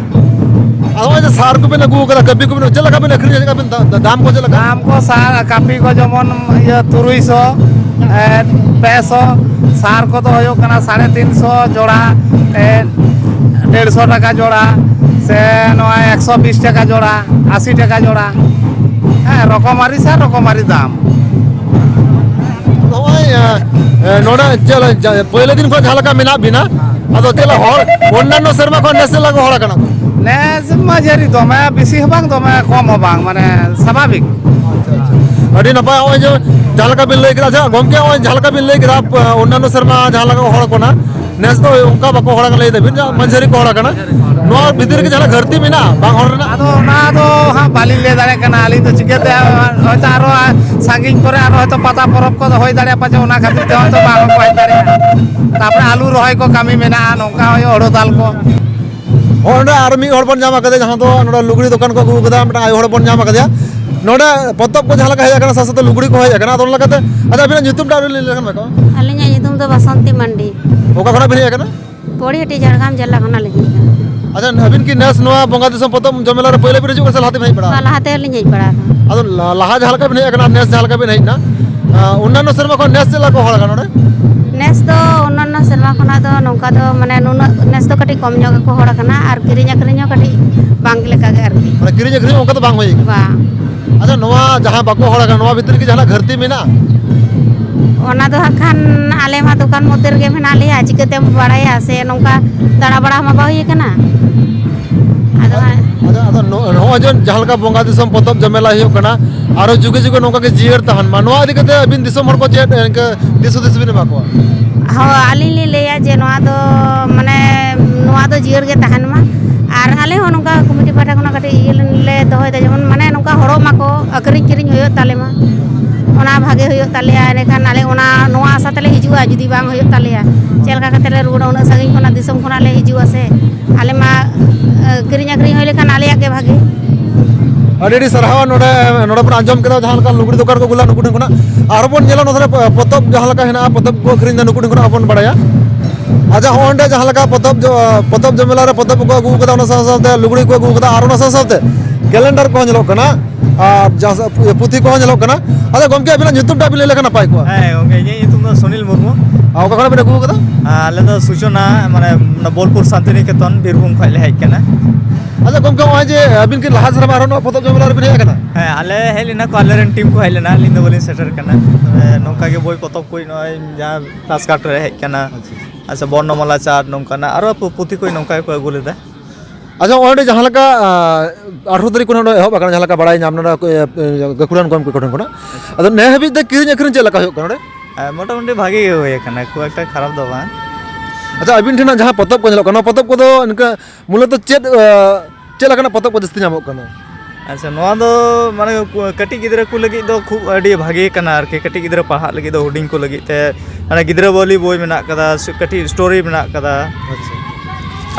ᱟᱫᱚ ᱱᱚᱜᱼᱚᱭ ᱡᱮ ᱥᱟᱨ ᱠᱚᱵᱤᱱ ᱟᱹᱜᱩ ᱠᱟᱫᱟ, ᱠᱟᱹᱯᱤ ᱠᱚᱵᱤᱱ, ᱪᱮᱫ ᱞᱮᱠᱟ ᱵᱤᱱ ᱟᱹᱠᱷᱨᱤᱧ ᱮᱫ ᱠᱟᱱᱟ? ᱫᱟ-, ᱫᱟᱢ ᱠᱚ ᱪᱮᱫ ᱞᱮᱠᱟ? ᱫᱟᱢ ᱠᱚ ᱥᱟᱨ ᱠᱟᱹᱯᱤ ᱠᱚ ᱡᱮᱢᱚᱱ ᱤᱭᱟᱹ ᱛᱩᱨᱩᱭ ᱥᱚ, ᱮ, ᱯᱮ ᱥᱚ, ᱥᱟᱨ ᱠᱚᱫᱚ ᱦᱩᱭᱩᱜ ᱠᱟᱱᱟ ᱥᱟᱲᱮ ᱛᱤᱱ ᱥᱚ ᱡᱚᱲᱟ, ᱮ, ᱰᱮᱲᱥᱚ ᱴᱟᱠᱟ ᱡᱚᱲᱟ, ᱥᱮ ᱱᱚᱣᱟ ᱮᱠᱥᱚ ᱵᱤᱥ ᱴᱟᱠᱟ ᱡᱚᱲᱟ, ᱟᱥᱤ ᱴᱟᱠᱟ ᱡᱚᱲᱟ᱾ ᱦᱮᱸ, ᱨᱚᱠᱚᱢᱟᱨᱤ ᱥᱟᱨ, ᱨᱚᱠᱚᱢᱟᱨᱤ ᱫᱟᱢ᱾ ᱱᱚᱜᱼᱚᱭ, ᱮ, ᱮ, ᱱᱚᱰᱮ ᱪᱮᱫ ᱞᱮ-, ᱡᱟ-, ᱯᱳᱭᱞᱳ ᱫᱤᱱ ᱠᱷᱚᱱ ᱡᱟᱦᱟᱸ ᱞᱮᱠᱟ ᱢᱮᱱᱟᱜ ᱵᱤᱱᱟ, ᱟᱫᱚ ᱪᱮᱫ ᱞᱮᱠᱟ ᱦᱚᱲ ᱚᱱᱱᱟᱱᱚ ᱥᱮᱨᱢᱟ ᱠᱷᱚᱱ ᱱᱮᱥ ᱪᱮᱫ ᱞᱮᱠᱟ ᱠᱚ ᱦᱚᱲ ᱟᱠᱟᱱᱟ ᱠᱚ? ᱱᱮᱥ ᱢᱟ ᱡᱟᱹᱨᱤ ᱫᱚᱢᱮ ᱵᱮᱥᱤ ᱦᱚᱸ ᱵᱟᱝ, ᱫᱚᱢᱮ ᱠᱚᱢ ᱦᱚᱸ ᱵᱟᱝ, ᱢᱟᱱᱮ ᱥᱟᱵᱷᱟᱵᱤᱠ᱾ ᱟᱪᱪᱷᱟ, ᱟᱪᱪᱷᱟ᱾ ᱟᱹᱰᱤ ᱱᱟᱯᱟᱭ, ᱱᱚᱜᱼᱚᱭ ᱡᱮ ᱡᱟᱦᱟᱸ ᱞᱮᱠᱟ ᱵᱤᱱ ᱞᱟᱹᱭ ᱠᱮᱫᱟ, ᱟᱪᱪᱷᱟ ᱜᱚᱢᱠᱮ, ᱱᱚᱜᱼᱚᱭ ᱡᱟᱦᱟᱸ ᱞᱮᱠᱟ ᱵᱤᱱ ᱞᱟᱹᱭ ᱠᱮᱫᱟ, ᱯ-, ᱚᱱᱱᱟᱱᱚ ᱥᱮᱨᱢᱟ ᱡᱟᱦᱟᱸ ᱞᱮᱠᱟ ᱠᱚ ᱦᱚᱲ ᱟᱠᱟᱱᱟ, ᱱᱮᱥ ᱫᱚ ᱚᱱᱠᱟ ᱵᱟᱠᱚ ᱦᱚᱲ ᱟᱠᱟᱱᱟ, ᱞᱟᱹᱭ ᱫᱟᱵᱤᱱ ᱡᱮ ᱢᱟᱹᱡᱷᱟᱹᱨᱤ ᱠᱚ ᱦᱚᱲ ᱟᱠᱟᱱᱟ᱾ ᱱᱚᱣᱟ ᱵᱷᱤᱛᱤᱨ ᱨᱮᱜᱮ ᱡᱟᱦᱟᱸᱱᱟᱜ ᱜᱷᱟᱹᱴᱛᱤ ᱢᱮᱱᱟᱜᱼᱟ, ᱵᱟᱝ ᱦᱚᱲ ᱨᱮᱱᱟᱜ? ᱟᱫᱚ ᱚᱱᱟ ᱫᱚ ᱦᱟᱸᱜ ᱵᱟᱹᱞᱤᱧ ᱞᱟᱹᱭ ᱫᱟᱲᱮᱭᱟᱜ ᱠᱟᱱᱟ ᱟᱹᱞᱤᱧ ᱫᱚ, ᱪᱤᱠᱟᱹᱛᱮ ᱦᱚᱭᱛᱳ ᱟᱨᱚ ᱥᱟᱺᱜᱤᱧ ᱠᱚᱨᱮ ᱟᱨᱚ ᱦᱚᱭᱛᱳ ᱯᱟᱛᱟ ᱯᱚᱨᱚᱵᱽ ᱠᱚ ᱦᱩᱭ ᱫᱟᱲᱮᱭᱟᱜᱼᱟ, ᱯᱟᱪᱮ ᱚᱱᱟ ᱠᱷᱟᱹᱛᱤᱨ ᱛᱮ ᱦᱚᱭᱛᱳ ᱵᱟᱝ ᱦᱚᱸᱠᱚ ᱦᱮᱡ ᱫᱟᱲᱮᱭᱟᱜᱼᱟ᱾ ᱛᱟᱯᱚᱨᱮ ᱟᱹᱞᱩ ᱨᱚᱦᱚᱭ ᱠᱚ ᱠᱟᱹᱢᱤ ᱢᱮᱱᱟᱜᱼᱟ, ᱱᱚᱝᱠᱟ ᱦᱩᱭᱩᱜᱼᱟ, ᱦᱳᱲᱳ ᱫᱟᱞ ᱠᱚ᱾ ᱦᱚᱸ, ᱱᱚᱰᱮ ᱟᱨ ᱢᱤᱫ ᱦᱚᱲ ᱵᱚᱱ ᱧᱟᱢ ᱟᱠᱟᱫᱮᱭᱟ, ᱡᱟᱦᱟᱸ ᱫᱚ ᱱᱚᱰᱮ ᱞᱩᱜᱽᱲᱤ ᱫᱚᱠᱟᱱ ᱠᱚ ᱟᱹᱜᱩ ᱟᱠᱟᱫᱟ, ᱢᱤᱫᱴᱟᱝ ᱟᱭᱳ ᱦᱚᱲ ᱵᱚᱱ ᱧᱟᱢ ᱟᱠᱟᱫᱮᱭᱟ᱾ ᱱᱚᱰᱮ ᱯᱚᱛᱚᱵ ᱠᱚ ᱡᱟᱦᱟᱸ ᱞᱮᱠᱟ ᱦᱮᱡ ᱟᱠᱟᱱᱟ, ᱥᱟᱶ ᱥᱟᱶᱛᱮ ᱞᱩᱜᱽᱲᱤ ᱠᱚ ᱦᱮᱡ ᱟᱠᱟᱱᱟ, ᱟᱫᱚ ᱚᱱᱟ ᱞᱮᱠᱟᱛᱮ, ᱟᱪᱪᱷᱟ, ᱟᱹᱵᱤᱱᱟᱜ ᱧᱩᱛᱩᱢ ᱴᱟᱜ ᱞᱟᱹᱭ ᱞᱮᱠᱷᱟᱱ ᱵᱷᱟᱜᱮ ᱠᱚᱜᱼᱟ᱾ ᱟᱹᱞᱤᱧᱟᱜ ᱧᱩᱛᱩᱢ ᱫᱚ ᱵᱟᱥᱚᱱᱛᱤ ᱢᱟᱱᱰᱤ᱾ ᱚᱠᱟ ᱠᱷᱚᱱᱟᱜ ᱵᱤᱱ ᱦᱮᱡ ᱟᱠᱟᱱᱟ? ᱯᱚᱲᱤᱦᱟᱹᱴᱤ, ᱡᱷᱟᱲᱜᱨᱟᱢ ᱡᱮᱞᱟ ᱠᱷᱚᱱᱟᱜ ᱞᱤᱧ ᱦᱮᱡ ᱟᱠᱟᱱᱟ᱾ ᱟᱪᱪᱷᱟ, ᱟᱹᱵᱤᱱ ᱠᱤ ᱱᱮᱥ ᱱᱚᱣᱟ ᱵᱚᱸᱜᱟ ᱫᱤᱥᱚᱢ ᱯᱚᱛᱚᱵ ᱡᱚᱢ ᱢᱮᱞᱟ ᱨᱮ ᱯᱳᱭᱞᱳ ᱵᱤᱱ ᱦᱤᱡᱩᱜ ᱠᱟᱱᱟ ᱥᱮ ᱞᱟᱦᱟ ᱛᱮᱵᱤᱱ ᱦᱮᱡ ᱵᱟᱲᱟ ᱵᱟ, ᱟᱠᱟᱱᱟ? ᱞᱟᱦᱟ ᱛᱮ ᱞᱤᱧ ᱦᱮᱡ ᱵᱟᱲᱟ ᱟᱠᱟᱱᱟ᱾ ᱟᱫᱚ ᱞᱟ-, ᱞᱟᱦᱟ ᱡᱟᱦᱟᱸ ᱞᱮᱠᱟ ᱵᱤᱱ ᱦᱮᱡ ᱟᱠᱟᱱᱟ, ᱱᱮᱥ ᱡᱟᱦᱟᱸ ᱞᱮᱠᱟ ᱵᱤᱱ ᱦᱮᱡ ᱮᱱᱟ, ᱟᱸ, ᱚᱱᱱᱟᱱᱚ ᱥᱮᱨᱢᱟ ᱠᱷᱚᱱ ᱱᱮᱥ ᱪᱮᱫ ᱞᱮᱠᱟ ᱠᱚ ᱦᱚᱲ ᱟᱠᱟᱱᱟ ᱱᱚᱰᱮ? ᱱᱮᱥ ᱫᱚ ᱚᱱᱱᱟᱱᱚ ᱥᱮᱨᱢᱟ ᱠᱷᱚᱱᱟᱜ ᱫᱚ ᱱᱚᱝᱠᱟ ᱫᱚ, ᱢᱟᱱᱮ, ᱱᱩᱱᱟᱹᱜ ᱱᱮᱥ ᱫᱚ ᱠᱟᱹᱴᱤᱡ ᱠᱚᱢ ᱧᱚᱜ ᱜᱮᱠᱚ ᱦᱚᱲ ᱟᱠᱟᱱᱟ ᱟᱨ ᱠᱤᱨᱤᱧ ᱟᱹᱠᱷᱨᱤᱧ ᱦᱚᱸ ᱠᱟᱹᱴᱤᱡ ᱵᱟᱝ ᱞᱮᱠᱟ ᱜᱮ ᱟᱨᱠᱤ᱾ ᱢᱟᱱᱮ, ᱠᱤᱨᱤᱧ ᱟᱹᱠᱷᱨᱤᱧ ᱚᱱᱠᱟ ᱫᱚ ᱵᱟᱝ ᱦᱩᱭ ᱟᱠᱟᱱᱟ? ᱵᱟᱝ᱾ ᱟᱪᱪᱷᱟ, ᱱᱚᱣᱟ ᱡᱟᱦᱟᱸ ᱵᱟᱠᱚ ᱦᱚᱲ ᱟᱠᱟᱱᱟ, ᱱᱚᱣᱟ ᱵᱷᱤᱛᱨᱤ ᱨᱮᱜᱮ ᱡᱟᱦᱟᱱᱟᱜ ᱜᱷᱟᱹᱨᱛᱤ ᱢᱮᱱᱟᱜᱼᱟ? ᱚᱱᱟ ᱫᱚ ᱦᱟᱸᱜ ᱠᱷᱟᱱ ᱟᱞᱮ ᱢᱟ ᱫᱚᱠᱟᱱ ᱢᱚᱫᱽᱫᱷᱮ ᱨᱮᱜᱮ ᱢᱮᱱᱟᱜ ᱞᱮᱭᱟ, ᱪᱤᱠᱟᱹᱛᱮᱢ ᱵᱟᱲᱟᱭᱟ? ᱥᱮ ᱱᱚᱝᱠᱟ ᱫᱟᱬᱟ ᱵᱟᱲᱟ ᱢᱟ ᱵᱟᱝ ᱦᱩᱭ ᱟᱠᱟᱱᱟ᱾ ᱟᱫᱚ ᱦᱟᱸᱜ ᱟᱫᱚ, ᱟᱫᱚ ᱱᱚ-, ᱱᱚᱜᱼᱚᱭ ᱡᱟᱦᱟᱸ ᱞᱮᱠᱟ ᱵᱚᱸᱜᱟ ᱫᱤᱥᱚᱢ ᱯᱚᱛᱚᱵ ᱡᱚᱢᱮᱞᱟ ᱦᱩᱭᱩᱜ ᱠᱟᱱᱟ, ᱟᱨᱚ ᱡᱩᱜᱮ ᱡᱩᱜᱮ ᱱᱚᱝᱠᱟ ᱜᱮ ᱡᱤᱭᱟᱹᱲ ᱛᱟᱦᱮᱱ ᱢᱟ, ᱱᱚᱣᱟ ᱤᱫᱤ ᱠᱟᱛᱮ ᱟᱹᱵᱤᱱ ᱫᱤᱥᱚᱢ ᱦᱚᱲ ᱠᱚ ᱪᱮᱫ ᱤᱱᱠᱟᱹ ᱫᱤᱥ ᱦᱩᱫᱤᱥ ᱵᱤᱱ ᱮᱢᱟ ᱠᱚᱣᱟ? ᱦᱚᱸ, ᱟᱹᱞᱤᱧ ᱞᱤᱧ ᱞᱟᱹᱭᱟ ᱡᱮ ᱱᱚᱣᱟ ᱫᱚ, ᱢᱟᱱᱮ, ᱱᱚᱣᱟ ᱫᱚ ᱡᱤᱭᱟᱹᱲ ᱜᱮ ᱛᱟᱦᱮᱱ ᱢᱟ᱾ ᱟᱨ ᱟᱞᱮ ᱦᱚᱸ ᱱᱚᱝᱠᱟ ᱠᱚᱢᱤᱴᱤ ᱯᱟᱦᱴᱟ ᱠᱷᱚᱱᱟᱜ ᱠᱟᱹᱴᱤᱡ ᱤᱭᱟᱹ ᱞᱮ ᱫᱚᱦᱚᱭᱮᱫᱟ, ᱡᱮᱢᱚᱱ, ᱢᱟᱱᱮ, ᱱᱚᱝᱠᱟ ᱦᱚᱲᱚᱜ ᱢᱟᱠᱚ, ᱟᱹᱠᱷᱨᱤᱧ ᱠᱤᱨᱤᱧ ᱦᱩᱭᱩᱜ ᱛᱟᱞᱮ ᱢᱟ, ᱚᱱᱟ ᱵᱷᱟᱜᱮ ᱦᱩᱭᱩᱜ ᱛᱟᱞᱮᱭᱟ᱾ ᱮᱸᱰᱮᱠᱷᱟᱱ ᱟᱞᱮ ᱚᱱᱟ, ᱱᱚᱣᱟ ᱟᱥᱟ ᱛᱮᱞᱮ ᱦᱤᱡᱩᱜᱼᱟ, ᱡᱩᱫᱤ ᱵᱟᱝ ᱦᱩᱭᱩᱜ ᱛᱟᱞᱮᱭᱟ, ᱪᱮᱫ ᱞᱮᱠᱟ ᱠᱟᱛᱮ ᱞᱮ ᱨᱩᱣᱟᱹᱲᱟ? ᱩᱱᱟᱹᱜ ᱥᱟᱺᱜᱤᱧ ᱠᱷᱚᱱᱟᱜ, ᱫᱤᱥᱚᱢ ᱠᱷᱚᱱᱟᱜ ᱞᱮ ᱦᱤᱡᱩᱜᱼᱟ ᱥᱮ᱾ ᱟᱞᱮ ᱢᱟ, ᱟᱹ, ᱠᱤᱨᱤᱧ ᱟᱹᱠᱷᱨᱤᱧ ᱦᱩᱭ ᱞᱮᱠᱷᱟᱱ ᱟᱞᱮᱭᱟᱜ ᱜᱮ ᱵᱷᱟᱜᱮ᱾ ᱟᱹᱰᱤ ᱟᱹᱰᱤ ᱥᱟᱨᱦᱟᱣ᱾ ᱱᱚᱰᱮ, ᱱᱚᱰᱮ ᱵᱚᱱ ᱟᱸᱡᱚᱢ ᱠᱮᱫᱟ ᱡᱟᱦᱟᱸ ᱞᱮᱠᱟ ᱞᱩᱜᱽᱲᱤ ᱫᱚᱠᱟᱱ ᱠᱚ ᱠᱩᱞᱟ ᱱᱩᱠᱩ ᱴᱷᱮᱱ ᱠᱷᱚᱱᱟᱜ, ᱟᱨ ᱵᱚᱱ ᱧᱮᱞᱟ ᱱᱚᱛᱮ ᱨᱮ ᱯᱚᱛᱚᱵ ᱡᱟᱦᱟᱸ ᱞᱮᱠᱟ ᱦᱮᱱᱟᱜᱼᱟ, ᱯᱚᱛᱚᱵ ᱠᱚ ᱟᱹᱠᱷᱨᱤᱧ ᱮᱫᱟ, ᱱᱩᱠᱩ ᱴᱷᱮᱱ ᱠᱷᱚᱱᱟᱜ ᱵᱚᱱ ᱵᱟᱲᱟᱭᱟ᱾ ᱟᱪᱪᱷᱟ, ᱦᱚᱸᱜᱼᱚᱭ ᱱᱚᱰᱮ ᱡᱟᱦᱟᱸ ᱞᱮᱠᱟ ᱯᱚᱛᱚᱵ ᱡᱚ-, ᱯᱚᱛᱚᱵ ᱡᱚᱢᱮᱞᱟ ᱨᱮ ᱯᱚᱛᱚᱵ ᱠᱚ ᱟᱹᱜᱩ ᱠᱟᱫᱟ, ᱚᱱᱟ ᱥᱟᱶ ᱥᱟᱶᱛᱮ ᱞᱩᱜᱽᱲᱤ ᱠᱚ ᱟᱹᱜᱩ ᱠᱟᱫᱟ, ᱟᱨ ᱚᱱᱟ ᱥᱟᱶ ᱥᱟᱶᱛᱮ ᱠᱮᱞᱮᱱᱰᱟᱨ ᱠᱚᱦᱚᱸ ᱧᱮᱞᱚᱜ ᱠᱟᱱᱟ, ᱟᱨ ᱡᱟᱦᱟᱸ ᱥᱟ-, ᱯᱩᱛᱷᱤ ᱠᱚᱦᱚᱸ ᱧᱮᱞᱚᱜ ᱠᱟᱱᱟ᱾ ᱟᱪᱪᱷᱟ, ᱜᱚᱢᱠᱮ, ᱟᱹᱵᱤᱱᱟᱜ ᱧᱩᱛᱩᱢ ᱴᱟᱜ ᱵᱤᱱ ᱞᱟᱹᱭ ᱞᱮᱠᱷᱟᱱ ᱱᱟᱯᱟᱭ ᱠᱚᱜᱼᱟ᱾ ᱦᱮᱸ ᱜᱚᱢᱠᱮ, ᱤᱧᱟᱹᱜ ᱧᱩᱛᱩᱢ ᱫᱚ ᱥᱩᱱᱤᱞ ᱢᱩᱨᱢᱩ᱾ ᱟᱨ ᱚᱠᱟ ᱠᱷᱚᱱᱟᱜ ᱵᱤᱱ ᱟᱹᱜᱩ ᱠᱟᱫᱟ? ᱟᱨ ᱟᱞᱮ ᱫᱚ ᱥᱩᱪᱚᱱᱟ, ᱢᱟᱱᱮ, ᱚᱱᱟ ᱵᱳᱞᱯᱩᱨ ᱥᱟᱱᱛᱤᱱᱤᱠᱮᱛᱚᱱ, ᱵᱤᱨᱵᱷᱩᱢ ᱠᱷᱚᱱ ᱞᱮ ᱦᱮᱡ ᱠᱟᱱᱟ᱾ ᱟᱪᱪᱷᱟ ᱜᱚᱢᱠᱮ, ᱱᱚᱜᱼᱚᱭ ᱡᱮ ᱟᱹᱵᱤᱱ ᱠᱤ ᱞᱟᱦᱟ ᱥᱮᱨᱢᱟ ᱟᱨᱦᱚᱸ ᱱᱚᱣᱟ ᱯᱚᱛᱚᱵ ᱡᱚᱢᱮᱞᱟ ᱨᱮᱵᱤᱱ ᱦᱮᱡ ᱟᱠᱟᱱᱟ? ᱦᱮᱸ, ᱟᱞᱮ ᱦᱮᱡ ᱞᱮᱱᱟ ᱠᱚ, ᱟᱞᱮᱨᱮᱱ ᱴᱤᱢ ᱠᱚ ᱦᱮᱡ ᱞᱮᱱᱟ, ᱟᱹᱞᱤᱧ ᱫᱚ ᱵᱟᱹᱞᱤᱧ ᱥᱮᱴᱮᱨ ᱠᱟᱱᱟ᱾ ᱛᱚᱵᱮ ᱱᱚᱝᱠᱟ ᱜᱮ ᱵᱳᱭ ᱯᱚᱛᱚᱵ ᱠᱚ ᱱᱚᱜᱼᱚᱭ ᱡᱟᱦᱟᱸ ᱯᱷᱞᱟᱥ ᱠᱟᱨᱰ ᱨᱮ ᱦᱮᱡ ᱠᱟᱱᱟ, ᱟᱪᱪᱷᱟ, ᱟᱪᱪᱷᱟ᱾ ᱟᱪᱪᱷᱟ, ᱵᱚᱨᱱᱚᱢᱟᱞᱟ ᱪᱟᱨᱴ, ᱱᱚᱝᱠᱟᱱᱟᱜ ᱟᱨᱚ ᱯᱩ-, ᱯᱩᱛᱷᱤ ᱠᱚ ᱱᱚᱝᱠᱟ ᱜᱮᱠᱚ ᱟᱹᱜᱩ ᱞᱮᱫᱟ᱾ ᱟᱪᱪᱷᱟ, ᱱᱚᱜᱼᱚᱭ ᱱᱚᱰᱮ ᱡᱟᱦᱟᱸ ᱞᱮᱠᱟ, ᱟᱸ, ᱟᱴᱷᱨᱚ ᱛᱟᱹᱨᱤᱠᱷ ᱠᱷᱚᱱᱟᱜ ᱱᱚᱰᱮ ᱮᱦᱚᱵ ᱟᱠᱟᱱᱟ, ᱡᱟᱦᱟᱸ ᱞᱮᱠᱟ ᱵᱟᱲᱟᱭ ᱧᱟᱢ ᱱᱚᱰᱮ, ᱮ, ᱮ, ᱜᱟᱹᱠᱷᱩᱲᱟᱱ ᱠᱚ ᱠᱚᱴᱷᱮᱱ ᱠᱷᱚᱱᱟᱜ, ᱟᱫᱚ ᱱᱮ ᱦᱟᱹᱵᱤᱡ ᱛᱮ ᱠᱤᱨᱤᱧ ᱟᱹᱠᱷᱨᱤᱧ ᱪᱮᱫ ᱞᱮᱠᱟ ᱦᱩᱭᱩᱜ ᱠᱟᱱᱟ ᱱᱚᱰᱮ? ᱦᱮᱸ, ᱢᱚᱴᱟᱢᱩᱴᱤ ᱵᱷᱟᱜᱮ ᱜᱮ ᱦᱩᱭ ᱟᱠᱟᱱᱟ, ᱠᱷᱩᱵ ᱮᱠᱴᱟ ᱠᱷᱟᱨᱟᱯ ᱫᱚ ᱵᱟᱝ᱾ ᱟᱪᱪᱷᱟ, ᱟᱹᱵᱤᱱ ᱴᱷᱮᱱᱟᱜ ᱡᱟᱦᱟᱸ ᱯᱚᱛᱚᱵ ᱠᱚ ᱧᱮᱞᱚᱜ ᱠᱟᱱᱟ, ᱱᱚᱣᱟ ᱯᱚᱛᱚᱵ ᱠᱚᱫᱚ ᱱᱤᱝᱠᱟᱹ ᱢᱩᱞᱚᱛᱚ ᱪᱮᱫ, ᱮ, ᱪᱮᱫ ᱞᱮᱠᱟᱱᱟᱜ ᱯᱚᱛᱚᱵ ᱠᱚ ᱡᱟᱹᱥᱛᱤ ᱧᱟᱢᱚᱜ ᱠᱟᱱᱟ? ᱟᱪᱪᱷᱟ, ᱱᱚᱣᱟ ᱫᱚ ᱢᱟᱱᱮ ᱠᱩ-, ᱠᱟᱹᱴᱤᱡ ᱜᱤᱫᱽᱨᱟᱹ ᱠᱚ ᱞᱟᱹᱜᱤᱫ ᱫᱚ ᱠᱷᱩᱵ ᱟᱹᱰᱤ ᱵᱷᱟᱜᱮ ᱠᱟᱱᱟ ᱟᱨᱠᱤ, ᱠᱟᱹᱴᱤᱡ ᱜᱤᱫᱽᱨᱟᱹ ᱯᱟᱲᱦᱟᱜ ᱞᱟᱹᱜᱤᱫ ᱫᱚ, ᱦᱩᱰᱤᱧ ᱠᱚ ᱞᱟᱹᱜᱤᱫ ᱛᱮ᱾ ᱢᱟᱱᱮ ᱜᱤᱫᱽᱨᱟᱹ ᱵᱟᱹᱣᱞᱤ ᱵᱳᱭ ᱢᱮᱱᱟᱜ ᱠᱟᱫᱟ, ᱥᱮ ᱠᱟᱹᱴᱤᱡ ᱥᱴᱳᱨᱤ ᱢᱮᱱᱟᱜ ᱠᱟᱫᱟ᱾ ᱟᱪᱪᱷᱟ᱾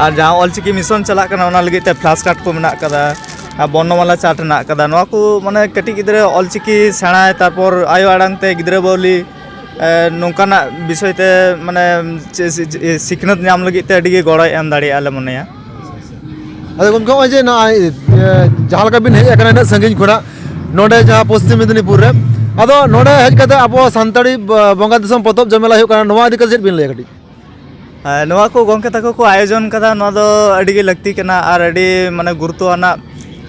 ᱟᱨ ᱡᱟᱦᱟᱸ ᱚᱞᱪᱤᱠᱤ ᱢᱤᱥᱚᱱ ᱪᱟᱞᱟᱜ ᱠᱟᱱᱟ, ᱚᱱᱟ ᱞᱟᱹᱜᱤᱫ ᱛᱮ ᱯᱷᱞᱟᱥ ᱠᱟᱨᱰ ᱠᱚ ᱢᱮᱱᱟᱜ ᱠᱟᱫᱟ, ᱟᱨ ᱵᱚᱨᱱᱚᱢᱟᱞᱟ ᱪᱟᱨᱴ ᱢᱮᱱᱟᱜ ᱠᱟᱫᱟ᱾ ᱱᱚᱣᱟ ᱠᱚ ᱢᱟᱱᱮ ᱠᱟᱹᱴᱤᱡ ᱜᱤᱫᱽᱨᱟᱹ ᱚᱞᱪᱤᱠᱤ ᱥᱮᱬᱟᱭ, ᱛᱟᱨᱯᱚᱨ ᱟᱭᱳ ᱟᱲᱟᱝ ᱛᱮ ᱜᱤᱫᱽᱨᱟᱹ ᱵᱟᱹᱣᱞᱤ, ᱮ, ᱱᱚᱝᱠᱟᱱᱟᱜ ᱵᱤᱥᱚᱭ ᱛᱮ, ᱢᱟᱱᱮ, ᱪᱮ-, ᱥᱤ-, ᱥᱤ-, ᱥᱤᱠᱷᱱᱟᱹᱛ ᱧᱟᱢ ᱞᱟᱹᱜᱤᱫ ᱛᱮ ᱟᱹᱰᱤ ᱜᱮ ᱜᱚᱲᱚᱭ ᱮᱢ ᱫᱟᱲᱮᱭᱟᱜᱼᱟ ᱞᱮ ᱢᱚᱱᱮᱭᱟ᱾ ᱟᱫᱚ ᱜᱚᱢᱠᱮ, ᱱᱚᱜᱼᱚᱭ ᱡᱮ ᱱᱚᱜᱼᱚᱭ, ᱮ, ᱡᱟᱦᱟᱸ ᱞᱮᱠᱟ ᱵᱤᱱ ᱦᱮᱡ ᱟᱠᱟᱱᱟ ᱩᱱᱟᱹᱜ ᱥᱟᱺᱜᱤᱧ ᱠᱷᱚᱱᱟᱜ ᱱᱚᱰᱮ, ᱡᱟᱦᱟᱸ ᱯᱚᱥᱪᱤᱢ ᱢᱮᱫᱽᱱᱤᱯᱩᱨ ᱨᱮ, ᱟᱫᱚ ᱱᱚᱰᱮ ᱦᱮᱡ ᱠᱟᱛᱮ ᱟᱵᱚ ᱥᱟᱱᱛᱟᱲᱤ ᱵᱚ-, ᱵᱚᱸᱜᱟ ᱫᱤᱥᱚᱢ ᱯᱚᱛᱚᱵ ᱡᱚᱢᱮᱞᱟ ᱦᱩᱭᱩᱜ ᱠᱟᱱᱟ, ᱱᱚᱣᱟ ᱤᱫᱤ ᱠᱟᱛᱮ ᱪᱮᱫ ᱵᱤᱱ ᱞᱟᱹᱭᱟ ᱠᱟᱹᱴᱤᱡ? ᱦᱮᱸ, ᱱᱚᱣᱟ ᱠᱚ ᱜᱚᱢᱠᱮ ᱛᱟᱠᱚ ᱠᱚ ᱟᱭᱳᱡᱚᱱ ᱠᱟᱫᱟ, ᱱᱚᱣᱟ ᱫᱚ ᱟᱹᱰᱤ ᱜᱮ ᱞᱟᱹᱠᱛᱤ ᱠᱟᱱᱟ ᱟᱨ ᱟᱹᱰᱤ, ᱢᱟᱱᱮ, ᱜᱩᱨᱩᱛᱛᱚ ᱟᱱᱟᱜ,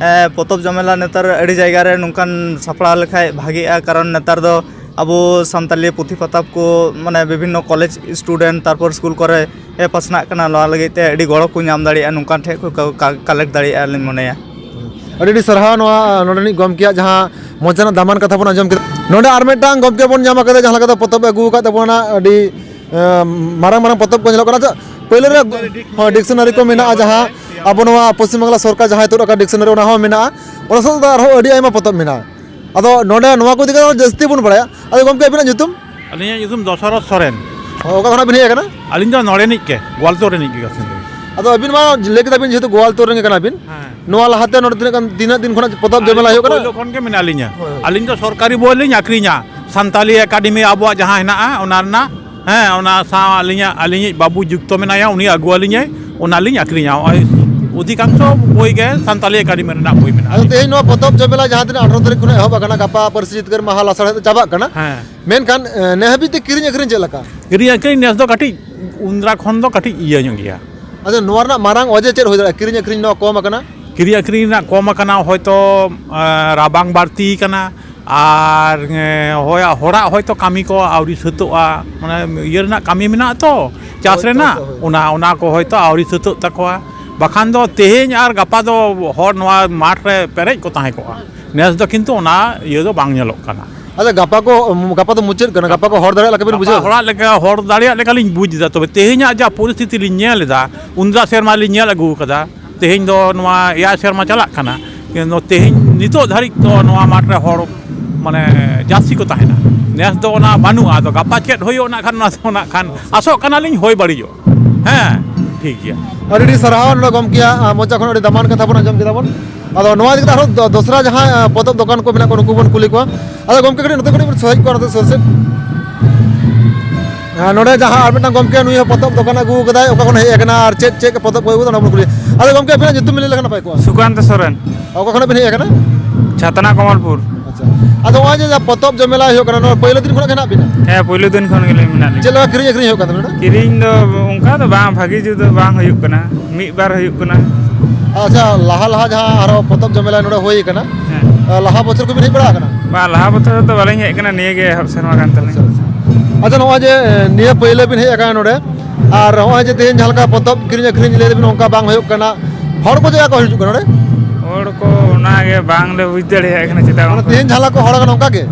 ᱮ, ᱯᱚᱛᱚᱵ ᱡᱚᱢᱮᱞᱟ ᱱᱮᱛᱟᱨ ᱟᱹᱰᱤ ᱡᱟᱭᱜᱟ ᱨᱮ ᱱᱚᱝᱠᱟᱱ ᱥᱟᱯᱲᱟᱣ ᱞᱮᱠᱷᱟᱡ ᱵᱷᱟᱜᱤᱜᱼᱟ, ᱠᱟᱨᱚᱱ ᱱᱮᱛᱟᱨ ᱫᱚ ᱟᱵᱚ ᱥᱟᱱᱛᱟᱞᱤ ᱯᱩᱛᱷᱤ ᱯᱟᱛᱟᱵ ᱠᱚ, ᱢᱟᱱᱮ, ᱵᱤᱵᱷᱤᱱᱱᱚ ᱠᱚᱞᱮᱡᱽ ᱥᱴᱩᱰᱮᱱᱴ, ᱛᱟᱨᱯᱚᱨ ᱥᱠᱩᱞ ᱠᱚᱨᱮ, ᱮ, ᱯᱟᱥᱱᱟᱜ ᱠᱟᱱᱟ, ᱱᱚᱣᱟ ᱞᱟᱹᱜᱤᱫ ᱛᱮ ᱟᱹᱰᱤ ᱜᱚᱲᱚ ᱠᱚ ᱧᱟᱢ ᱫᱟᱲᱮᱭᱟᱜᱼᱟ, ᱱᱚᱝᱠᱟᱱ ᱴᱷᱮᱡ ᱠᱚ ᱠᱟ-, ᱠᱟ-, ᱠᱟᱞᱮᱠᱴ ᱫᱟᱲᱮᱭᱟᱜᱼᱟ ᱞᱤᱧ ᱢᱚᱱᱮᱭᱟ᱾ ᱟᱹᱰᱤ ᱟᱹᱰᱤ ᱥᱟᱨᱦᱟᱣ ᱱᱚᱣᱟ ᱱᱚᱰᱮᱱᱤᱡ ᱜᱚᱢᱠᱮᱭᱟᱜ ᱡᱟᱦᱟᱸ ᱢᱚᱪᱟᱱᱟᱜ ᱫᱟᱢᱟᱱ ᱠᱟᱛᱷᱟ ᱵᱚᱱ ᱟᱸᱡᱚᱢ ᱠᱮᱫᱟ᱾ ᱱᱚᱰᱮ ᱟᱨ ᱢᱤᱫᱴᱟᱝ ᱜᱚᱢᱠᱮ ᱵᱚᱱ ᱧᱟᱢ ᱟᱠᱟᱫᱟ, ᱡᱟᱦᱟᱸ ᱞᱮᱠᱟ ᱫᱚ ᱯᱚᱛᱚᱵ ᱮ ᱟᱹᱜᱩ ᱟᱠᱟᱫ ᱛᱟᱵᱚᱱᱟ, ᱟᱹᱰᱤ ᱮᱸ, ᱢᱟᱨᱟᱝ ᱢᱟᱨᱟᱝ ᱯᱚᱛᱚᱵ ᱠᱚ ᱧᱮᱞᱚᱜ ᱠᱟᱱᱟ᱾ ᱟᱪᱪᱷᱟ, ᱯᱳᱭᱞᱳ ᱨᱮ ᱦᱚᱸ, ᱰᱤᱠᱥᱚᱱᱟᱨᱤ ᱠᱚ ᱢᱮᱱᱟᱜᱼᱟ, ᱡᱟᱦᱟᱸ ᱟᱵᱚ ᱱᱚᱣᱟ ᱯᱚᱥᱪᱤᱢ ᱵᱟᱝᱞᱟ ᱥᱚᱨᱠᱟᱨ ᱡᱟᱦᱟᱸᱭ ᱛᱩᱫ ᱟᱠᱟᱫ ᱰᱤᱠᱥᱚᱱᱟᱨᱤ, ᱚᱱᱟ ᱦᱚᱸ ᱢᱮᱱᱟᱜᱼᱟ᱾ ᱚᱱᱟ ᱥᱟᱶᱛᱮ ᱟᱨᱦᱚᱸ ᱟᱹᱰᱤ ᱟᱭᱢᱟ ᱯᱚᱛᱚᱵ ᱢᱮᱱᱟᱜᱼᱟ᱾ ᱟᱫᱚ ᱱᱚᱰᱮ ᱱᱚᱣᱟ ᱠᱚ ᱤᱫᱤ ᱠᱟᱛᱮ ᱡᱟᱹᱥᱛᱤ ᱵᱚᱱ ᱵᱟᱲᱟᱭᱟ᱾ ᱟᱫᱚ ᱜᱚᱢᱠᱮ, ᱟᱹᱵᱤᱱᱟᱜ ᱧᱩᱛᱩᱢ? ᱟᱹᱞᱤᱧᱟᱜ ᱧᱩᱛᱩᱢ ᱫᱚᱥᱚᱨᱚᱛᱷ ᱥᱚᱨᱮᱱ᱾ ᱦᱚᱸ, ᱚᱠᱟ ᱠᱷᱚᱱᱟᱜ ᱵᱤᱱ ᱦᱮᱡ ᱟᱠᱟᱱᱟ? ᱟᱹᱞᱤᱧ ᱫᱚ ᱱᱚᱰᱮᱱᱤᱡ ᱜᱮ, ᱜᱳᱣᱟᱞᱛᱳᱲ ᱨᱤᱱᱤᱡ ᱜᱮ ᱠᱟᱱᱟᱞᱤᱧ᱾ ᱟᱫᱚ ᱟᱹᱵᱤᱱ ᱢᱟ ᱞᱟᱹᱭ ᱠᱮᱫᱟ ᱵᱤᱱ ᱡᱮᱦᱮᱛᱩ ᱜᱳᱣᱟᱞᱛᱳᱲ ᱨᱮᱱ ᱜᱮ ᱠᱟᱱᱟ ᱵᱤᱱ, ᱦᱮᱸ᱾ ᱱᱚᱣᱟ ᱞᱟᱦᱟᱛᱮ ᱱᱚᱰᱮ ᱛᱤᱱᱟᱹᱜ ᱜᱟᱱ, ᱛᱤᱱᱟᱹᱜ ᱫᱤᱱ ᱠᱷᱚᱱᱟᱜ ᱯᱚᱛᱚᱵ ᱡᱚᱢᱮᱞᱟ ᱟᱹᱞᱤᱧ ᱫᱚ ᱦᱩᱭᱩᱜ ᱠᱟᱱᱟ? ᱯᱳᱭᱞᱳ ᱠᱷᱚᱱ ᱜᱮ ᱢᱮᱱᱟᱜ ᱞᱤᱧᱟ᱾ ᱦᱳᱭ᱾ ᱟᱹᱞᱤᱧ ᱫᱚ ᱥᱚᱨᱠᱟᱨᱤ ᱵᱳᱭ ᱞᱤᱧ ᱟᱹᱠᱷᱨᱤᱧᱟ, ᱥᱟᱱᱛᱟᱞᱤ ᱮᱠᱟᱰᱮᱢᱤ ᱟᱵᱚᱣᱟᱜ ᱡᱟᱦᱟᱸ ᱦᱮᱱᱟᱜᱼᱟ, ᱚᱱᱟ ᱨᱮᱱᱟᱜ᱾ ᱦᱮᱸ, ᱚᱱᱟ ᱥᱟᱶ ᱟᱹᱞᱤᱧᱟᱜ, ᱟᱹᱞᱤᱧᱤᱡ ᱵᱟᱹᱵᱩ ᱡᱩᱠᱛᱚ ᱢᱮᱱᱟᱭᱟ, ᱩᱱᱤ ᱟᱹᱜᱩ ᱟᱹᱞᱤᱧᱟᱭ, ᱚᱱᱟᱞᱤᱧ ᱟᱹᱠᱷᱨᱤᱧᱟ᱾ ᱱᱚᱜᱼᱚᱭ ᱚᱫᱷᱤᱠᱟᱝᱥᱚ ᱵᱳᱭ ᱜᱮ ᱥᱟᱱᱛᱟᱞᱤ ᱮᱠᱟᱰᱮᱢᱤ ᱨᱮᱱᱟᱜ ᱵᱳᱭ ᱢᱮᱱᱟᱜᱼᱟ᱾ ᱟᱫᱚ ᱛᱮᱦᱮᱧ ᱱᱚᱣᱟ ᱯᱚᱛᱚᱵ ᱡᱚᱢᱮᱞᱟ ᱡᱟᱦᱟᱸ ᱛᱤᱱᱟᱹᱜ ᱟᱴᱷᱨᱚ ᱛᱟᱹᱨᱤᱠᱷ ᱠᱷᱚᱱᱟᱜ ᱮᱦᱚᱵ ᱟᱠᱟᱱᱟ, ᱜᱟᱯᱟ ᱯᱟᱹᱨᱥᱤ ᱡᱤᱛᱠᱟᱹᱨ ᱢᱟᱦᱟ ᱞᱟᱥᱟᱲᱦᱮᱫ ᱛᱮ ᱪᱟᱵᱟᱜ ᱠᱟᱱᱟ, ᱦᱮᱸ᱾ ᱢᱮᱱᱠᱷᱟᱱ, ᱮ, ᱱᱮ ᱦᱟᱹᱵᱤᱡ ᱛᱮ ᱠᱤᱨᱤᱧ ᱟᱹᱠᱷᱨᱤᱧ ᱪᱮᱫ ᱞᱮᱠᱟ? ᱠᱤᱨᱤᱧ ᱟᱹᱠᱷᱨᱤᱧ ᱱᱮᱥ ᱫᱚ ᱠᱟᱹᱴᱤᱡ ᱩᱱᱫᱨᱟ ᱠᱷᱚᱱ ᱫᱚ ᱠᱟᱹᱴᱤᱡ ᱤᱭᱟᱹ ᱧᱚᱜ ᱜᱮᱭᱟ᱾ ᱟᱪᱪᱷᱟ, ᱱᱚᱣᱟ ᱨᱮᱱᱟᱜ ᱢᱟᱨᱟᱝ ᱚᱡᱮ ᱪᱮᱫ ᱦᱩᱭ ᱫᱟᱲᱮᱭᱟᱜᱼᱟ, ᱠᱤᱨᱤᱧ ᱟᱹᱠᱷᱨᱤᱧ ᱱᱚᱣᱟ ᱠᱚᱢ ᱟᱠᱟᱱᱟ? ᱠᱤᱨᱤᱧ ᱟᱹᱠᱷᱨᱤᱧ ᱨᱮᱱᱟᱜ ᱠᱚᱢ ᱟᱠᱟᱱᱟ, ᱦᱚᱭᱛᱚ, ᱮ, ᱨᱟᱵᱟᱝ ᱵᱟᱹᱲᱛᱤ ᱟᱠᱟᱱᱟ, ᱟᱨ, ᱮ, ᱦᱚᱭ-, ᱦᱚᱲᱟᱜ ᱦᱚᱭᱛᱚ ᱠᱟᱹᱢᱤ ᱠᱚ ᱟᱹᱣᱨᱤ ᱥᱟᱹᱛᱚᱜᱼᱟ, ᱢᱟᱱᱮ ᱤᱭᱟᱹ ᱨᱮᱱᱟᱜ ᱠᱟᱹᱢᱤ ᱢᱮᱱᱟᱜᱼᱟ ᱛᱚ, ᱪᱟᱥ ᱦᱳᱭ, ᱨᱮᱱᱟᱜ, ᱪᱟᱥ, ᱦᱳᱭ᱾ ᱚᱱᱟ, ᱚᱱᱟ ᱠᱚ ᱦᱚᱭᱛᱚ ᱟᱹᱣᱨᱤ ᱥᱟᱹᱛᱚᱜ ᱛᱟᱠᱚᱣᱟ, ᱵᱟᱠᱷᱟᱱ ᱫᱚ ᱛᱮᱦᱮᱧ ᱟᱨ ᱜᱟᱯᱟ ᱫᱚ ᱦᱚᱲ ᱱᱚᱣᱟ ᱢᱟᱴᱷ ᱨᱮ ᱯᱮᱨᱮᱡ ᱠᱚ ᱛᱟᱦᱮᱸ ᱠᱚᱜᱼᱟ᱾ ᱱᱮᱥ ᱫᱚ ᱠᱤᱱᱛᱩ ᱚᱱᱟ ᱤᱭᱟᱹ ᱫᱚ ᱵᱟᱝ ᱧᱮᱞᱚᱜ ᱠᱟᱱᱟ᱾ ᱟᱪᱪᱷᱟ, ᱜᱟᱯᱟ ᱠᱚ, ᱜᱟᱯᱟ ᱫᱚ ᱢᱩᱪᱟᱹᱫ ᱠᱟᱱᱟ, ᱜᱟᱯᱟ ᱠᱚ ᱦᱚᱲ ᱫᱟᱲᱮᱭᱟᱜ ᱞᱮᱠᱟ ᱵᱤᱱ ᱜᱟᱯᱟ ᱵᱩᱡᱷᱟᱹᱣ ᱮᱫᱟ? ᱦᱚᱲᱟᱜ ᱞᱮᱠᱟ, ᱦᱚᱲ ᱫᱟᱲᱮᱭᱟᱜ ᱞᱮᱠᱟᱞᱤᱧ ᱵᱩᱡᱽ ᱮᱫᱟ᱾ ᱛᱚᱵᱮ ᱛᱮᱦᱮᱧᱟᱜ ᱡᱟ ᱯᱚᱨᱤᱥᱛᱷᱤᱛᱤ ᱞᱤᱧ ᱧᱮᱞ ᱮᱫᱟ, ᱩᱱᱫᱨᱟ ᱥᱮᱨᱢᱟ ᱞᱤᱧ ᱧᱮᱞ ᱟᱹᱜᱩ ᱟᱠᱟᱫᱟ, ᱛᱮᱦᱮᱧ ᱫᱚ ᱱᱚᱣᱟ ᱮᱭᱟᱭ ᱥᱮᱨᱢᱟ ᱪᱟᱞᱟᱜ ᱠᱟᱱᱟ, ᱠᱤᱱᱛᱩ ᱛᱮᱦᱮᱧ ᱱᱤᱛᱚᱜ ᱫᱷᱟᱹᱨᱤᱡ ᱫᱚ ᱱᱚᱣᱟ ᱢᱟᱴᱷ ᱨᱮ ᱦᱚᱲ ᱢᱟᱱᱮ ᱡᱟᱹᱥᱛᱤ ᱠᱚ ᱛᱟᱦᱮᱱᱟ᱾ ᱱᱮᱥ ᱫᱚ ᱚᱱᱟ ᱵᱟᱹᱱᱩᱜᱼᱟ᱾ ᱟᱫᱚ ᱜᱟᱯᱟ ᱪᱮᱫ ᱦᱩᱭᱩᱜᱼᱟ ᱱᱟᱜ ᱠᱷᱟᱱ, ᱚᱱᱟ ᱫᱚ ᱱᱟᱜ ᱠᱷᱟᱱ ᱟᱥᱚᱜ ᱠᱟᱱᱟᱞᱤᱧ ᱦᱩᱭ ᱵᱟᱹᱲᱤᱡᱚᱜ᱾ ᱦᱮᱸ, ᱴᱷᱤᱠ ᱜᱮᱭᱟ᱾ ᱟᱹᱰᱤ ᱟᱹᱰᱤ ᱥᱟᱨᱦᱟᱣ ᱱᱚᱰᱮ ᱜᱚᱢᱠᱮᱭᱟᱜ, ᱟᱸ, ᱢᱚᱪᱟ ᱠᱷᱚᱱ ᱟᱹᱰᱤ ᱫᱟᱢᱟᱱ ᱠᱟᱛᱷᱟ ᱵᱚᱱ ᱟᱸᱡᱚᱢ ᱠᱮᱫᱟ ᱵᱚᱱ᱾ ᱟᱫᱚ ᱱᱚᱣᱟ ᱤᱫᱤ ᱠᱟᱛᱮ ᱟᱨᱦᱚᱸ ᱫᱚ-, ᱫᱚᱥᱨᱟ ᱡᱟᱦᱟᱸᱭ, ᱟᱸ, ᱯᱚᱛᱚᱵ ᱫᱚᱠᱟᱱ ᱠᱚ ᱢᱮᱱᱟᱜ ᱠᱚᱣᱟ, ᱱᱩᱠᱩ ᱵᱚᱱ ᱠᱩᱞᱤ ᱠᱚᱣᱟ᱾ ᱟᱫᱚ ᱜᱚᱢᱠᱮ, ᱠᱟᱹᱴᱤᱡ ᱱᱚᱛᱮ ᱠᱟᱹᱴᱤᱡ ᱵᱚᱱ ᱥᱚᱦᱮᱡ ᱠᱚᱣᱟ ᱱᱚᱛᱮ ᱥᱩᱨ ᱥᱮᱫ᱾ ᱟᱨ ᱱᱚᱰᱮ ᱡᱟᱦᱟᱸ ᱟᱨ ᱢᱤᱫᱴᱟᱝ ᱜᱚᱢᱠᱮ, ᱱᱩᱭ ᱦᱚᱸ ᱯᱚᱛᱚᱵ ᱫᱚᱠᱟᱱ ᱟᱹᱜᱩ ᱟᱠᱟᱫᱟᱭ, ᱚᱠᱟ ᱠᱷᱚᱱ ᱦᱮᱡ ᱟᱠᱟᱱᱟ ᱟᱨ ᱪᱮᱫ ᱪᱮᱫ ᱯᱚᱛᱚᱵ ᱠᱚ ᱟᱹᱜᱩ ᱟᱠᱟᱫᱟ, ᱚᱱᱟ ᱵᱚᱱ ᱠᱩᱞᱤᱭᱟ᱾ ᱟᱫᱚ ᱜᱚᱢᱠᱮ, ᱟᱹᱵᱤᱱᱟᱜ ᱧᱩᱛᱩᱢ ᱵᱤᱱ ᱞᱟᱹᱭ ᱞᱮᱠᱷᱟᱱ ᱱᱟᱯᱟᱭ ᱠᱚᱜᱼᱟ᱾ ᱥᱩᱠᱟᱱᱛ ᱥᱚᱨᱮᱱ᱾ ᱚᱠᱟ ᱠᱷᱚᱱᱟᱜ ᱵᱤᱱ ᱦᱮᱡ ᱟᱠᱟᱱᱟ? ᱪᱷᱟᱛᱱᱟ ᱠᱚᱢᱚᱞᱯᱩᱨ᱾ ᱟᱪᱪᱷᱟ᱾ ᱟᱫᱚ ᱱᱚᱜᱼᱚᱭ ᱡᱮ ᱯᱚᱛᱚᱵ ᱡᱚᱢᱮᱞᱟ ᱦᱩᱭᱩᱜ ᱠᱟᱱᱟ, ᱱᱚᱣᱟ ᱯᱳᱭᱞᱳ ᱫᱤᱱ ᱠᱷᱚᱱᱟᱜ ᱜᱮ ᱦᱮᱱᱟᱜ ᱵᱤᱱᱟ? ᱦᱮᱸ, ᱯᱳᱭᱞᱳ ᱫᱤᱱ ᱠᱷᱚᱱ ᱜᱮᱞᱤᱧ ᱢᱮᱱᱟᱜ ᱞᱤᱧᱟ᱾ ᱪᱮᱫ ᱞᱮᱠᱟ ᱠᱤᱨᱤᱧ ᱟᱹᱠᱷᱨᱤᱧ ᱦᱩᱭᱩᱜ ᱠᱟᱱ ᱛᱟᱵᱤᱱᱟ? ᱠᱤᱨᱤᱧ ᱫᱚ ᱚᱱᱠᱟ ᱫᱚ ᱵᱟᱝ, ᱵᱷᱟᱹᱜᱤ ᱡᱩᱫᱟᱹ ᱵᱟᱝ ᱦᱩᱭᱩᱜ ᱠᱟᱱᱟ, ᱢᱤᱫ ᱵᱟᱨ ᱦᱩᱭᱩᱜ ᱠᱟᱱᱟ᱾ ᱟᱪᱪᱷᱟ, ᱞᱟᱦᱟ ᱞᱟᱦᱟ ᱡᱟᱦᱟᱸ ᱟᱨᱦᱚᱸ ᱯᱚᱛᱚᱵ ᱡᱚᱢᱮᱞᱟ ᱱᱚᱰᱮ ᱦᱩᱭ ᱠᱟᱱᱟ, ᱦᱮᱸ᱾ ᱞᱟᱦᱟ ᱵᱚᱪᱷᱚᱨ ᱠᱚᱵᱤᱱ ᱦᱮᱡ ᱵᱟᱲᱟ ᱟᱠᱟᱱᱟ? ᱵᱟᱝ, ᱞᱟᱦᱟ ᱵᱚᱪᱷᱚᱨ ᱫᱚ ᱵᱟᱹᱞᱤᱧ ᱦᱮᱡ ᱟᱠᱟᱱᱟ, ᱱᱤᱭᱟᱹ ᱜᱮ ᱮᱦᱚᱵ ᱥᱮᱨᱢᱟ ᱠᱟᱱ ᱛᱟᱹᱞᱤᱧᱟ᱾ ᱟᱪᱪᱷᱟ, ᱟᱪᱪᱷᱟ᱾ ᱟᱪᱪᱷᱟ, ᱱᱚᱜᱼᱚᱭ ᱡᱮ, ᱮ, ᱱᱤᱭᱟᱹ ᱯᱟᱹᱭᱞᱟᱹ ᱵᱤᱱ ᱦᱮᱡ ᱟᱠᱟᱱᱟ ᱱᱚᱰᱮ, ᱟᱨ ᱱᱚᱜᱼᱚᱭ ᱡᱮ ᱛᱮᱦᱮᱧ ᱡᱟᱦᱟᱸ ᱞᱮᱠᱟ ᱯᱚᱛᱚᱵ ᱠᱤᱨᱤᱧ ᱟᱹᱠᱷᱨᱤᱧ ᱞᱟᱹᱭ ᱫᱟᱵᱤᱱ ᱚᱱᱠᱟ ᱵᱟᱝ ᱦᱩᱭᱩᱜ ᱠᱟᱱᱟ, ᱦᱚᱲ ᱠᱚ ᱪᱮᱫ ᱞᱮᱠᱟ ᱠᱚ ᱦᱤᱡᱩᱜ ᱠᱟᱱᱟ ᱱᱚᱰᱮ? ᱦᱚᱲ ᱠᱚ ᱚᱱᱟᱜᱮ ᱵᱟᱝᱞᱮ ᱵᱩᱡᱽ ᱫᱟᱲᱮᱭᱟᱜ ᱠᱟᱱᱟ, ᱪᱮᱫᱟᱜ ᱢᱟᱱᱮ ᱵᱟᱝ ᱠᱚ ᱛᱮᱦᱮᱧ ᱡᱟᱦᱟᱸ ᱞᱮᱠᱟ ᱠᱚ ᱦᱚᱲ ᱟᱠᱟᱱᱟ ᱚᱱᱠᱟ ᱜᱮ?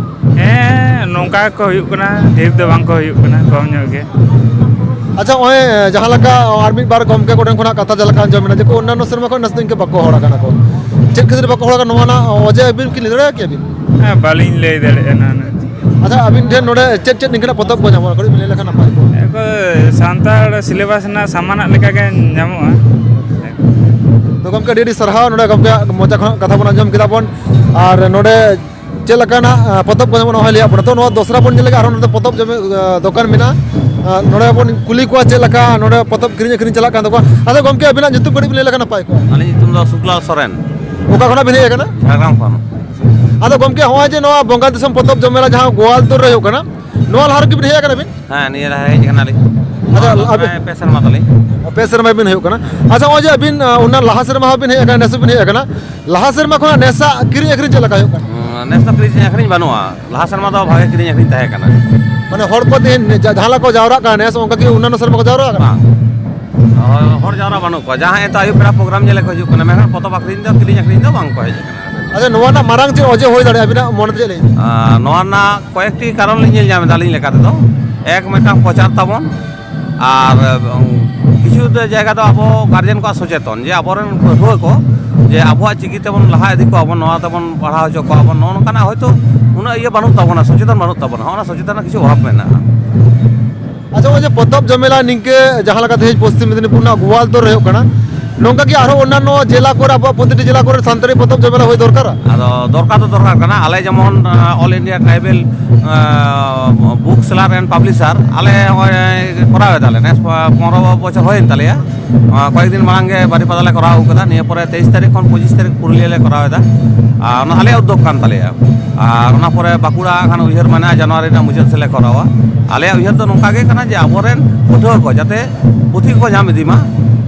ᱦᱮᱸ, ᱱᱚᱝᱠᱟ ᱜᱮᱠᱚ ᱦᱩᱭᱩᱜ ᱠᱟᱱᱟ, ᱰᱷᱮᱨ ᱫᱚ ᱵᱟᱝ ᱠᱚ ᱦᱩᱭᱩᱜ ᱠᱟᱱᱟ, ᱠᱚᱢ ᱧᱚᱜ ᱜᱮ᱾ ᱟᱪᱪᱷᱟ, ᱱᱚᱜᱼᱚᱭ ᱡᱟᱦᱟᱸ ᱞᱮᱠᱟ ᱟᱨ ᱢᱤᱫ ᱵᱟᱨ ᱜᱚᱢᱠᱮ ᱠᱚᱴᱷᱮᱱ ᱠᱷᱚᱱᱟᱜ ᱠᱟᱛᱷᱟ ᱡᱟᱦᱟᱸ ᱞᱮᱠᱟ ᱟᱸᱡᱚᱢ ᱮᱱᱟ ᱡᱮ ᱠᱚ ᱚᱱᱱᱟᱱᱚ ᱥᱮᱨᱢᱟ ᱠᱷᱚᱱ ᱱᱮᱥ ᱫᱚ ᱤᱱᱠᱟᱹ ᱵᱟᱠᱚ ᱦᱚᱲ ᱟᱠᱟᱱᱟ ᱠᱚ, ᱪᱮᱫ ᱠᱷᱟᱹᱛᱤᱨ ᱵᱟᱠᱚ ᱦᱚᱲ ᱟᱠᱟᱱᱟ, ᱱᱚᱣᱟ ᱨᱮᱱᱟᱜ ᱚᱡᱮ ᱟᱹᱵᱤᱱ ᱠᱤ ᱞᱟᱹᱭ ᱫᱟᱲᱮᱭᱟᱜᱼᱟ ᱠᱤ ᱟᱹᱵᱤᱱ? ᱦᱮᱸ, ᱵᱟᱹᱞᱤᱧ ᱞᱟᱹᱭ ᱫᱟᱲᱮᱭᱟᱜᱼᱟ ᱱᱚᱣᱟ ᱨᱮᱱᱟᱜ᱾ ᱟᱪᱪᱷᱟ, ᱟᱹᱵᱤᱱ ᱴᱷᱮᱱ ᱱᱚᱰᱮ ᱪᱮᱫ ᱪᱮᱫ ᱱᱤᱝᱠᱟᱹᱱᱟᱜ ᱯᱚᱛᱚᱵ ᱠᱚ ᱧᱟᱢᱚᱜᱼᱟ, ᱠᱟᱹᱴᱤᱡ ᱵᱤᱱ ᱞᱟᱹᱭ ᱞᱮᱠᱷᱟᱱ ᱱᱟᱯᱟᱭ ᱠᱚᱜᱼᱟ᱾ ᱮᱠᱚ ᱥᱟᱱᱛᱟᱲ syllabus ᱨᱮᱱᱟᱜ ᱥᱟᱢᱟᱱᱟᱜ ᱞᱮᱠᱟᱜᱮ ᱧᱟᱢᱚᱜᱼᱟ᱾ ᱛᱚ ᱜᱚᱢᱠᱮ, ᱟᱹᱰᱤ ᱟᱹᱰᱤ ᱥᱟᱨᱦᱟᱣ ᱱᱚᱰᱮ ᱜᱚᱢᱠᱮᱭᱟᱜ ᱢᱚᱪᱟ ᱠᱷᱚᱱᱟᱜ ᱠᱟᱛᱷᱟ ᱵᱚᱱ ᱟᱸᱡᱚᱢ ᱠᱮᱫᱟ ᱵᱚᱱ, ᱟᱨ ᱱᱚᱰᱮ ᱪᱮᱫ ᱞᱮᱠᱟᱱᱟᱜ, ᱟ, ᱯᱚᱛᱚᱵ ᱠᱚ ᱧᱟᱢᱚᱜᱼᱟ, ᱚᱱᱟ ᱦᱚᱸᱭ ᱞᱟᱹᱭᱟᱫ ᱵᱚᱱᱟ᱾ ᱛᱚ ᱱᱚᱣᱟ ᱫᱚᱥᱨᱟ ᱵᱚᱱ ᱧᱮᱞ ᱞᱮᱜᱮ, ᱟᱨᱦᱚᱸ ᱱᱚᱰᱮ ᱯᱚᱛᱚᱵ ᱡᱚᱢᱮ, ᱟ, ᱫᱚᱠᱟᱱ ᱢᱮᱱᱟᱜᱼᱟ᱾ ᱟ, ᱱᱚᱰᱮ ᱵᱚᱱ ᱠᱩᱞᱤ ᱠᱚᱣᱟ ᱪᱮᱫ ᱞᱮᱠᱟ ᱱᱚᱰᱮ ᱯᱚᱛᱚᱵ ᱠᱤᱨᱤᱧ ᱟᱹᱠᱷᱨᱤᱧ ᱪᱟᱞᱟᱜ ᱠᱟᱱ ᱛᱟᱠᱚᱣᱟ᱾ ᱟᱫᱚ ᱜᱚᱢᱠᱮ, ᱟᱹᱵᱤᱱᱟᱜ ᱧᱩᱛᱩᱢ ᱠᱟᱹᱴᱤᱡ ᱵᱤᱱ ᱞᱟᱹᱭ ᱞᱮᱠᱷᱟᱱ ᱱᱟᱯᱟᱭ ᱠᱚᱜᱼᱟ᱾ ᱟᱹᱞᱤᱧ ᱧᱩᱛᱩᱢ ᱫᱚ ᱥᱩᱠᱞᱟᱞ ᱥᱚᱨᱮᱱ, ᱚᱠᱟ ᱠᱷᱚᱱᱟᱜ ᱵᱤᱱ ᱦᱮᱡ ᱟᱠᱟᱱᱟ? ᱡᱷᱟᱲᱜᱨᱟᱢ ᱠᱷᱚᱱ᱾ ᱟᱫᱚ ᱜᱚᱢᱠᱮ, ᱦᱚᱸᱜᱼᱚᱭ ᱡᱮ ᱱᱚᱣᱟ ᱵᱚᱸᱜᱟ ᱫᱤᱥᱚᱢ ᱯᱚᱛᱚᱵ ᱡᱚᱢ ᱢᱮᱞᱟ ᱡᱟᱦᱟᱸ ᱜᱳᱣᱟᱞᱛᱳᱲ ᱨᱮ ᱦᱩᱭᱩᱜ ᱠᱟᱱᱟ, ᱱᱚᱣᱟ ᱞᱟᱦᱟ ᱨᱮᱜᱮ ᱵᱤᱱ ᱦᱮᱡ ᱟᱠᱟᱱᱟ ᱵᱤᱱ? ᱦᱮᱸ, ᱱᱤᱭᱟᱹ ᱞᱟᱦᱟ ᱦᱮᱡ ᱟᱠᱟᱱᱟᱞᱤᱧ᱾ ᱟᱪᱪᱷᱟ, ᱱᱚᱣᱟ ᱫᱚ ᱟᱵᱤᱱ ᱯᱨᱟᱭ ᱯᱮ ᱥᱮᱨᱢᱟ ᱛᱟᱞᱤᱧ᱾ ᱯᱮ ᱥᱮᱨᱢᱟ ᱵᱤᱱ ᱦᱩᱭᱩᱜ ᱠᱟᱱᱟ᱾ ᱟᱪᱪᱷᱟ, ᱱᱚᱜᱼᱚᱭ ᱡᱮ ᱟᱹᱵᱤᱱ, ᱟ, ᱚᱱᱟ ᱞᱟᱦᱟ ᱥᱮᱨᱢᱟ ᱦᱚᱸᱵᱤᱱ ᱦᱮᱡ ᱟᱠᱟᱱᱟ, ᱱᱮᱥ ᱦᱚᱸᱵᱤᱱ ᱦᱮᱡ ᱟᱠᱟᱱᱟ, ᱞᱟᱦᱟ ᱥᱮᱨᱢᱟ ᱠᱷᱚᱱᱟᱜ ᱱᱮᱥᱟᱜ ᱠᱤᱨᱤᱧ ᱟᱹᱠᱷᱨᱤᱧ ᱪᱮᱫ ᱞᱮᱠᱟ ᱦᱩᱭᱩᱜ ᱠᱟᱱᱟ? ᱩᱸ, ᱱᱮᱥ ᱫᱚ ᱠᱤᱨᱤᱧ ᱟᱹᱠᱷᱨᱤᱧ ᱵᱟᱹᱱᱩᱜᱼᱟ, ᱞᱟᱦᱟ ᱥᱮᱨᱢᱟ ᱫᱚ ᱵᱷᱟᱜᱮ ᱠᱤᱨᱤᱧ ᱟᱹᱠᱷᱨᱤᱧ ᱛᱟᱦᱮᱸ ᱠᱟᱱᱟ᱾ ᱢᱟᱱᱮ ᱦᱚᱲ ᱠᱚ ᱛᱮᱦᱮᱧ ᱡᱟ-, ᱡᱟᱦᱟᱸ ᱞᱮᱠᱟ ᱠᱚ ᱡᱟᱣᱨᱟᱜ ᱠᱟᱱᱟ ᱱᱮᱥ, ᱚᱱᱠᱟ ᱠᱤ ᱚᱱᱱᱟᱱᱚ ᱥᱮᱨᱢᱟ ᱠᱚ ᱡᱟᱣᱨᱟᱜ ᱠᱟᱱᱟ? ᱵᱟᱝ᱾ ᱦᱚᱲ, ᱦᱚᱲ ᱡᱟᱣᱨᱟ ᱵᱟᱹᱱᱩᱜ ᱠᱚᱣᱟ, ᱡᱟᱦᱟᱸ ᱦᱮᱸ ᱛᱚ ᱟᱹᱭᱩᱵ ᱵᱮᱲᱟ program ᱧᱮᱞ ᱠᱚ ᱦᱤᱡᱩᱜ ᱠᱟᱱᱟ, ᱢᱮᱱᱠᱷᱟᱱ ᱯᱚᱛᱚᱵ ᱟᱹᱠᱷᱨᱤᱧ ᱫᱚ, ᱠᱤᱨᱤᱧ ᱟᱹᱠᱷᱨᱤᱧ ᱫᱚ ᱵᱟᱝ ᱠᱚ ᱦᱮᱡ ᱟᱠᱟᱱᱟ᱾ ᱟᱪᱪᱷᱟ, ᱱᱚᱣᱟ ᱨᱮᱱᱟᱜ ᱢᱟᱨᱟᱝ ᱪᱮᱫ ᱚᱡᱮ ᱦᱩᱭ ᱫᱟᱲᱮᱭᱟᱜᱼᱟ ᱟᱹᱵᱤᱱᱟᱜ ᱢᱚᱱᱮ ᱛᱮ ᱪᱮᱫ ᱞᱟᱹᱭ? ᱟᱨ ᱱᱚᱣᱟ ᱨᱮᱱᱟᱜ ᱠᱚᱭᱮᱠᱴᱤ ᱠᱟᱨᱚᱱ ᱞᱤᱧ ᱧᱮᱞ ᱧᱟᱢ ᱮᱫᱟ ᱟᱹᱞᱤᱧ ᱞᱮᱠᱟ ᱛᱮᱫᱚ᱾ ᱮᱠ, ᱢᱤᱫᱴᱟᱝ ᱯᱨᱚᱪᱟᱨ ᱛᱟᱵᱚᱱ, ᱟᱨ, ᱩᱸ, ᱠᱤᱪᱷᱩ ᱫᱚ ᱡᱟᱭᱜᱟ ᱫᱚ ᱟᱵᱚ guardian ᱠᱚᱣᱟᱜ ᱥᱚᱪᱮᱛᱚᱱ, ᱡᱮ ᱟᱵᱚᱨᱮᱱ ᱯᱟᱹᱴᱷᱩᱣᱟᱹ ᱠᱚ ᱡᱮ ᱟᱵᱚᱣᱟᱜ ᱪᱤᱠᱤ ᱛᱮᱵᱚᱱ ᱞᱟᱦᱟ ᱤᱫᱤ ᱠᱚᱣᱟ ᱵᱚᱱ, ᱱᱚᱣᱟ ᱛᱮᱵᱚᱱ ᱯᱟᱲᱦᱟᱣ ᱦᱚᱪᱚ ᱠᱚᱣᱟ ᱵᱚᱱ, ᱱᱚᱜᱼᱚ ᱱᱚᱝᱠᱟᱱᱟᱜ ᱦᱚᱭᱛᱳ ᱩᱱᱟᱹᱜ ᱤᱭᱟᱹ ᱵᱟᱹᱱᱩᱜ ᱛᱟᱵᱚᱱᱟ, ᱥᱚᱪᱮᱛᱚᱱ ᱵᱟᱹᱱᱩᱜ ᱛᱟᱵᱚᱱᱟ, ᱦᱚᱸᱜᱼᱚ ᱱᱟ ᱥᱚᱪᱮᱛᱚᱱ ᱨᱮᱱᱟᱜ ᱠᱤᱪᱷᱩ ᱚᱵᱷᱟᱵᱽ ᱢᱮᱱᱟᱜᱼᱟ᱾ ᱟᱪᱪᱷᱟ, ᱱᱚᱜᱼᱚᱭ ᱡᱮ ᱯᱚᱛᱚᱵ ᱡᱚᱢᱮᱞᱟ ᱱᱤᱝᱠᱟᱹ ᱡᱟᱦᱟᱸ ᱞᱮᱠᱟ ᱛᱮᱦᱮᱧ ᱯᱚᱥᱪᱤᱢ ᱢᱮᱫᱤᱱᱤᱯᱩᱨ ᱨᱮᱱᱟᱜ ᱜᱳᱣᱟᱞᱛᱳᱲ ᱨᱮ ᱦᱩᱭᱩᱜ ᱠᱟᱱᱟ, ᱱᱚᱝᱠᱟ ᱜᱮ ᱟᱨᱦᱚᱸ ᱚᱱᱱᱟᱱᱚ ᱡᱮᱞᱟ ᱠᱚᱨᱮ, ᱟᱵᱚᱣᱟᱜ ᱯᱨᱚᱛᱤᱴᱤ ᱡᱮᱞᱟ ᱠᱚᱨᱮ ᱥᱟᱱᱛᱟᱲᱤ ᱯᱚᱛᱚᱵ ᱡᱚᱢᱮᱞᱟ ᱦᱩᱭ ᱫᱚᱨᱠᱟᱨᱟ? ᱟᱫᱚ ᱫᱚᱨᱠᱟᱨ ᱫᱚ ᱫᱚᱨᱠᱟᱨ ᱠᱟᱱᱟ᱾ ᱟᱞᱮ ᱡᱮᱢᱚᱱ, ᱟᱸ, All India Tribal, ᱟᱸ, Book Seller and Publisher, ᱟᱞᱮ ᱱᱚᱜᱼᱚᱭ ᱠᱚᱨᱟᱣ ᱮᱫᱟᱞᱮ, ᱱᱮᱥ ᱯᱚᱱᱨᱚ ᱵᱚᱪᱷᱚᱨ ᱦᱩᱭᱮᱱ ᱛᱟᱞᱮᱭᱟ᱾ ᱟᱸ, ᱠᱚᱭᱮᱠ ᱫᱤᱱ ᱢᱟᱲᱟᱝ ᱜᱮ ᱵᱟᱨᱤᱯᱟᱫᱟ ᱞᱮ ᱠᱚᱨᱟᱣ ᱟᱹᱜᱩ ᱠᱮᱫᱟ᱾ ᱱᱤᱭᱟᱹ ᱯᱚᱨᱮ ᱛᱮᱭᱤᱥ ᱛᱟᱹᱨᱤᱠᱷ ᱠᱷᱚᱱ ᱯᱚᱸᱪᱤᱥ ᱛᱟᱹᱨᱤᱠᱷ ᱯᱩᱨᱩᱞᱤᱭᱟᱹ ᱞᱮ ᱠᱚᱨᱟᱣ ᱮᱫᱟ᱾ ᱟᱨ ᱚᱱᱟ ᱟᱞᱮᱭᱟᱜ ᱩᱫᱽᱫᱳᱜᱽ ᱠᱟᱱ ᱛᱟᱞᱮᱭᱟ᱾ ᱟᱨ ᱚᱱᱟ ᱯᱚᱨᱮ ᱵᱟᱸᱠᱩᱲᱟ ᱠᱷᱟᱱ ᱩᱭᱦᱟᱹᱨ ᱢᱮᱱᱟᱜᱼᱟ, ᱡᱟᱱᱩᱣᱟᱨᱤ ᱨᱮᱱᱟᱜ ᱢᱩᱪᱟᱹᱫ ᱥᱮᱫ ᱞᱮ ᱠᱚᱨᱟᱣᱟ᱾ ᱟᱞᱮᱭᱟᱜ ᱩᱭᱦᱟᱹᱨ ᱫᱚ ᱱᱚᱝᱠᱟ ᱜᱮ ᱠᱟᱱᱟ ᱡᱮ ᱟᱵᱚᱨᱮᱱ ᱯᱟᱹᱴᱷᱩᱣᱟᱹ ᱠᱚ ᱡᱟᱛᱮ ᱯᱩᱛᱷᱤ ᱠᱚᱠᱚ ᱧᱟᱢ ᱤᱫᱤ ᱢᱟ᱾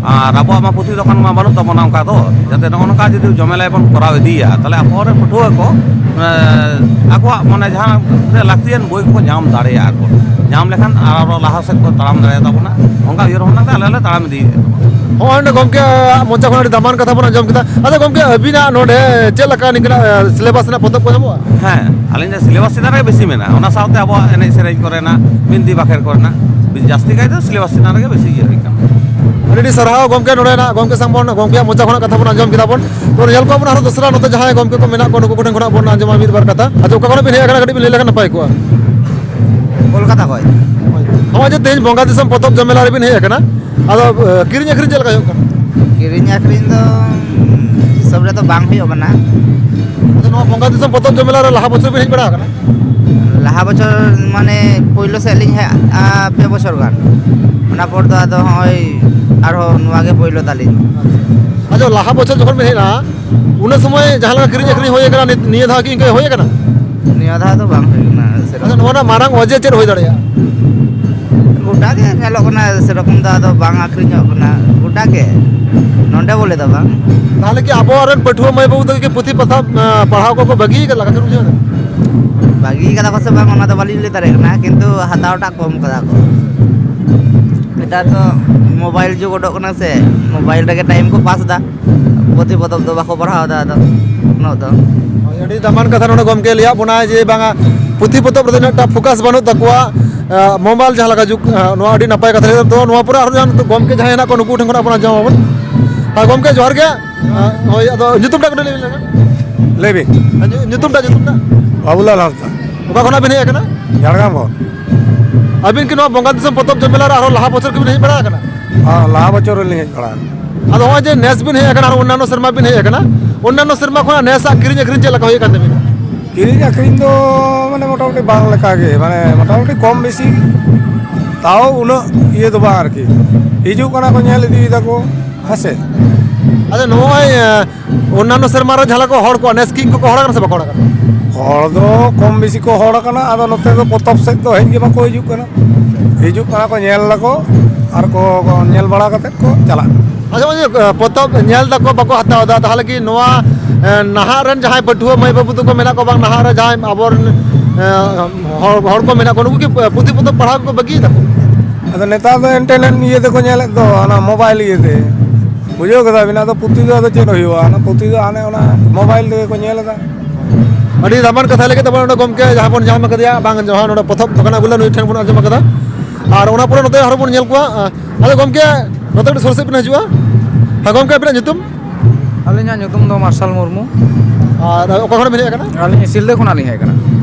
ᱟᱨ ᱟᱵᱚᱣᱟᱜ ᱢᱟ ᱯᱩᱛᱷᱤ ᱫᱚᱠᱟᱱ ᱢᱟ ᱵᱟᱹᱱᱩᱜ ᱛᱟᱵᱚᱱᱟ ᱚᱱᱠᱟ ᱫᱚ, ᱡᱟᱛᱮ ᱱᱚᱜᱼᱚ ᱱᱚᱝᱠᱟ ᱡᱩᱫᱤ ᱡᱚᱢᱮᱞᱟᱭ ᱵᱚᱱ ᱠᱚᱨᱟᱣ ᱤᱫᱤᱭᱟ, ᱛᱟᱦᱚᱞᱮ ᱟᱵᱚᱨᱮᱱ ᱯᱟᱹᱴᱷᱩᱣᱟᱹ ᱠᱚ ᱟᱠᱚᱣᱟᱜ ᱢᱟᱱᱮ ᱡᱟᱦᱟᱸ ᱞᱟᱹᱠᱛᱤᱭᱟᱱ ᱵᱳᱭ ᱠᱚᱠᱚ ᱧᱟᱢ ᱫᱟᱲᱮᱭᱟᱜᱼᱟ ᱠᱚ᱾ ᱧᱟᱢ ᱞᱮᱠᱷᱟᱱ ᱟᱨᱚ ᱞᱟᱦᱟ ᱥᱮᱫ ᱠᱚ ᱛᱟᱲᱟᱢ ᱫᱟᱲᱮᱭᱟᱛᱟ ᱵᱚᱱᱟ, ᱚᱱᱠᱟ ᱩᱭᱦᱟᱹᱨ ᱵᱷᱟᱵᱽᱱᱟ ᱛᱮ ᱟᱞᱮ ᱞᱮ ᱛᱟᱲᱟᱢ ᱤᱫᱤᱭᱮᱫ ᱛᱟᱵᱚᱱᱟ᱾ ᱦᱚᱸᱜᱼᱚᱭ ᱱᱚᱰᱮ ᱜᱚᱢᱠᱮ ᱢᱚᱪᱟ ᱠᱷᱚᱱ ᱟᱹᱰᱤ ᱫᱟᱢᱟᱱ ᱠᱟᱛᱷᱟ ᱵᱚᱱ ᱟᱸᱡᱚᱢ ᱠᱮᱫᱟ᱾ ᱟᱫᱚ ᱜᱚᱢᱠᱮ, ᱟᱹᱵᱤᱱᱟᱜ ᱱᱚᱰᱮ ᱪᱮᱫ ᱞᱮᱠᱟ ᱱᱤᱝᱠᱟᱹᱱᱟᱜ ᱥᱤᱞᱮᱵᱟᱥ ᱨᱮᱱᱟᱜ ᱯᱚᱛᱚᱵ ᱠᱚ ᱧᱟᱢᱚᱜᱼᱟ? ᱦᱮᱸ, ᱟᱹᱞᱤᱧ ᱫᱚ ᱥᱤᱞᱮᱵᱟᱥ ᱪᱮᱛᱟᱱ ᱨᱮᱜᱮ ᱵᱮᱥᱤ ᱢᱮᱱᱟᱜᱼᱟ, ᱚᱱᱟ ᱥᱟᱶᱛᱮ ᱟᱵᱚᱣᱟᱜ ᱮᱱᱮᱡ ᱥᱮᱨᱮᱧ ᱠᱚᱨᱮᱱᱟᱜ, ᱵᱤᱱᱛᱤ ᱵᱟᱠᱷᱮᱬ ᱠᱚᱨᱮᱱᱟᱜ, ᱡᱟᱹᱥᱛᱤ ᱠᱟᱭᱛᱮ ᱥᱤᱞᱮᱵᱟᱥ ᱪᱮᱛᱟᱱ ᱨᱮᱜᱮ ᱵᱮᱥᱤ ᱤᱭᱟᱹ ᱦᱩᱭᱩᱜ ᱠᱟᱱᱟ᱾ ᱟᱹᱰᱤ ᱟᱹᱰᱤ ᱥᱟᱨᱦᱟᱣ ᱜᱚᱢᱠᱮ, ᱱᱚᱰᱮᱱᱟᱜ ᱜᱚᱢᱠᱮ ᱥᱟᱶ ᱵᱚᱱ, ᱜᱚᱢᱠᱮᱭᱟᱜ ᱢᱚᱪᱟ ᱠᱷᱚᱱᱟᱜ ᱠᱟᱛᱷᱟ ᱵᱚᱱ ᱟᱸᱡᱚᱢ ᱠᱮᱫᱟ ᱵᱚᱱ᱾ ᱛᱚ, ᱧᱮᱞ ᱠᱚᱣᱟ ᱵᱚᱱ ᱟᱨᱦᱚᱸ ᱫᱚᱥᱨᱟ ᱱᱚᱛᱮ ᱡᱟᱦᱟᱸᱭ ᱜᱚᱢᱠᱮ ᱠᱚ ᱢᱮᱱᱟᱜ ᱠᱚᱣᱟ, ᱱᱩᱠᱩ ᱠᱚᱴᱷᱮᱱ ᱠᱷᱚᱱᱟᱜ ᱵᱚᱱ ᱟᱸᱡᱚᱢᱟ ᱢᱤᱫ ᱵᱟᱨ ᱠᱟᱛᱷᱟ᱾ ᱟᱪᱪᱷᱟ, ᱚᱠᱟ ᱠᱷᱚᱱᱟᱜ ᱵᱤᱱ ᱦᱮᱡ ᱟᱠᱟᱱᱟ, ᱠᱟᱹᱴᱤᱡ ᱵᱤᱱ ᱞᱟᱹᱭ ᱞᱮᱠᱷᱟᱱ ᱱᱟᱯᱟᱭ ᱠᱚᱜᱼᱟ᱾ ᱠᱳᱞᱠᱟᱛᱟ ᱠᱷᱚᱱ᱾ ᱱᱚᱜᱼᱚᱭ ᱡᱮ ᱛᱮᱦᱮᱧ ᱵᱚᱸᱜᱟ ᱫᱤᱥᱚᱢ ᱯᱚᱛᱚᱵ ᱡᱚᱢᱮᱞᱟ ᱨᱮᱵᱤᱱ ᱦᱮᱡ ᱟᱠᱟᱱᱟ, ᱟᱫᱚ ᱮ, ᱠᱤᱨᱤᱧ ᱟᱹᱠᱷᱨᱤᱧ ᱪᱮᱫ ᱞᱮᱠᱟ ᱦᱩᱭᱩᱜ ᱠᱟᱱᱟ? ᱠᱤᱨᱤᱧ ᱟᱹᱠᱷᱨᱤᱧ ᱫᱚ ᱦᱤᱥᱟᱹᱵ ᱨᱮᱫᱚ ᱵᱟᱝ ᱦᱩᱭᱩᱜ ᱠᱟᱱᱟ᱾ ᱟᱫᱚ ᱱᱚᱣᱟ ᱵᱚᱸᱜᱟ ᱫᱤᱥᱚᱢ ᱯᱚᱛᱚᱵ ᱡᱚᱢᱮᱞᱟ ᱨᱮ ᱞᱟᱦᱟ ᱵᱚᱪᱷᱚᱨ ᱵᱤᱱ ᱦᱮᱡ ᱵᱟᱲᱟ ᱟᱠᱟᱱᱟ? ᱞᱟᱦᱟ ᱵᱚᱪᱷᱚᱨ ᱢᱟᱱᱮ ᱯᱳᱭᱞᱳ ᱥᱮᱫ ᱞᱤᱧ ᱦᱮᱡ ᱟ, ᱯᱮ ᱵᱚᱪᱷᱚᱨ ᱜᱟᱱ᱾ ᱚᱱᱟ ᱯᱚᱨ ᱫᱚ ᱟᱫᱚ ᱦᱚᱸᱜᱼᱚᱭ ᱟᱨᱦᱚᱸ ᱱᱚᱣᱟ ᱜᱮ ᱯᱳᱭᱞᱳ ᱛᱟᱹᱞᱤᱧ᱾ ᱟᱪᱪᱷᱟ, ᱞᱟᱦᱟ ᱵᱚᱪᱷᱚᱨ ᱡᱚᱠᱷᱚᱱ ᱵᱤᱱ ᱦᱮᱡ ᱞᱮᱱᱟ, ᱩᱱᱟᱹ ᱥᱚᱢᱚᱭ ᱡᱟᱦᱟᱸ ᱞᱮᱠᱟ ᱠᱤᱨᱤᱧ ᱟᱹᱠᱷᱨᱤᱧ ᱦᱩᱭ ᱟᱠᱟᱱᱟ, ᱱᱤᱛ-, ᱱᱤᱭᱟᱹ ᱫᱷᱟᱣ ᱠᱤ ᱤᱱᱠᱟᱹ ᱦᱩᱭ ᱟᱠᱟᱱᱟ? ᱱᱤᱭᱟᱹ ᱫᱷᱟᱣ ᱫᱚ ᱵᱟᱝ ᱦᱩᱭ ᱠᱟᱱᱟ ᱥᱮᱨᱚᱠᱚᱢ᱾ ᱟᱪᱪᱷᱟ, ᱱᱚᱣᱟ ᱨᱮᱱᱟᱜ ᱢᱟᱨᱟᱝ ᱚᱡᱮ ᱪᱮᱫ ᱦᱩᱭ ᱫᱟᱲᱮᱭᱟᱜᱼᱟ? ᱜᱚᱴᱟ ᱜᱮ ᱧᱮᱞᱚᱜ ᱠᱟᱱᱟ, ᱥᱮᱨᱚᱠᱚᱢ ᱫᱚ ᱟᱫᱚ ᱵᱟᱝ ᱟᱹᱠᱷᱨᱤᱧᱚᱜ ᱠᱟᱱᱟ ᱜᱚᱴᱟ ᱜᱮ, ᱱᱚᱰᱮ ᱵᱚᱞᱮ ᱫᱚ ᱵᱟᱝ᱾ ᱛᱟᱦᱚᱞᱮ ᱠᱤ ᱟᱵᱚ ᱨᱮᱱ ᱯᱟᱹᱴᱷᱩᱣᱟᱹ ᱢᱟᱹᱭ ᱵᱟᱹᱵᱩ ᱛᱟᱠᱚ ᱠᱤ ᱯᱩᱛᱷᱤ ᱯᱟᱛᱷᱟᱢ, ᱟ, ᱯᱟᱲᱦᱟᱣ ᱠᱚᱠᱚ ᱵᱟᱹᱜᱤ ᱟᱠᱟᱫ ᱞᱮᱠᱟ ᱵᱤᱱ ᱵᱩᱡᱷᱟᱹᱣ ᱮᱫᱟ? ᱵᱟᱹᱜᱤ ᱟᱠᱟᱫᱟ ᱠᱚ ᱥᱮ ᱵᱟᱝ, ᱚᱱᱟ ᱫᱚ ᱵᱟᱹᱞᱤᱧ ᱞᱟᱹᱭ ᱫᱟᱲᱮᱭᱟᱜ ᱠᱟᱱᱟ, ᱠᱤᱱᱛᱩ ᱦᱟᱛᱟᱣ ᱴᱟᱜ ᱠᱚᱢ ᱠᱟᱫᱟ ᱠᱚ᱾ ᱱᱮᱛᱟᱨ ᱫᱚ ᱢᱳᱵᱟᱭᱤᱞ ᱡᱩᱜᱽ ᱩᱰᱩᱠ ᱠᱟᱱᱟ ᱥᱮ, ᱢᱳᱵᱟᱭᱤᱞ ᱨᱮᱜᱮ ᱴᱟᱭᱤᱢ ᱠᱚ ᱯᱟᱥ ᱮᱫᱟ, ᱯᱩᱛᱷᱤ ᱯᱚᱛᱚᱵ ᱫᱚ ᱵᱟᱠᱚ ᱯᱟᱲᱦᱟᱣ ᱮᱫᱟ ᱟᱫᱚ ᱩᱱᱟᱹᱜ ᱫᱚ᱾ ᱦᱳᱭ, ᱟᱹᱰᱤ ᱫᱟᱢᱟᱱ ᱠᱟᱛᱷᱟ ᱱᱚᱰᱮ ᱜᱚᱢᱠᱮ ᱞᱟᱹᱭᱟᱫ ᱵᱚᱱᱟᱭ ᱡᱮ ᱵᱟᱝᱟ, ᱯᱩᱛᱷᱤ ᱯᱚᱛᱚᱵ ᱨᱮᱫᱚ ᱩᱱᱟᱹᱜ ᱴᱟ ᱯᱷᱳᱠᱟᱥ ᱵᱟᱹᱱᱩᱜ ᱛᱟᱠᱚᱣᱟ᱾ ᱟ, ᱢᱳᱵᱟᱭᱤᱞ ᱡᱟᱦᱟᱸ ᱞᱮᱠᱟ ᱡᱩᱜᱽ, ᱟ, ᱱᱚᱣᱟ ᱟᱹᱰᱤ ᱱᱟᱯᱟᱭ ᱠᱟᱛᱷᱟ ᱞᱟᱹᱭ ᱫᱟ᱾ ᱛᱚ, ᱱᱚᱣᱟ ᱯᱚᱨᱮ ᱟᱨᱦᱚᱸ ᱡᱟᱦᱟᱸ ᱱᱤᱛᱚᱜ ᱜᱚᱢᱠᱮ ᱡᱟᱦᱟᱸᱭ ᱦᱮᱱᱟᱜ ᱠᱚᱣᱟ, ᱱᱩᱠᱩ ᱴᱷᱮᱱ ᱠᱷᱚᱱᱟᱜ ᱵᱚᱱ ᱟᱸᱡᱚᱢ ᱟᱵᱚᱱ᱾ ᱟ, ᱦᱳᱭ, ᱟᱫᱚ ᱧᱩᱛᱩᱢ ᱴᱟᱜ ᱠᱟᱹᱴᱤᱡ ᱞᱟᱹᱭ ᱵᱤᱱ ᱞᱮᱠᱷᱟᱱ᱾ ᱞᱟᱹᱭ ᱵᱤᱱ᱾ ᱟ, ᱧᱩ-, ᱧᱩᱛᱩᱢ ᱴᱟᱜ, ᱧᱩᱛᱩᱢ ᱴᱟᱜ? ᱵᱟᱵᱩᱞᱟᱞ ᱦᱟᱸᱥᱫᱟ᱾ ᱚᱠᱟ ᱠᱷᱚᱱᱟᱜ ᱵᱤᱱ ᱦᱮᱡ ᱟᱠᱟᱱᱟ? ᱡᱷᱟᱲᱜᱨᱟᱢ ᱠᱷᱚᱱ᱾ ᱟᱹᱵᱤᱱ ᱠᱤ ᱱᱚᱣᱟ ᱵᱚᱸᱜᱟ ᱫᱤᱥᱚᱢ ᱯᱚᱛᱚᱵ ᱡᱚᱢᱮᱞᱟ ᱨᱮ ᱟᱨᱦᱚᱸ ᱞᱟᱦᱟ ᱵᱚᱪᱷᱚᱨ ᱠᱤᱵᱤᱱ ᱦᱮᱡ ᱵᱟᱲᱟ ᱟᱠᱟᱱᱟ? ᱦᱚᱸ, ᱞᱟᱦᱟ ᱵᱚᱪᱷᱚᱨ ᱨᱮᱞᱤᱧ ᱦᱮᱡ ᱵᱟᱲᱟ ᱟᱠᱟᱱᱟ᱾ ᱟᱫᱚ ᱱᱚᱜᱼᱚᱭ ᱡᱮ ᱱᱮᱥ ᱵᱤᱱ ᱦᱮᱡ ᱟᱠᱟᱱᱟ ᱟᱨ ᱚᱱᱱᱟᱱᱚ ᱥᱮᱨᱢᱟ ᱵᱤᱱ ᱦᱮᱡ ᱟᱠᱟᱱᱟ, ᱚᱱᱱᱟᱱᱚ ᱥᱮᱨᱢᱟ ᱠᱷᱚᱱᱟᱜ ᱱᱮᱥᱟᱜ ᱠᱤᱨᱤᱧ ᱟᱹᱠᱷᱨᱤᱧ ᱪᱮᱫ ᱞᱮᱠᱟ ᱦᱩᱭ ᱟᱠᱟᱱ ᱛᱟᱹᱵᱤᱱᱟ? ᱠᱤᱨᱤᱧ ᱟᱹᱠᱷᱨᱤᱧ ᱫᱚ ᱢᱟᱱᱮ ᱢᱚᱴᱟᱢᱩᱴᱤ ᱵᱟᱝ ᱞᱮᱠᱟ ᱜᱮ, ᱢᱟᱱᱮ ᱢᱚᱴᱟᱢᱩᱴᱤ ᱠᱚᱢ ᱵᱮᱥᱤ, ᱛᱟᱣ ᱩᱱᱟᱹᱜ ᱤᱭᱟᱹ ᱫᱚ ᱵᱟᱝ ᱟᱨᱠᱤ᱾ ᱦᱤᱡᱩᱜ ᱠᱟᱱᱟ ᱠᱚ, ᱧᱮᱞ ᱤᱫᱤᱭ ᱫᱟᱠᱚ, ᱦᱮᱸ ᱥᱮ᱾ ᱟᱫᱚ ᱱᱚᱜᱼᱚᱭ, ᱮ, ᱚᱱᱱᱟᱱᱚ ᱥᱮᱨᱢᱟ ᱨᱮ ᱡᱟᱦᱟᱸ ᱞᱮᱠᱟ ᱦᱚᱲ ᱠᱚ ᱱᱮᱥ ᱠᱤᱝ ᱠᱚᱠᱚ ᱦᱚᱲ ᱟᱠᱟᱱᱟ ᱥᱮ ᱵᱟᱠᱚ ᱦᱚᱲ ᱟᱠᱟᱱᱟ? ᱦᱚᱲ ᱫᱚ ᱠᱚᱢ ᱵᱮᱥᱤ ᱠᱚ ᱦᱚᱲ ᱟᱠᱟᱱᱟ, ᱟᱫᱚ ᱱᱚᱛᱮ ᱫᱚ ᱯᱚᱛᱚᱵ ᱥᱮᱫ ᱫᱚ ᱦᱮᱡ ᱜᱮ ᱵᱟᱠᱚ ᱦᱤᱡᱩᱜ ᱠᱟᱱᱟ᱾ ᱦᱤᱡᱩᱜ ᱠᱟᱱᱟ ᱠᱚ, ᱧᱮᱞ ᱫᱟᱠᱚ, ᱟᱨ ᱠᱚ ᱧᱮᱞ ᱵᱟᱲᱟ ᱠᱟᱛᱮᱫ ᱠᱚ ᱪᱟᱞᱟᱜ ᱠᱟᱱᱟ᱾ ᱟᱪᱪᱷᱟ, ᱚᱱᱮ, ᱮ, ᱯᱚᱛᱚᱵ ᱧᱮᱞ ᱫᱟᱠᱚ, ᱵᱟᱠᱚ ᱦᱟᱛᱟᱣ ᱮᱫᱟ, ᱛᱟᱦᱚᱞᱮ ᱠᱤ ᱱᱚᱣᱟ, ᱮ, ᱱᱟᱦᱟᱜ ᱨᱮᱱ ᱡᱟᱦᱟᱸᱭ ᱯᱟᱹᱴᱷᱩᱣᱟᱹ ᱢᱟᱹᱭ ᱵᱟᱹᱵᱩ ᱛᱟᱠᱚ ᱢᱮᱱᱟᱜ ᱠᱚᱣᱟ, ᱵᱟᱝ ᱱᱟᱦᱟᱜ ᱨᱮ ᱡᱟᱦᱟᱸᱭ ᱟᱵᱚᱨᱮᱱ, ᱮ, ᱦᱚᱲ, ᱦᱚᱲ ᱠᱚ ᱢᱮᱱᱟᱜ ᱠᱚᱣᱟ, ᱱᱩᱠᱩ ᱠᱤ ᱯᱩᱛᱷᱤ ᱯᱚᱛᱚᱵ ᱯᱟᱲᱦᱟᱣ ᱠᱚ ᱵᱟᱹᱜᱤᱭᱮᱫᱟ ᱠᱚ? ᱟᱫᱚ ᱱᱮᱛᱟᱨ ᱫᱚ entertainment ᱤᱭᱟᱹ ᱛᱮᱠᱚ ᱧᱮᱞᱮᱫ ᱫᱚ, ᱚᱱᱟ mobile ᱤᱭᱟᱹ ᱛᱮ᱾ ᱵᱩᱡᱷᱟᱹᱣ ᱠᱮᱫᱟ ᱵᱤᱱ? ᱟᱫᱚ ᱯᱩᱛᱷᱤ ᱫᱚ ᱟᱫᱚ ᱪᱮᱫ ᱦᱩᱭᱩᱜᱼᱟ? ᱚᱱᱟ ᱯᱩᱛᱷᱤ ᱫᱚ ᱦᱟᱱᱮ ᱚᱱᱟ mobile ᱛᱮᱜᱮ ᱠᱚ ᱧᱮᱞ ᱮᱫᱟ᱾ ᱟᱹᱰᱤ ᱫᱟᱢᱟᱱ ᱠᱟᱛᱷᱟ ᱞᱟᱹᱭ ᱠᱮᱫ ᱛᱟᱵᱚᱱᱟ ᱱᱚᱰᱮ ᱜᱚᱢᱠᱮ, ᱡᱟᱦᱟᱸ ᱵᱚᱱ ᱧᱟᱢ ᱟᱠᱟᱫᱮᱭᱟ, ᱵᱟᱝ, ᱡᱟᱦᱟᱸ ᱱᱚᱰᱮ ᱯᱚᱛᱚᱵ ᱫᱚᱠᱟᱱ ᱟᱹᱜᱩ ᱞᱮᱫ, ᱱᱩᱭ ᱴᱷᱮᱱ ᱵᱚᱱ ᱟᱸᱡᱚᱢ ᱟᱠᱟᱫᱟ᱾ ᱟᱨ ᱚᱱᱟ ᱯᱚᱨᱮ ᱱᱚᱛᱮ ᱟᱨᱦᱚᱸ ᱵᱚᱱ ᱧᱮᱞ ᱠᱚᱣᱟ᱾ ᱟᱫᱚ ᱜᱚᱢᱠᱮ, ᱱᱚᱛᱮ ᱠᱟᱹᱴᱤᱡ ᱥᱩᱨ ᱥᱮᱫ ᱵᱤᱱ ᱦᱤᱡᱩᱜᱼᱟ᱾ ᱦᱮᱸ ᱜᱚᱢᱠᱮ, ᱟᱹᱵᱤᱱᱟᱜ ᱧᱩᱛᱩᱢ? ᱟᱹᱞᱤᱧᱟᱜ ᱧᱩᱛᱩᱢ ᱫᱚ ᱢᱟᱨᱥᱟᱞ ᱢᱩᱨᱢᱩ᱾ ᱟᱨ ᱚᱠᱟ ᱠᱷᱚᱱ ᱵᱤᱱ ᱦᱮᱡ ᱟᱠᱟᱱᱟ? ᱟᱹᱞᱤᱧ ᱥᱤᱞᱫᱟᱹ ᱠᱷᱚᱱᱟᱜ ᱞᱤᱧ ᱦᱮᱡ ᱟᱠᱟᱱᱟ᱾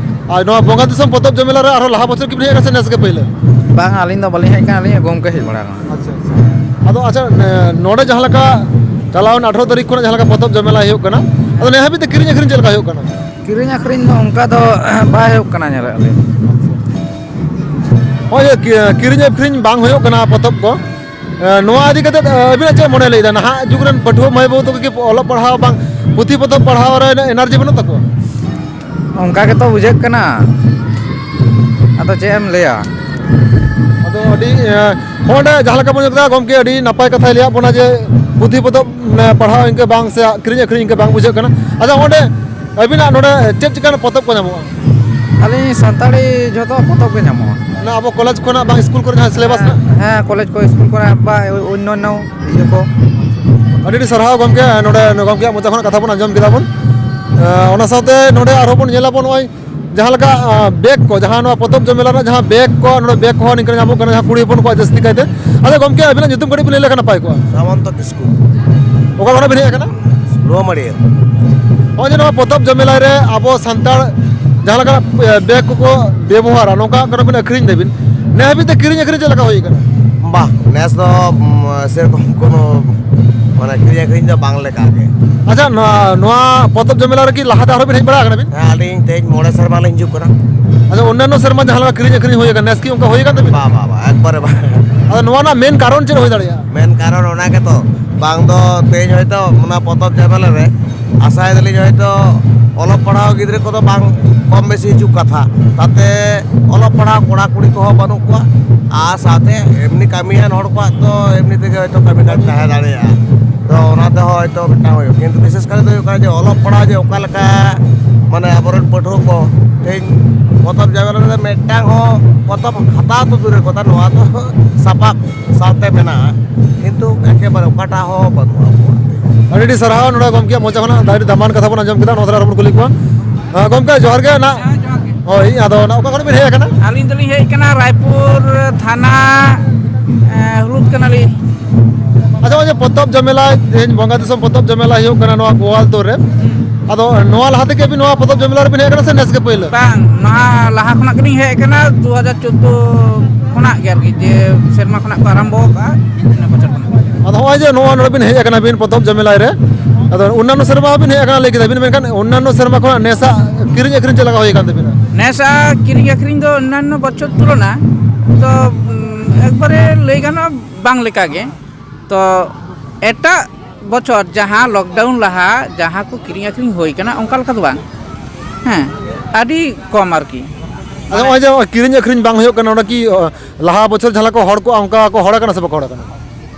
ᱟᱨ ᱱᱚᱣᱟ ᱵᱚᱸᱜᱟ ᱫᱤᱥᱚᱢ ᱯᱚᱛᱚᱵ ᱡᱚᱢᱮᱞᱟ ᱨᱮ ᱟᱨᱦᱚᱸ ᱞᱟᱦᱟ ᱵᱚᱪᱷᱚᱨ ᱜᱮᱵᱤᱱ ᱦᱮᱡ ᱟᱠᱟᱱᱟ ᱥᱮ ᱱᱮᱥ ᱜᱮ ᱯᱟᱹᱭᱞᱟᱹ? ᱵᱟᱝ, ᱟᱹᱞᱤᱧ ᱫᱚ ᱵᱟᱹᱞᱤᱧ ᱦᱮᱡ ᱟᱠᱟᱱᱟ, ᱟᱹᱞᱤᱧ ᱜᱚᱢᱠᱮ ᱦᱮᱡ ᱵᱟᱲᱟ ᱟᱠᱟᱱᱟ᱾ ᱟᱪᱪᱷᱟ, ᱟᱪᱪᱷᱟ᱾ ᱟᱫᱚ ᱟᱪᱪᱷᱟ, ᱱᱮ-, ᱱᱚᱰᱮ ᱡᱟᱦᱟᱸ ᱞᱮᱠᱟ ᱪᱟᱞᱟᱣᱮᱱ ᱟᱴᱷᱨᱚ ᱛᱟᱹᱨᱤᱠᱷ ᱠᱷᱚᱱᱟᱜ ᱡᱟᱦᱟᱸ ᱞᱮᱠᱟ ᱯᱚᱛᱚᱵ ᱡᱚᱢᱮᱞᱟ ᱦᱩᱭᱩᱜ ᱠᱟᱱᱟ, ᱟᱫᱚ ᱱᱮ ᱦᱟᱹᱵᱤᱡ ᱛᱮ ᱠᱤᱨᱤᱧ ᱟᱹᱠᱷᱨᱤᱧ ᱪᱮᱫ ᱞᱮᱠᱟ ᱦᱩᱭᱩᱜ ᱠᱟᱱᱟ? ᱠᱤᱨᱤᱧ ᱟᱹᱠᱷᱨᱤᱧ ᱫᱚ ᱚᱱᱠᱟ ᱫᱚ ᱵᱟᱭ ᱦᱩᱭᱩᱜ ᱠᱟᱱᱟ, ᱧᱮᱞᱮᱫ ᱞᱤᱧ᱾ ᱱᱚᱜᱼᱚᱭ ᱡᱮ ᱠᱤ-, ᱠᱤᱨᱤᱧ ᱟᱹᱠᱷᱨᱤᱧ ᱵᱟᱝ ᱦᱩᱭᱩᱜ ᱠᱟᱱᱟ ᱯᱚᱛᱚᱵ ᱠᱚ, ᱮ, ᱱᱚᱣᱟ ᱤᱫᱤ ᱠᱟᱛᱮ, ᱮ, ᱟᱹᱵᱤᱱᱟᱜ ᱪᱮᱫ ᱢᱚᱱᱮ ᱞᱟᱹᱭᱫᱟ? ᱱᱟᱦᱟᱜ ᱡᱩᱜᱽ ᱨᱮᱱ ᱯᱟᱹᱴᱷᱩᱣᱟᱹ ᱢᱟᱹᱭ ᱵᱟᱹᱵᱩ ᱛᱟᱠᱚ ᱠᱤ ᱚᱞᱚᱜ ᱯᱟᱲᱦᱟᱣ ᱵᱟᱝ, ᱯᱩᱛᱷᱤ ᱯᱚᱛᱚᱵ ᱯᱟᱲᱦᱟᱣ ᱨᱮ ᱩᱱᱟᱹᱜ energy ᱵᱟᱹᱱᱩᱜ ᱛᱟᱠᱚᱣᱟ? ᱚᱱᱠᱟ ᱜᱮᱛᱚ ᱵᱩᱡᱷᱟᱹᱜ ᱠᱟᱱᱟ, ᱟᱫᱚ ᱪᱮᱫ ᱮᱢ ᱞᱟᱹᱭᱟ? ᱟᱫᱚ ᱟᱹᱰᱤ, ᱮ, ᱱᱚᱜᱼᱚᱭ ᱡᱟᱦᱟᱸ ᱞᱮᱠᱟ ᱵᱚᱱ ᱧᱮᱞ ᱠᱮᱫᱟ, ᱜᱚᱢᱠᱮ ᱟᱹᱰᱤ ᱱᱟᱯᱟᱭ ᱠᱟᱛᱷᱟᱭ ᱞᱟᱹᱭᱟᱫ ᱵᱚᱱᱟ ᱡᱮ ᱯᱩᱛᱷᱤ ᱯᱚᱛᱚᱵ, ᱮ, ᱯᱟᱲᱦᱟᱣ ᱤᱱᱠᱟᱹ ᱵᱟᱝ ᱥᱮ ᱠᱤᱨᱤᱧ ᱟᱹᱠᱷᱨᱤᱧ ᱤᱱᱠᱟᱹ ᱵᱟᱝ ᱵᱩᱡᱷᱟᱹᱜ ᱠᱟᱱᱟ᱾ ᱟᱪᱪᱷᱟ, ᱚᱸᱰᱮ ᱟᱹᱵᱤᱱᱟᱜ ᱱᱚᱰᱮ ᱪᱮᱫ ᱪᱤᱠᱟᱹᱱ ᱯᱚᱛᱚᱵ ᱠᱚ ᱧᱟᱢᱚᱜᱼᱟ? ᱟᱹᱞᱤᱧ ᱥᱟᱱᱛᱟᱲᱤ ᱡᱷᱚᱛᱚ ᱯᱚᱛᱚᱵ ᱜᱮ ᱧᱟᱢᱚᱜᱼᱟ᱾ ᱚᱱᱟ ᱟᱵᱚ ᱠᱚᱞᱮᱡᱽ ᱠᱷᱚᱱᱟᱜ ᱵᱟᱝ ᱥᱠᱩᱞ ᱠᱚᱨᱮ ᱡᱟᱦᱟᱸ syllabus ᱦᱮᱸ, ᱨᱮᱱᱟᱜ? ᱦᱮᱸ, ᱠᱚᱞᱮᱡᱽ ᱠᱚ, ᱥᱠᱩᱞ ᱠᱚᱨᱮ ᱵᱟ ᱚᱱᱱᱟᱱᱱᱚ ᱤᱭᱟᱹ ᱠᱚ᱾ ᱟᱹᱰᱤ ᱟᱹᱰᱤ ᱥᱟᱨᱦᱟᱣ ᱜᱚᱢᱠᱮ, ᱱᱚᱰᱮ ᱜᱚᱢᱠᱮᱭᱟᱜ ᱢᱚᱪᱟ ᱠᱷᱚᱱᱟᱜ ᱠᱟᱛᱷᱟ ᱵᱚᱱ ᱟᱸᱡᱚᱢ ᱠᱮᱫᱟ ᱵᱚᱱ᱾ ᱮᱸ, ᱚᱱᱟ ᱥᱟᱶᱛᱮ ᱱᱚᱰᱮ ᱟᱨᱦᱚᱸ ᱵᱚᱱ ᱧᱮᱞᱟᱵᱚᱱ ᱱᱚᱜᱼᱚᱭ ᱡᱟᱦᱟᱸ ᱞᱮᱠᱟ, ᱟᱸ, bag ᱠᱚ, ᱡᱟᱦᱟᱸ ᱱᱚᱣᱟ ᱯᱚᱛᱚᱵ ᱡᱚᱢᱮᱞᱟ ᱨᱮᱱᱟᱜ ᱡᱟᱦᱟᱸ bag ᱠᱚ, ᱱᱚᱰᱮ bag ᱠᱚᱦᱚᱸ ᱱᱤᱝᱠᱟᱹ ᱧᱟᱢᱚᱜ ᱠᱟᱱᱟ, ᱡᱟᱦᱟᱸ ᱠᱩᱲᱤ ᱦᱚᱯᱚᱱ ᱠᱚᱣᱟᱜ ᱡᱟᱹᱥᱛᱤ ᱠᱟᱭᱛᱮ᱾ ᱟᱫᱚ ᱜᱚᱢᱠᱮ, ᱟᱹᱵᱤᱱᱟᱜ ᱧᱩᱛᱩᱢ ᱠᱟᱹᱴᱤᱡ ᱵᱤᱱ ᱞᱟᱹᱭ ᱞᱮᱠᱷᱟᱱ ᱱᱟᱯᱟᱭ ᱠᱚᱜᱼᱟ᱾ ᱥᱟᱢᱚᱱᱛᱚ ᱠᱤᱥᱠᱩ᱾ ᱚᱠᱟ ᱠᱷᱚᱱᱟᱜ ᱵᱤᱱ ᱦᱮᱡ ᱟᱠᱟᱱᱟ? ᱱᱚᱣᱟ ᱢᱟᱹᱲᱤᱭᱟᱹ᱾ ᱱᱚᱜᱼᱚᱭ ᱡᱮ ᱱᱚᱣᱟ ᱯᱚᱛᱚᱵ ᱡᱚᱢᱮᱞᱟᱭ ᱨᱮ ᱟᱵᱚ ᱥᱟᱱᱛᱟᱲ ᱡᱟᱦᱟᱸ ᱞᱮᱠᱟᱱᱟᱜ, ᱮ, bag ᱠᱚᱠᱚ ᱵᱮᱵᱚᱦᱟᱨᱟ, ᱱᱚᱝᱠᱟ ᱠᱟᱱᱟ ᱵᱤᱱ ᱟᱹᱠᱷᱨᱤᱧ ᱫᱟᱵᱤᱱ, ᱱᱮ ᱦᱟᱹᱵᱤᱡ ᱛᱮ ᱠᱤᱨᱤᱧ ᱟᱹᱠᱷᱨᱤᱧ ᱪᱮᱫ ᱞᱮᱠᱟ ᱦᱩᱭ ᱟᱠᱟᱱᱟ? ᱵᱟᱝ, ᱱᱮᱥ ᱫᱚ, ᱩᱢ, ᱥᱮᱨᱚᱠᱚᱢ ᱠᱳᱱᱳ, ᱢᱟᱱᱮ, ᱠᱤᱨᱤᱧ ᱟᱹᱠᱷᱨᱤᱧ ᱫᱚ ᱵᱟᱝ ᱞᱮᱠᱟ ᱜᱮ᱾ ᱟᱪᱪᱷᱟ, ᱱᱚᱣᱟ, ᱱᱚᱣᱟ ᱯᱚᱛᱚᱵ ᱡᱚᱢᱮᱞᱟ ᱨᱮ ᱠᱤ ᱞᱟᱦᱟ ᱛᱮ ᱟᱨᱦᱚᱸ ᱵᱤᱱ ᱦᱮᱡ ᱵᱟᱲᱟ ᱟᱠᱟᱱᱟ ᱵᱤᱱ? ᱦᱮᱸ, ᱟᱹᱞᱤᱧ ᱛᱮᱦᱮᱧ ᱢᱚᱬᱮ ᱥᱮᱨᱢᱟ ᱞᱤᱧ ᱦᱤᱡᱩᱜ ᱠᱟᱱᱟ᱾ ᱟᱪᱪᱷᱟ, ᱚᱱᱱᱟᱱᱚ ᱥᱮᱨᱢᱟ ᱡᱟᱦᱟᱸ ᱞᱮᱠᱟ ᱠᱤᱨᱤᱧ ᱟᱹᱠᱷᱨᱤᱧ ᱦᱩᱭ ᱟᱠᱟᱱᱟ, ᱱᱮᱥ ᱠᱤ ᱚᱱᱠᱟ ᱦᱩᱭ ᱟᱠᱟᱱ ᱛᱟᱵᱤᱱᱟ? ᱵᱟ, ᱵᱟ, ᱵᱟ, ᱮᱠᱵᱟᱨᱮ ᱵᱟᱝ᱾ ᱟᱫᱚ ᱱᱚᱣᱟ ᱨᱮᱱᱟᱜ main ᱠᱟᱨᱚᱱ ᱪᱮᱫ ᱦᱩᱭ ᱫᱟᱲᱮᱭᱟᱜᱼᱟ? Main ᱠᱟᱨᱚᱱ ᱚᱱᱟ ᱜᱮᱛᱚ, ᱵᱟᱝ ᱫᱚ ᱛᱮᱦᱮᱧ ᱦᱚᱭᱛᱳ ᱚᱱᱟ ᱯᱚᱛᱚᱵ ᱡᱷᱟᱢᱮᱞᱟ ᱨᱮ ᱟᱥᱟᱭ ᱫᱟᱞᱤᱧ ᱦᱚᱭᱛᱳ ᱚᱞᱚᱜ ᱯᱟᱲᱦᱟᱣ ᱜᱤᱫᱽᱨᱟᱹ ᱠᱚᱫᱚ ᱵᱟᱝ ᱠᱚᱢ ᱵᱮᱥᱤ ᱦᱤᱡᱩᱜ ᱠᱟᱛᱷᱟ, ᱛᱟᱛᱮ ᱚᱞᱚᱜ ᱯᱟᱲᱦᱟᱣ ᱠᱚᱲᱟ ᱠᱩᱲᱤ ᱠᱚᱦᱚᱸ ᱵᱟᱹᱱᱩᱜ ᱠᱚᱣᱟ, ᱟᱨ ᱥᱟᱶᱛᱮ ᱮᱢᱱᱤ ᱠᱟᱹᱢᱤᱭᱟᱱ ᱦᱚᱲ ᱠᱚᱣᱟᱜ ᱫᱚ ᱮᱢᱱᱤ ᱛᱮᱜᱮ ᱦᱚᱭᱛᱳ ᱠᱟᱹᱢᱤ ᱠᱟᱡᱽ ᱛᱟᱦᱮᱸ ᱫᱟᱲᱮᱭᱟᱜᱼᱟ᱾ ᱛᱚ ᱚᱱᱟ ᱛᱮᱦᱚᱸ ᱦᱚᱭᱛᱳ ᱢᱤᱫᱴᱟᱝ ᱦᱩᱭᱩᱜᱼᱟ, ᱠᱤᱱᱛᱩ ᱵᱤᱥᱮᱥ ᱠᱟᱨᱛᱮ ᱦᱩᱭᱩᱜ ᱠᱟᱱᱟ ᱡᱮ ᱚᱞᱚᱜ ᱯᱟᱲᱦᱟᱣ ᱡᱮ ᱚᱠᱟ ᱞᱮᱠᱟ ᱢᱟᱱᱮ ᱟᱵᱚᱨᱮᱱ ᱯᱟᱹᱴᱷᱩᱣᱟᱹ ᱠᱚ ᱛᱮᱦᱮᱧ ᱯᱚᱛᱚᱵ ᱡᱷᱟᱢᱮᱞᱟ ᱨᱮ ᱢᱤᱫᱴᱟᱝ ᱦᱚᱸ ᱯᱚᱛᱚᱵ ᱦᱟᱛᱟᱣ ᱫᱚ ᱫᱩᱨᱮᱨ ᱠᱚᱛᱷᱟ, ᱱᱚᱣᱟ ᱫᱚ ᱥᱟᱯᱟᱵ ᱥᱟᱶᱛᱮ ᱢᱮᱱᱟᱜᱼᱟ, ᱠᱤᱱᱛᱩ ᱮᱠᱮᱵᱟᱨᱮ ᱚᱠᱟᱴᱟᱜ ᱦᱚᱸ ᱵᱟᱹᱱᱩᱜᱼᱟ ᱟᱵᱚᱣᱟᱜ᱾ ᱟᱹᱰᱤ ᱟᱹᱰᱤ ᱥᱟᱨᱦᱟᱣ, ᱱᱚᱰᱮ ᱜᱚᱢᱠᱮᱭᱟᱜ ᱢᱚᱪᱟ ᱠᱷᱚᱱᱟᱜ ᱟᱹᱰᱤ ᱫᱟᱢᱟᱱ ᱠᱟᱛᱷᱟ ᱵᱚᱱ ᱟᱸᱡᱚᱢ ᱠᱮᱫᱟ, ᱱᱚᱣᱟ ᱛᱟᱞᱟ ᱨᱮᱵᱚᱱ ᱠᱩᱞᱤ ᱠᱚᱣᱟ᱾ ᱟᱸ, ᱜᱚᱢᱠᱮ ᱡᱚᱦᱟᱨ ᱜᱮ ᱱᱟᱜ᱾ ᱦᱮᱸ, ᱡᱚᱦᱟᱨ ᱜᱮ᱾ ᱦᱳᱭ, ᱟᱫᱚ ᱱᱟᱜ ᱚᱠᱟ ᱠᱷᱚᱱ ᱵᱤᱱ ᱦᱮᱡ ᱟᱠᱟᱱᱟ? ᱟᱹᱞᱤᱧ ᱫᱚᱞᱤᱧ ᱦᱮᱡ ᱟᱠᱟᱱᱟ ᱨᱟᱭᱯᱩᱨ ᱛᱷᱟᱱᱟ, ᱮᱸ, ᱦᱩᱞᱩᱫ ᱠᱟᱱᱟᱞᱤᱧ᱾ ᱟᱪᱪᱷᱟ, ᱱᱚᱜᱼᱚᱭ ᱡᱮ ᱯᱚᱛᱚᱵ ᱡᱷᱟᱢᱮᱞᱟ, ᱛᱮᱦᱮᱧ ᱵᱚᱸᱜᱟ ᱫᱤᱥᱚᱢ ᱯᱚᱛᱚᱵ ᱡᱷᱟᱢᱮᱞᱟ ᱦᱩᱭᱩᱜ ᱠᱟᱱᱟ ᱱᱚᱣᱟ ᱜᱳᱣᱟᱞᱛᱳᱲ ᱨᱮ, ᱟᱫᱚ ᱱᱚᱣᱟ ᱞᱟᱦᱟ ᱛᱮᱜᱮ ᱵᱤᱱ ᱱᱚᱣᱟ ᱯᱚᱛᱚᱵ ᱡᱷᱟᱢᱮᱞᱟ ᱨᱮᱵᱤᱱ ᱦᱮᱡ ᱟᱠᱟᱱᱟ ᱥᱮ ᱱᱮᱥ ᱜᱮ ᱯᱳᱭᱞᱳ? ᱵᱟᱝ, ᱱᱚᱣᱟ ᱞᱟᱦᱟ ᱠᱷᱚᱱᱟᱜ ᱜᱮᱞᱤᱧ ᱦᱮᱡ ᱟᱠᱟᱱᱟ, ᱫᱩ ᱦᱟᱡᱟᱨ ᱪᱳᱫᱽᱫᱳ ᱠᱷᱚᱱᱟᱜ ᱜᱮ ᱟᱨᱠᱤ, ᱡᱮ ᱥᱮᱨᱢᱟ ᱠᱷᱚᱱᱟᱜ ᱠᱚ ᱟᱨᱟᱢᱵᱚ ᱟᱠᱟᱫᱼᱟ, ᱤᱱᱟᱹ ᱵᱚᱪᱷᱚᱨ ᱠᱷᱚᱱᱟᱜ᱾ ᱟᱫᱚ ᱱᱚᱜᱼᱚᱭ ᱡᱮ ᱱᱚᱣᱟ ᱱᱚᱰᱮ ᱵᱤᱱ ᱦᱮᱡ ᱟᱠᱟᱱᱟ ᱵᱤᱱ ᱯᱚᱛᱚᱵ ᱡᱷᱟᱢᱮᱞᱟ ᱨᱮ, ᱟᱫᱚ ᱚᱱᱱᱟᱱᱚ ᱥᱮᱨᱢᱟ ᱦᱚᱸᱵᱤᱱ ᱦᱮᱡ ᱟᱠᱟᱱᱟ ᱞᱟᱹᱭ ᱠᱮᱫᱟ ᱵᱤᱱ, ᱢᱮᱱᱠᱷᱟᱱ ᱚᱱᱱᱟᱱᱚ ᱥᱮᱨᱢᱟ ᱠᱷᱚᱱᱟᱜ ᱱᱮᱥᱟᱜ ᱠᱤᱨᱤᱧ ᱟᱹᱠᱷᱨᱤᱧ ᱪᱮᱫ ᱞᱮᱠᱟ ᱦᱩᱭ ᱟᱠᱟᱱ ᱛᱟᱵᱤᱱᱟ? ᱱᱮᱥᱟᱜ ᱠᱤᱨᱤᱧ ᱟᱹᱠᱷᱨᱤᱧ ᱫᱚ ᱚᱱᱱᱟᱱᱚ ᱵᱚᱪᱷᱚᱨ ᱛᱩᱞᱚᱱᱟ ᱫᱚ, ᱩᱢ, ᱮᱠᱵᱟᱨᱮ ᱞᱟᱹᱭ ᱜᱟᱱᱚᱜᱼᱟ ᱵᱟᱝ ᱞᱮᱠᱟ ᱜᱮ᱾ ᱛᱚ ᱮᱴᱟᱜ ᱵᱚᱪᱷᱚᱨ ᱡᱟᱦᱟᱸ ᱞᱚᱠᱰᱟᱣᱩᱱ ᱞᱟᱦᱟ ᱡᱟᱦᱟᱸ ᱠᱚ ᱠᱤᱨᱤᱧ ᱟᱹᱠᱷᱨᱤᱧ ᱦᱩᱭ ᱠᱟᱱᱟ, ᱚᱱᱠᱟ ᱞᱮᱠᱟ ᱫᱚ ᱵᱟᱝ᱾ ᱦᱮᱸ, ᱟᱹᱰᱤ ᱠᱚᱢ ᱟᱨᱠᱤ᱾ ᱟᱫᱚ ᱱᱚᱜᱼᱚᱭ ᱡᱮ ᱱᱚᱜᱼᱚᱭ ᱠᱤᱨᱤᱧ ᱟᱹᱠᱷᱨᱤᱧ ᱵᱟᱝ ᱦᱩᱭᱩᱜ ᱠᱟᱱᱟ, ᱚᱸᱰᱮ ᱠᱤ, ᱚ, ᱞᱟᱦᱟ ᱵᱚᱪᱷᱚᱨ ᱡᱟᱦᱟᱸ ᱞᱮᱠᱟ ᱠᱚ ᱦᱚᱲ ᱠᱚᱜᱼᱟ, ᱚᱱᱠᱟ ᱠᱚ ᱦᱚᱲ ᱟᱠᱟᱱᱟ ᱥᱮ ᱵᱟᱠᱚ ᱦᱚᱲ ᱟᱠᱟᱱᱟ?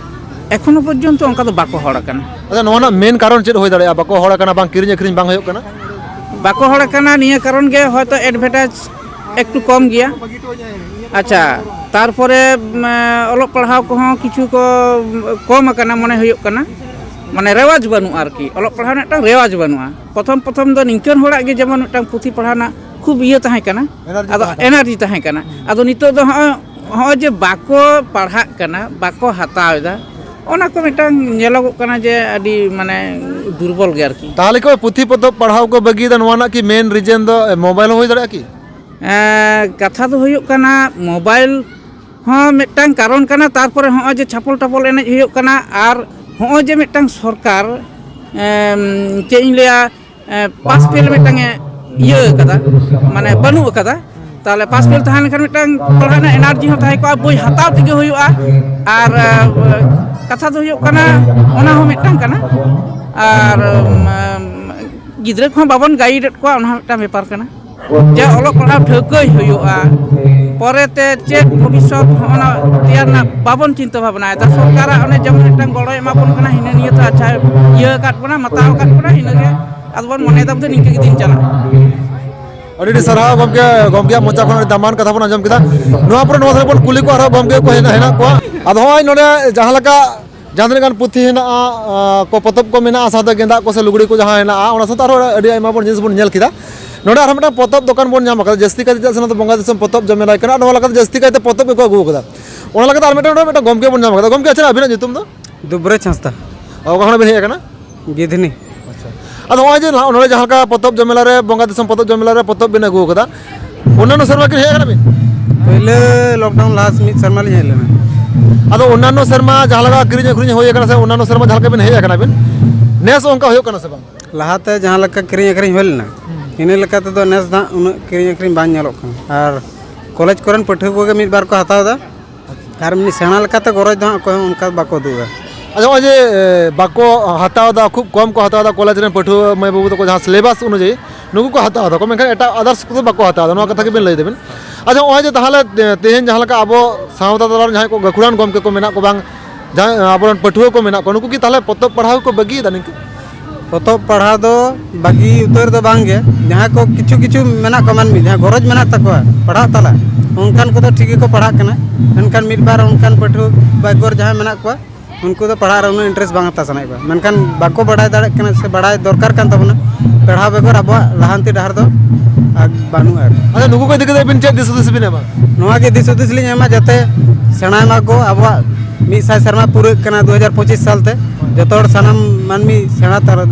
ᱮᱠᱷᱚᱱᱳ ᱯᱚᱨᱡᱚᱱᱛᱚ ᱚᱱᱠᱟ ᱫᱚ ᱵᱟᱠᱚ ᱦᱚᱲ ᱟᱠᱟᱱᱟ᱾ ᱟᱪᱪᱷᱟ, ᱱᱚᱣᱟ ᱨᱮᱱᱟᱜ ᱢᱮᱱ ᱠᱟᱨᱚᱱ ᱪᱮᱫ ᱦᱩᱭ ᱫᱟᱲᱮᱭᱟᱜᱼᱟ, ᱵᱟᱠᱚ ᱦᱚᱲ ᱟᱠᱟᱱᱟ, ᱵᱟᱝ ᱠᱤᱨᱤᱧ ᱟᱹᱠᱷᱨᱤᱧ ᱵᱟᱝ ᱦᱩᱭᱩᱜ ᱠᱟᱱᱟ? ᱵᱟᱠᱚ ᱦᱚᱲ ᱟᱠᱟᱱᱟ ᱱᱤᱭᱟᱹ ᱠᱟᱨᱚᱱ ᱜᱮ, ᱦᱚᱭᱛᱳ ᱮᱰᱵᱷᱮᱴᱟᱭᱤᱡᱽ ᱮᱠᱴᱩ ᱠᱚᱢ ᱜᱮᱭᱟ᱾ ᱟᱪᱪᱷᱟ, ᱛᱟᱨᱯᱚᱨᱮ, ᱩᱢ, ᱚᱞᱚᱜ ᱯᱟᱲᱦᱟᱣ ᱠᱚᱦᱚᱸ ᱠᱤᱪᱷᱩ ᱠᱚ ᱠᱚᱢ ᱟᱠᱟᱱᱟ ᱢᱚᱱᱮ ᱦᱩᱭᱩᱜ ᱠᱟᱱᱟ, ᱢᱟᱱᱮ ᱨᱮᱣᱟᱡᱽ ᱵᱟᱹᱱᱩᱜᱼᱟ ᱟᱨᱠᱤ, ᱚᱞᱚᱜ ᱯᱟᱲᱦᱟᱣ ᱨᱮᱱᱟᱜ ᱢᱤᱫᱴᱟᱝ ᱨᱮᱣᱟᱡᱽ ᱵᱟᱹᱱᱩᱜᱼᱟ᱾ ᱯᱨᱚᱛᱷᱚᱢ ᱯᱨᱚᱛᱷᱚᱢ ᱫᱚ ᱱᱤᱝᱠᱟᱹᱱ ᱦᱚᱲᱟᱜ ᱜᱮ ᱡᱮᱢᱚᱱ ᱢᱤᱫᱴᱟᱝ ᱯᱩᱛᱷᱤ ᱯᱟᱲᱦᱟᱣ ᱨᱮᱱᱟᱜ ᱠᱷᱩᱵ ᱤᱭᱟᱹ ᱛᱟᱦᱮᱸ ᱠᱟᱱᱟ, ᱮᱱᱟᱨᱡᱤ ᱟᱫᱚ ᱛᱟᱦᱮᱸ ᱠᱟᱱᱟ᱾ ᱮᱱᱟᱨᱡᱤ ᱛᱟᱦᱮᱸ ᱠᱟᱱᱟ᱾ ᱟᱫᱚ ᱱᱤᱛᱚᱜ ᱫᱚ ᱦᱚᱸᱜᱼᱚᱭ, ᱦᱚᱸᱜᱼᱚᱭ ᱡᱮ ᱵᱟᱠᱚ ᱯᱟᱲᱦᱟᱜ ᱠᱟᱱᱟ, ᱵᱟᱠᱚ ᱦᱟᱛᱟᱣ ᱮᱫᱟ, ᱚᱱᱟ ᱠᱚ ᱢᱤᱫᱴᱟᱝ ᱧᱮᱞᱚᱜᱚᱜ ᱠᱟᱱᱟ ᱡᱮ ᱟᱹᱰᱤ ᱢᱟᱱᱮ ᱫᱩᱨᱵᱚᱞ ᱜᱮ ᱟᱨᱠᱤ᱾ ᱛᱟᱦᱚᱞᱮ ᱠᱚ ᱯᱩᱛᱷᱤ ᱯᱚᱛᱚᱵ ᱯᱟᱲᱦᱟᱣ ᱠᱚ ᱵᱟᱹᱜᱤᱭᱮᱫᱟ, ᱱᱚᱣᱟ ᱨᱮᱱᱟᱜ ᱠᱤ ᱢᱮᱱ ᱨᱤᱡᱮᱱ ᱫᱚ, ᱮ, ᱢᱳᱵᱟᱭᱤᱞ ᱦᱚᱸ ᱦᱩᱭ ᱫᱟᱲᱮᱭᱟᱜᱼᱟ ᱠᱤ? ᱮᱸ, ᱠᱟᱛᱷᱟ ᱫᱚ ᱦᱩᱭᱩᱜ ᱠᱟᱱᱟ, ᱢᱳᱵᱟᱭᱤᱞ ᱦᱚᱸ ᱢᱤᱫᱴᱟᱝ ᱠᱟᱨᱚᱱ ᱠᱟᱱᱟ, ᱛᱟᱨᱯᱚᱨᱮ ᱦᱚᱸᱜᱼᱚᱭ ᱡᱮ ᱪᱷᱟᱯᱚᱞ ᱴᱟᱯᱚᱞ ᱮᱱᱮᱡ ᱦᱩᱭᱩᱜ ᱠᱟᱱᱟ, ᱟᱨ ᱦᱚᱸᱜᱼᱚᱭ ᱡᱮ ᱢᱤᱫᱴᱟᱝ ᱥᱚᱨᱠᱟᱨ, ᱮᱢ, ᱪᱮᱫ ᱤᱧ ᱞᱟᱹᱭᱟ, ᱮ, ᱯᱟᱥ ᱯᱷᱮᱞ ᱢᱤᱫᱴᱟᱝ ᱮ ᱤᱭᱟᱹ ᱠᱟᱫᱟ, ᱢᱟᱱᱮ ᱵᱟᱹᱱᱩᱜ ᱟᱠᱟᱫᱟ᱾ ᱛᱟᱦᱚᱞᱮ ᱯᱟᱥ ᱯᱷᱮᱞ ᱛᱟᱦᱮᱸ ᱞᱮᱱᱠᱷᱟᱱ ᱢᱤᱫᱴᱟᱝ ᱯᱟᱲᱦᱟᱜ ᱨᱮᱱᱟᱜ ᱮᱱᱟᱨᱡᱤ ᱦᱚᱸ ᱛᱟᱦᱮᱸ ᱠᱚᱜᱼᱟ, ᱵᱳᱭ ᱦᱟᱛᱟᱣ ᱛᱮᱜᱮ ᱦᱩᱭᱩᱜᱼᱟ᱾ ᱟᱨ, ᱮ, ᱠᱟᱛᱷᱟ ᱫᱚ ᱦᱩᱭᱩᱜ ᱠᱟᱱᱟ, ᱚᱱᱟ ᱦᱚᱸ ᱢᱤᱫᱴᱟᱝ ᱠᱟᱱᱟ᱾ ᱟᱨ ᱩᱢ, ᱜᱤᱫᱽᱨᱟᱹ ᱠᱚᱦᱚᱸ ᱵᱟᱵᱚᱱ ᱜᱟᱭᱤᱰᱮᱫ ᱠᱚᱣᱟ, ᱚᱱᱟ ᱦᱚᱸ ᱢᱤᱫᱴᱟᱝ ᱵᱮᱯᱟᱨ ᱠᱟᱱᱟ᱾ ᱡᱮ ᱚᱞᱚᱜ ᱯᱟᱲᱦᱟᱣ ᱴᱷᱟᱹᱣᱠᱟᱹᱭ ᱦᱩᱭᱩᱜᱼᱟ, ᱯᱚᱨᱮᱛᱮ ᱪᱮᱫ ᱵᱷᱚᱵᱤᱥᱥᱚᱛ ᱦᱚᱸ ᱚᱱᱟ ᱛᱮᱭᱟᱨ ᱨᱮᱱᱟᱜ ᱵᱟᱵᱚᱱ ᱪᱤᱱᱛᱟᱹ ᱵᱷᱟᱵᱽᱱᱟᱭᱮᱫᱟ᱾ ᱥᱚᱨᱠᱟᱨᱟᱜ ᱚᱱᱮ ᱡᱮᱢᱚᱱ ᱢᱤᱫᱴᱟᱝ ᱜᱚᱲᱚᱭ ᱮᱢᱟ ᱵᱚᱱ ᱠᱟᱱᱟ, ᱦᱤᱱᱟᱹ ᱱᱤᱭᱟᱹ ᱛᱚ ᱟᱪᱪᱷᱟ ᱤᱭᱟᱹ ᱟᱠᱟᱫ ᱵᱚᱱᱟ, ᱢᱟᱛᱟᱣ ᱟᱠᱟᱫ ᱵᱚᱱᱟ, ᱤᱱᱟᱹᱜᱮ ᱟᱫᱚ ᱵᱚᱱ ᱢᱚᱱᱮᱭᱮᱫᱟ ᱵᱚᱞᱮ ᱱᱤᱝᱠᱟᱹ ᱜᱮ ᱫᱤᱱ ᱪᱟᱞᱟᱜᱼᱟ᱾ ᱟᱹᱰᱤ ᱟᱹᱰᱤ ᱥᱟᱨᱦᱟᱣ ᱜᱚᱢᱠᱮ, ᱜᱚᱢᱠᱮᱭᱟᱜ ᱢᱚᱪᱟ ᱠᱷᱚᱱ ᱟᱹᱰᱤ ᱫᱟᱢᱟᱱ ᱠᱟᱛᱷᱟ ᱵᱚᱱ ᱟᱸᱡᱚᱢ ᱠᱮᱫᱟ᱾ ᱱᱚᱣᱟ ᱯᱚᱨᱮ ᱱᱚᱣᱟ ᱫᱷᱟᱨᱮ ᱵᱚᱱ ᱠᱩᱞᱤ ᱠᱚᱣᱟ, ᱟᱨᱦᱚᱸ ᱜᱚᱢᱠᱮ ᱠᱚ ᱦᱮᱱᱟᱜ, ᱦᱮᱱᱟᱜ ᱠᱚᱣᱟ᱾ ᱟᱫᱚ ᱦᱚᱸᱜᱼᱚᱭ ᱱᱚᱰᱮ ᱡᱟᱦᱟᱸ ᱞᱮᱠᱟ ᱡᱟᱦᱟᱸ ᱛᱤᱱᱟᱹᱜ ᱜᱟᱱ ᱯᱩᱛᱷᱤ ᱦᱮᱱᱟᱜᱼᱟ, ᱟᱸ, ᱠᱚ, ᱯᱚᱛᱚᱵ ᱠᱚ ᱢᱮᱱᱟᱜᱼᱟ, ᱥᱟᱶᱛᱮ ᱜᱮᱸᱫᱟᱜ ᱠᱚ ᱥᱮ ᱞᱩᱜᱽᱲᱤ ᱠᱚ ᱡᱟᱦᱟᱸ ᱦᱮᱱᱟᱜᱼᱟ, ᱚᱱᱟ ᱥᱟᱶᱛᱮ ᱟᱨᱦᱚᱸ ᱟᱹᱰᱤ ᱟᱭᱢᱟ ᱵᱚᱱ ᱡᱤᱱᱤᱥ ᱵᱚᱱ ᱧᱮᱞ ᱠᱮᱫᱟ᱾ ᱱᱚᱰᱮ ᱟᱨᱦᱚᱸ ᱢᱤᱫᱴᱟᱝ ᱯᱚᱛᱚᱵ ᱫᱚᱠᱟᱱ ᱵᱚᱱ ᱧᱟᱢ ᱟᱠᱟᱫᱟ, ᱡᱟᱹᱥᱛᱤ ᱠᱟᱭᱛᱮ ᱪᱮᱫᱟᱜ ᱥᱮ ᱱᱚᱣᱟ ᱫᱚ ᱵᱚᱸᱜᱟ ᱫᱤᱥᱚᱢ ᱯᱚᱛᱚᱵ ᱡᱚᱢᱮᱞᱟᱭ ᱠᱟᱱᱟ, ᱟᱨ ᱱᱚᱣᱟ ᱞᱮᱠᱟᱛᱮ ᱡᱟᱹᱥᱛᱤ ᱠᱟᱭᱛᱮ ᱯᱚᱛᱚᱵ ᱜᱮᱠᱚ ᱟᱹᱜᱩ ᱟᱠᱟᱫᱟ᱾ ᱚᱱᱟ ᱞᱮᱠᱟᱛᱮ ᱟᱨ ᱢᱤᱫᱴᱟᱝ ᱱᱚᱰᱮ ᱢᱤᱫᱴᱟᱝ ᱜᱚᱢᱠᱮ ᱵᱚᱱ ᱧᱟᱢ ᱟᱠᱟᱫᱟ᱾ ᱜᱚᱢᱠᱮ, ᱟᱪᱪᱷᱟ, ᱟᱹᱵᱤᱱᱟᱜ ᱧᱩᱛᱩᱢ ᱫᱚ? ᱫᱩᱵᱨᱟᱡᱽ ᱦᱟᱸᱥᱫᱟ᱾ ᱚᱠᱟ ᱠᱷᱚᱱᱟᱜ ᱵᱤᱱ ᱦᱮᱡ ᱟᱠᱟᱱᱟ? ᱜᱤᱫᱷᱱᱤ᱾ ᱟᱪᱪᱷᱟ᱾ ᱟᱫᱚ ᱱᱚᱜᱼᱚᱭ ᱡᱮ ᱱᱚᱜᱼᱚᱭ ᱱᱚᱰᱮ ᱡᱟᱦᱟᱸ ᱞᱮᱠᱟ ᱯᱚᱛᱚᱵ ᱡᱚᱢᱮᱞᱟ ᱨᱮ, ᱵᱚᱸᱜᱟ ᱫᱤᱥᱚᱢ ᱯᱚᱛᱚᱵ ᱡᱚᱢᱮᱞᱟ ᱨᱮ ᱯᱚᱛᱚᱵ ᱵᱤᱱ ᱟᱹᱜᱩ ᱟᱠᱟᱫᱟ, ᱚᱱᱱᱟᱱᱚ ᱥᱮᱨᱢᱟ ᱠᱤᱱ ᱦᱮᱡ ᱟᱠᱟᱱᱟ ᱵᱤᱱ? ᱯᱳᱭᱞᱳ ᱞᱚᱠᱰᱟᱣᱩᱱ ᱞᱟᱦᱟ ᱢᱤᱫ ᱥᱮᱨᱢᱟ ᱞᱤᱧ ᱦᱮᱡ ᱞᱮᱱᱟ᱾ ᱟᱫᱚ ᱚᱱᱱᱟᱱᱚ ᱥᱮᱨᱢᱟ ᱡᱟᱦᱟᱸ ᱞᱮᱠᱟ ᱠᱤᱨᱤᱧ ᱟᱹᱠᱷᱨᱤᱧ ᱦᱩᱭ ᱟᱠᱟᱱᱟ ᱥᱮ ᱚᱱᱱᱟᱱᱚ ᱥᱮᱨᱢᱟ ᱡᱟᱦᱟᱸ ᱞᱮᱠᱟ ᱵᱤᱱ ᱦᱮᱡ ᱟᱠᱟᱱᱟ ᱵᱤᱱ, ᱱᱮᱥ ᱚᱱᱠᱟ ᱦᱩᱭᱩᱜ ᱠᱟᱱᱟ ᱥᱮ ᱵᱟᱝ? ᱞᱟᱦᱟᱛᱮ ᱡᱟᱦᱟᱸ ᱞᱮᱠᱟ ᱠᱤᱨᱤᱧ ᱟᱹᱠᱷᱨᱤᱧ ᱦᱩᱭ ᱞᱮᱱᱟ, ᱤᱱᱟᱹ ᱞᱮᱠᱟ ᱛᱮᱫᱚ ᱱᱮᱥ ᱫᱚ ᱦᱟᱸᱜ ᱩᱱᱟᱹᱜ ᱠᱤᱨᱤᱧ ᱟᱹᱠᱷᱨᱤᱧ ᱵᱟᱝ ᱧᱮᱞᱚᱜ ᱠᱟᱱᱟ᱾ ᱟᱨ ᱠᱚᱞᱮᱡᱽ ᱠᱚᱨᱮᱱ ᱯᱟᱹᱴᱷᱩᱣᱟᱹ ᱠᱚᱜᱮ ᱢᱤᱫ ᱵᱟᱨ ᱠᱚ ᱦᱟᱛᱟᱣ ᱮᱫᱟ᱾ ᱟᱨ ᱮᱢᱱᱤ ᱥᱮᱬᱟ ᱞᱮᱠᱟᱛᱮ ᱜᱚᱨᱚᱡᱽ ᱫᱚ ᱦᱟᱸᱜ ᱚᱠᱚᱭ ᱦᱚᱸ ᱚᱱᱠᱟ ᱵᱟᱠᱚ ᱩᱫᱩᱜ ᱮᱫᱟ᱾ ᱟᱪᱪᱷᱟ, ᱱᱚᱜᱼᱚᱭ ᱡᱮ, ᱮ, ᱵᱟᱠᱚ ᱦᱟᱛᱟᱣ ᱮᱫᱟ, ᱠᱷᱩᱵ ᱠᱚᱢ ᱠᱚ ᱦᱟᱛᱟᱣ ᱮᱫᱟ, ᱠᱚᱞᱮᱡᱽ ᱨᱮᱱ ᱯᱟᱹᱴᱷᱩᱣᱟᱹ ᱢᱟᱹᱭ ᱵᱟᱹᱵᱩ ᱛᱟᱠᱚ ᱡᱟᱦᱟᱸ syllabus ᱚᱱᱩᱡᱟᱭᱤ ᱱᱩᱠᱩ ᱠᱚ ᱦᱟᱛᱟᱣ ᱮᱫᱟ ᱠᱚ, ᱢᱮᱱᱠᱷᱟᱱ ᱮᱴᱟᱜ others ᱠᱚᱫᱚ ᱵᱟᱠᱚ ᱦᱟᱛᱟᱣ ᱮᱫᱟ, ᱱᱚᱣᱟ ᱠᱟᱛᱷᱟ ᱜᱮᱵᱤᱱ ᱞᱟᱹᱭ ᱫᱟᱵᱤᱱ᱾ ᱟᱪᱪᱷᱟ, ᱱᱚᱜᱼᱚᱭ ᱡᱮ ᱛᱟᱦᱚᱞᱮ, ᱮ, ᱛᱮᱦᱮᱧ ᱡᱟᱦᱟᱸ ᱞᱮᱠᱟ ᱟᱵᱚ ᱥᱟᱶᱛᱟ ᱛᱟᱞᱟ ᱨᱮ ᱡᱟᱦᱟᱸᱭ ᱠᱚ ᱜᱟᱹᱠᱷᱩᱲᱟᱱ ᱜᱚᱢᱠᱮ ᱠᱚ ᱢᱮᱱᱟᱜ ᱠᱚ, ᱵᱟᱝ ᱡᱟᱦᱟᱸᱭ ᱟᱵᱚᱨᱮᱱ ᱯᱟᱹᱴᱷᱩᱣᱟᱹ ᱠᱚ ᱢᱮᱱᱟᱜ ᱠᱚᱣᱟ, ᱱᱩᱠᱩ ᱠᱤ ᱛᱟᱦᱚᱞᱮ ᱯᱚᱛᱚᱵ ᱯᱟᱲᱦᱟᱣ ᱠᱚ ᱵᱟᱹᱜᱤᱭᱮᱫᱟ ᱱᱤᱝᱠᱟᱹ? ᱯᱚᱛᱚᱵ ᱯᱟᱲᱦᱟᱣ ᱫᱚ ᱵᱟᱹᱜᱤ ᱩᱛᱟᱹᱨ ᱫᱚ ᱵᱟᱝ ᱜᱮ, ᱡᱟᱦᱟᱸᱭ ᱠᱚ ᱠᱤᱪᱷᱩ ᱠᱤᱪᱷᱩ ᱢᱮᱱᱟᱜ ᱠᱚᱣᱟ ᱢᱟᱹᱱᱢᱤ, ᱡᱟᱦᱟᱸ ᱜᱚᱨᱚᱡᱽ ᱢᱮᱱᱟᱜ ᱛᱟᱠᱚᱣᱟ ᱯᱟᱲᱦᱟᱜ ᱛᱟᱞᱟ, ᱚᱱᱠᱟᱱ ᱠᱚᱫᱚ ᱴᱷᱤᱠ ᱜᱮᱠᱚ ᱯᱟᱲᱦᱟᱜ ᱠᱟᱱᱟ᱾ ᱢᱮᱱᱠᱷᱟᱱ ᱢᱤᱫ ᱵᱟᱨ ᱚᱱᱠᱟᱱ ᱯᱟᱹᱴᱷᱩᱣᱟᱹ ᱵᱮᱜᱚᱨ ᱡᱟᱦᱟᱸᱭ ᱢᱮᱱᱟᱜ ᱠᱚᱣᱟ, ᱩᱱᱠᱩ ᱫᱚ ᱯᱟᱲᱦᱟᱜ ᱨᱮ ᱩᱱᱟᱹᱜ interest ᱵᱟᱝ ᱦᱟᱛᱟᱣ ᱥᱟᱱᱟᱭᱮᱫ ᱠᱚᱣᱟ᱾ ᱢᱮᱱᱠᱷᱟᱱ ᱵᱟᱠᱚ ᱵᱟᱰᱟᱭ ᱫᱟᱲᱮᱭᱟᱜ ᱠᱟᱱᱟ ᱥᱮ ᱵᱟᱰᱟᱭ ᱫᱚᱨᱠᱟᱨ ᱠᱟᱱ ᱛᱟᱵᱚᱱᱟ, ᱯᱟᱲᱦᱟᱣ ᱵᱮᱜᱚᱨ ᱟᱵᱚᱣᱟᱜ ᱞᱟᱦᱟᱱᱛᱤ ᱰᱟᱦᱟᱨ ᱫᱚ ᱟᱨ ᱵᱟᱹᱱᱩᱜᱼᱟ᱾ ᱟᱪᱪᱷᱟ, ᱱᱩᱠᱩ ᱠᱚ ᱤᱫᱤ ᱠᱟᱛᱮ ᱟᱹᱵᱤᱱ ᱪᱮᱫ ᱫᱤᱥ ᱦᱩᱫᱤᱥ ᱵᱤᱱ ᱮᱢᱟ? ᱱᱚᱣᱟ ᱜᱮ ᱫᱤᱥ ᱦᱩᱫᱤᱥ ᱞᱤᱧ ᱮᱢᱟ, ᱡᱟᱛᱮ ᱥᱮᱬᱟᱭ ᱢᱟ ᱠᱚ᱾ ᱟᱵᱚᱣᱟᱜ ᱢᱤᱫ ᱥᱟᱭ ᱥᱮᱨᱢᱟ ᱯᱩᱨᱟᱹᱜ ᱠᱟᱱᱟ ᱫᱩ ᱦᱟᱡᱟᱨ ᱯᱚᱸᱪᱤᱥ ᱥᱟᱞᱛᱮ᱾ ᱡᱚᱛᱚ ᱦᱚᱲ ᱥᱟᱱᱟᱢ ᱢᱟᱹᱱᱢᱤ ᱥᱮᱬᱟ ᱛᱟᱨ-,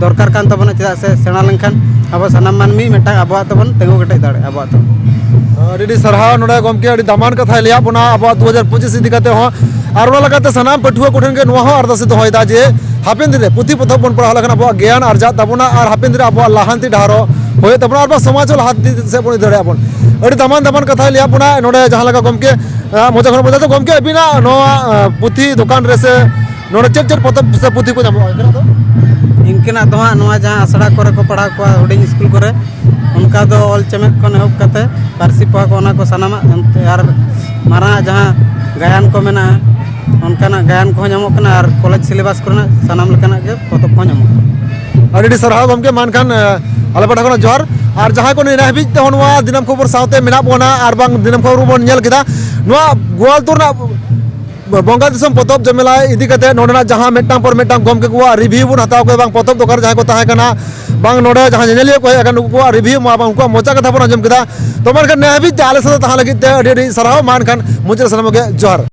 ᱫᱚᱨᱠᱟᱨ ᱠᱟᱱ ᱛᱟᱵᱚᱱᱟ, ᱪᱮᱫᱟᱜ ᱥᱮ ᱥᱮᱬᱟ ᱞᱮᱱᱠᱷᱟᱱ ᱟᱵᱚ ᱥᱟᱱᱟᱢ ᱢᱟᱹᱱᱢᱤ ᱢᱤᱫᱴᱟᱝ ᱟᱵᱚᱣᱟᱜ ᱛᱮᱵᱚᱱ ᱛᱤᱸᱜᱩ ᱠᱮᱴᱮᱡ ᱫᱟᱲᱮᱭᱟᱜᱼᱟ, ᱟᱵᱚᱣᱟᱜ ᱛᱮ᱾ ᱟᱹᱰᱤ ᱟᱹᱰᱤ ᱥᱟᱨᱦᱟᱣ ᱱᱚᱰᱮ ᱜᱚᱢᱠᱮ ᱟᱹᱰᱤ ᱫᱟᱢᱟᱱ ᱠᱟᱛᱷᱟᱭ ᱞᱟᱹᱭᱟᱫ ᱵᱚᱱᱟ ᱟᱵᱚᱣᱟᱜ ᱫᱩ ᱦᱟᱡᱟᱨ ᱯᱚᱸᱪᱤᱥ ᱤᱫᱤ ᱠᱟᱛᱮ ᱦᱚᱸ᱾ ᱟᱨ ᱚᱱᱟ ᱞᱮᱠᱟᱛᱮ ᱥᱟᱱᱟᱢ ᱯᱟᱹᱴᱷᱩᱣᱟᱹ ᱠᱚᱴᱷᱮᱱ ᱜᱮ ᱱᱚᱣᱟ ᱦᱚᱸ ᱟᱨᱫᱟᱥ ᱮ ᱫᱚᱦᱚᱭᱮᱫᱟ ᱡᱮ ᱦᱟᱯᱮᱱ ᱫᱤᱱ ᱨᱮ ᱯᱩᱛᱷᱤ ᱯᱚᱛᱚᱵ ᱵᱚᱱ ᱯᱟᱲᱦᱟᱣ ᱞᱮᱠᱷᱟᱱ ᱟᱵᱚᱣᱟᱜ ᱜᱮᱭᱟᱱ ᱟᱨᱡᱟᱜ ᱛᱟᱵᱚᱱᱟ ᱟᱨ ᱦᱟᱯᱮᱱ ᱫᱤᱱ ᱨᱮ ᱟᱵᱚᱣᱟᱜ ᱞᱟᱦᱟᱱᱛᱤ ᱰᱟᱦᱟᱨ ᱦᱚᱸ ᱦᱩᱭᱩᱜ ᱛᱟᱵᱚᱱᱟ ᱟᱨ ᱟᱵᱚᱣᱟᱜ ᱥᱚᱢᱟᱡᱽ ᱦᱚᱸ ᱞᱟᱦᱟᱱᱛᱤ ᱥᱮᱫ ᱵᱚᱱ ᱤᱫᱤ ᱫᱟᱲᱮᱭᱟᱜᱼᱟ ᱵᱚᱱ᱾ ᱟᱹᱰᱤ ᱫᱟᱢᱟᱱ ᱫᱟᱢᱟᱱ ᱠᱟᱛᱷᱟᱭ ᱞᱟᱹᱭᱟᱫ ᱵᱚᱱᱟ ᱱᱚᱰᱮ ᱡᱟᱦᱟᱸ ᱞᱮᱠᱟ ᱜᱚᱢᱠᱮ ᱢᱚᱪᱟ ᱠᱷᱚᱱ ᱢᱚᱪᱟ ᱛᱮ, ᱜᱚᱢᱠᱮ, ᱟᱹᱵᱤᱱᱟᱜ ᱱᱚᱣᱟ ᱯᱩᱛᱷᱤ ᱫᱚᱠᱟᱱ ᱨᱮ ᱥᱮ ᱱᱚᱰᱮ ᱪᱮᱫ ᱪᱮᱫ ᱯᱚᱛᱚᱵ ᱥᱮ ᱯᱩᱛᱷᱤ ᱠᱚ ᱧᱟᱢᱚᱜᱼᱟ ᱤᱱᱠᱟᱹᱱᱟᱜ ᱫᱚ? ᱤᱱᱠᱟᱹᱱᱟᱜ ᱫᱚ ᱦᱟᱸᱜ ᱱᱚᱣᱟ ᱡᱟᱦᱟᱸ ᱟᱥᱲᱟ ᱠᱚᱨᱮ ᱠᱚ ᱯᱟᱲᱦᱟᱣ ᱠᱚᱣᱟ ᱦᱩᱰᱤᱧ ᱥᱠᱩᱞ ᱠᱚᱨᱮ, ᱚᱱᱠᱟ ᱫᱚ ᱚᱞ ᱪᱮᱢᱮᱫ ᱠᱷᱚᱱ ᱮᱦᱚᱵ ᱠᱟᱛᱮ ᱯᱟᱹᱨᱥᱤ ᱯᱚᱦᱟ ᱠᱚ, ᱚᱱᱟ ᱠᱚ ᱥᱟᱱᱟᱢᱟᱜ, ᱮᱱᱛᱮ ᱟᱨ ᱢᱟᱨᱟᱝ ᱟᱜ ᱡᱟᱦᱟᱸ ᱜᱟᱭᱟᱱ ᱠᱚ ᱢᱮᱱᱟᱜᱼᱟ, ᱚᱱᱠᱟᱱᱟᱜ ᱜᱟᱭᱟᱱ ᱠᱚᱦᱚᱸ ᱧᱟᱢᱚᱜ ᱠᱟᱱᱟ ᱟᱨ ᱠᱚᱞᱮᱡᱽ ᱥᱤᱞᱮᱵᱟᱥ ᱠᱚᱨᱮᱱᱟᱜ ᱥᱟᱱᱟᱢ ᱞᱮᱠᱟᱱᱟᱜ ᱜᱮ ᱯᱚᱛᱚᱵ ᱠᱚ ᱧᱟᱢᱚᱜ ᱠᱟᱱᱟ᱾ ᱟᱹᱰᱤ ᱟᱹᱰᱤ ᱥᱟᱨᱦᱟᱣ ᱜᱚᱢᱠᱮ, ᱢᱟ ᱮᱱᱠᱷᱟᱱ ᱟᱞᱮ ᱯᱟᱦᱴᱟ ᱠᱷᱚᱱᱟᱜ ᱡᱚᱦᱟᱨ᱾ ᱟᱨ ᱡᱟᱦᱟᱸᱭ ᱠᱚ ᱱᱤᱭᱟᱹ ᱦᱟᱹᱵᱤᱡ ᱛᱮ ᱱᱚᱣᱟ ᱫᱤᱱᱟᱹᱢ ᱠᱷᱚᱵᱚᱨ ᱥᱟᱶᱛᱮ ᱢᱮᱱᱟᱜ ᱵᱚᱱᱟ ᱟᱨ ᱵᱟᱝ ᱫᱤᱱᱟᱹᱢ ᱠᱷᱚᱵᱚᱨ ᱵᱚᱱ ᱧᱮᱞ ᱠᱮᱫᱟ, ᱱᱚᱣᱟ ᱜᱳᱣᱟᱞᱛᱳᱲ ᱨᱮᱱᱟᱜ ᱵᱚᱸᱜᱟ ᱫᱤᱥᱚᱢ ᱯᱚᱛᱚᱵ ᱡᱚᱢᱮᱞᱟᱭ ᱤᱫᱤ ᱠᱟᱛᱮ ᱱᱚᱰᱮᱱᱟᱜ ᱡᱟᱦᱟᱸ ᱢᱤᱫᱴᱟᱝ ᱯᱚᱨ ᱢᱤᱫᱴᱟᱝ ᱜᱚᱢᱠᱮ ᱠᱚᱣᱟᱜ ᱨᱤᱵᱷᱤᱭᱩ ᱵᱚᱱ ᱦᱟᱛᱟᱣ ᱠᱮᱫᱟ, ᱵᱟᱝ ᱯᱚᱛᱚᱵ ᱫᱚᱠᱟᱱ ᱨᱮ ᱡᱟᱦᱟᱸᱭ ᱠᱚ ᱛᱟᱦᱮᱸ ᱠᱟᱱᱟ, ᱵᱟᱝ ᱱᱚᱰᱮ ᱡᱟᱦᱟᱸ ᱧᱮᱧᱮᱞᱤᱭᱟᱹ ᱠᱚ ᱦᱮᱡ ᱟᱠᱟᱱ, ᱩᱱᱠᱩ ᱠᱚᱣᱟᱜ ᱨᱤᱵᱷᱤᱭᱩ ᱢᱟ ᱵᱟᱝ ᱩᱱᱠᱩᱣᱟᱜ ᱢᱚᱪᱟ ᱠᱟᱛᱷᱟ ᱵᱚᱱ ᱟᱸᱡᱚᱢ ᱠᱮᱫᱟ᱾ ᱛᱚ ᱢᱟ ᱮᱱᱠᱷᱟᱱ ᱱᱤᱭᱟᱹ ᱦᱟᱹᱵᱤᱡ ᱛᱮ ᱟᱞᱮ ᱥᱟᱶᱛᱮ ᱛᱟᱦᱮᱸ ᱞᱟᱹᱜᱤᱫ ᱛᱮ ᱟᱹᱰᱤ ᱟᱹᱰᱤ ᱥᱟᱨᱦᱟᱣ᱾ ᱢᱟ ᱮᱱᱠᱷᱟᱱ ᱢᱩᱪᱟᱹᱫ ᱨᱮ ᱥᱟᱱᱟᱢ ᱠᱚᱜᱮ ᱡᱚᱦᱟᱨ᱾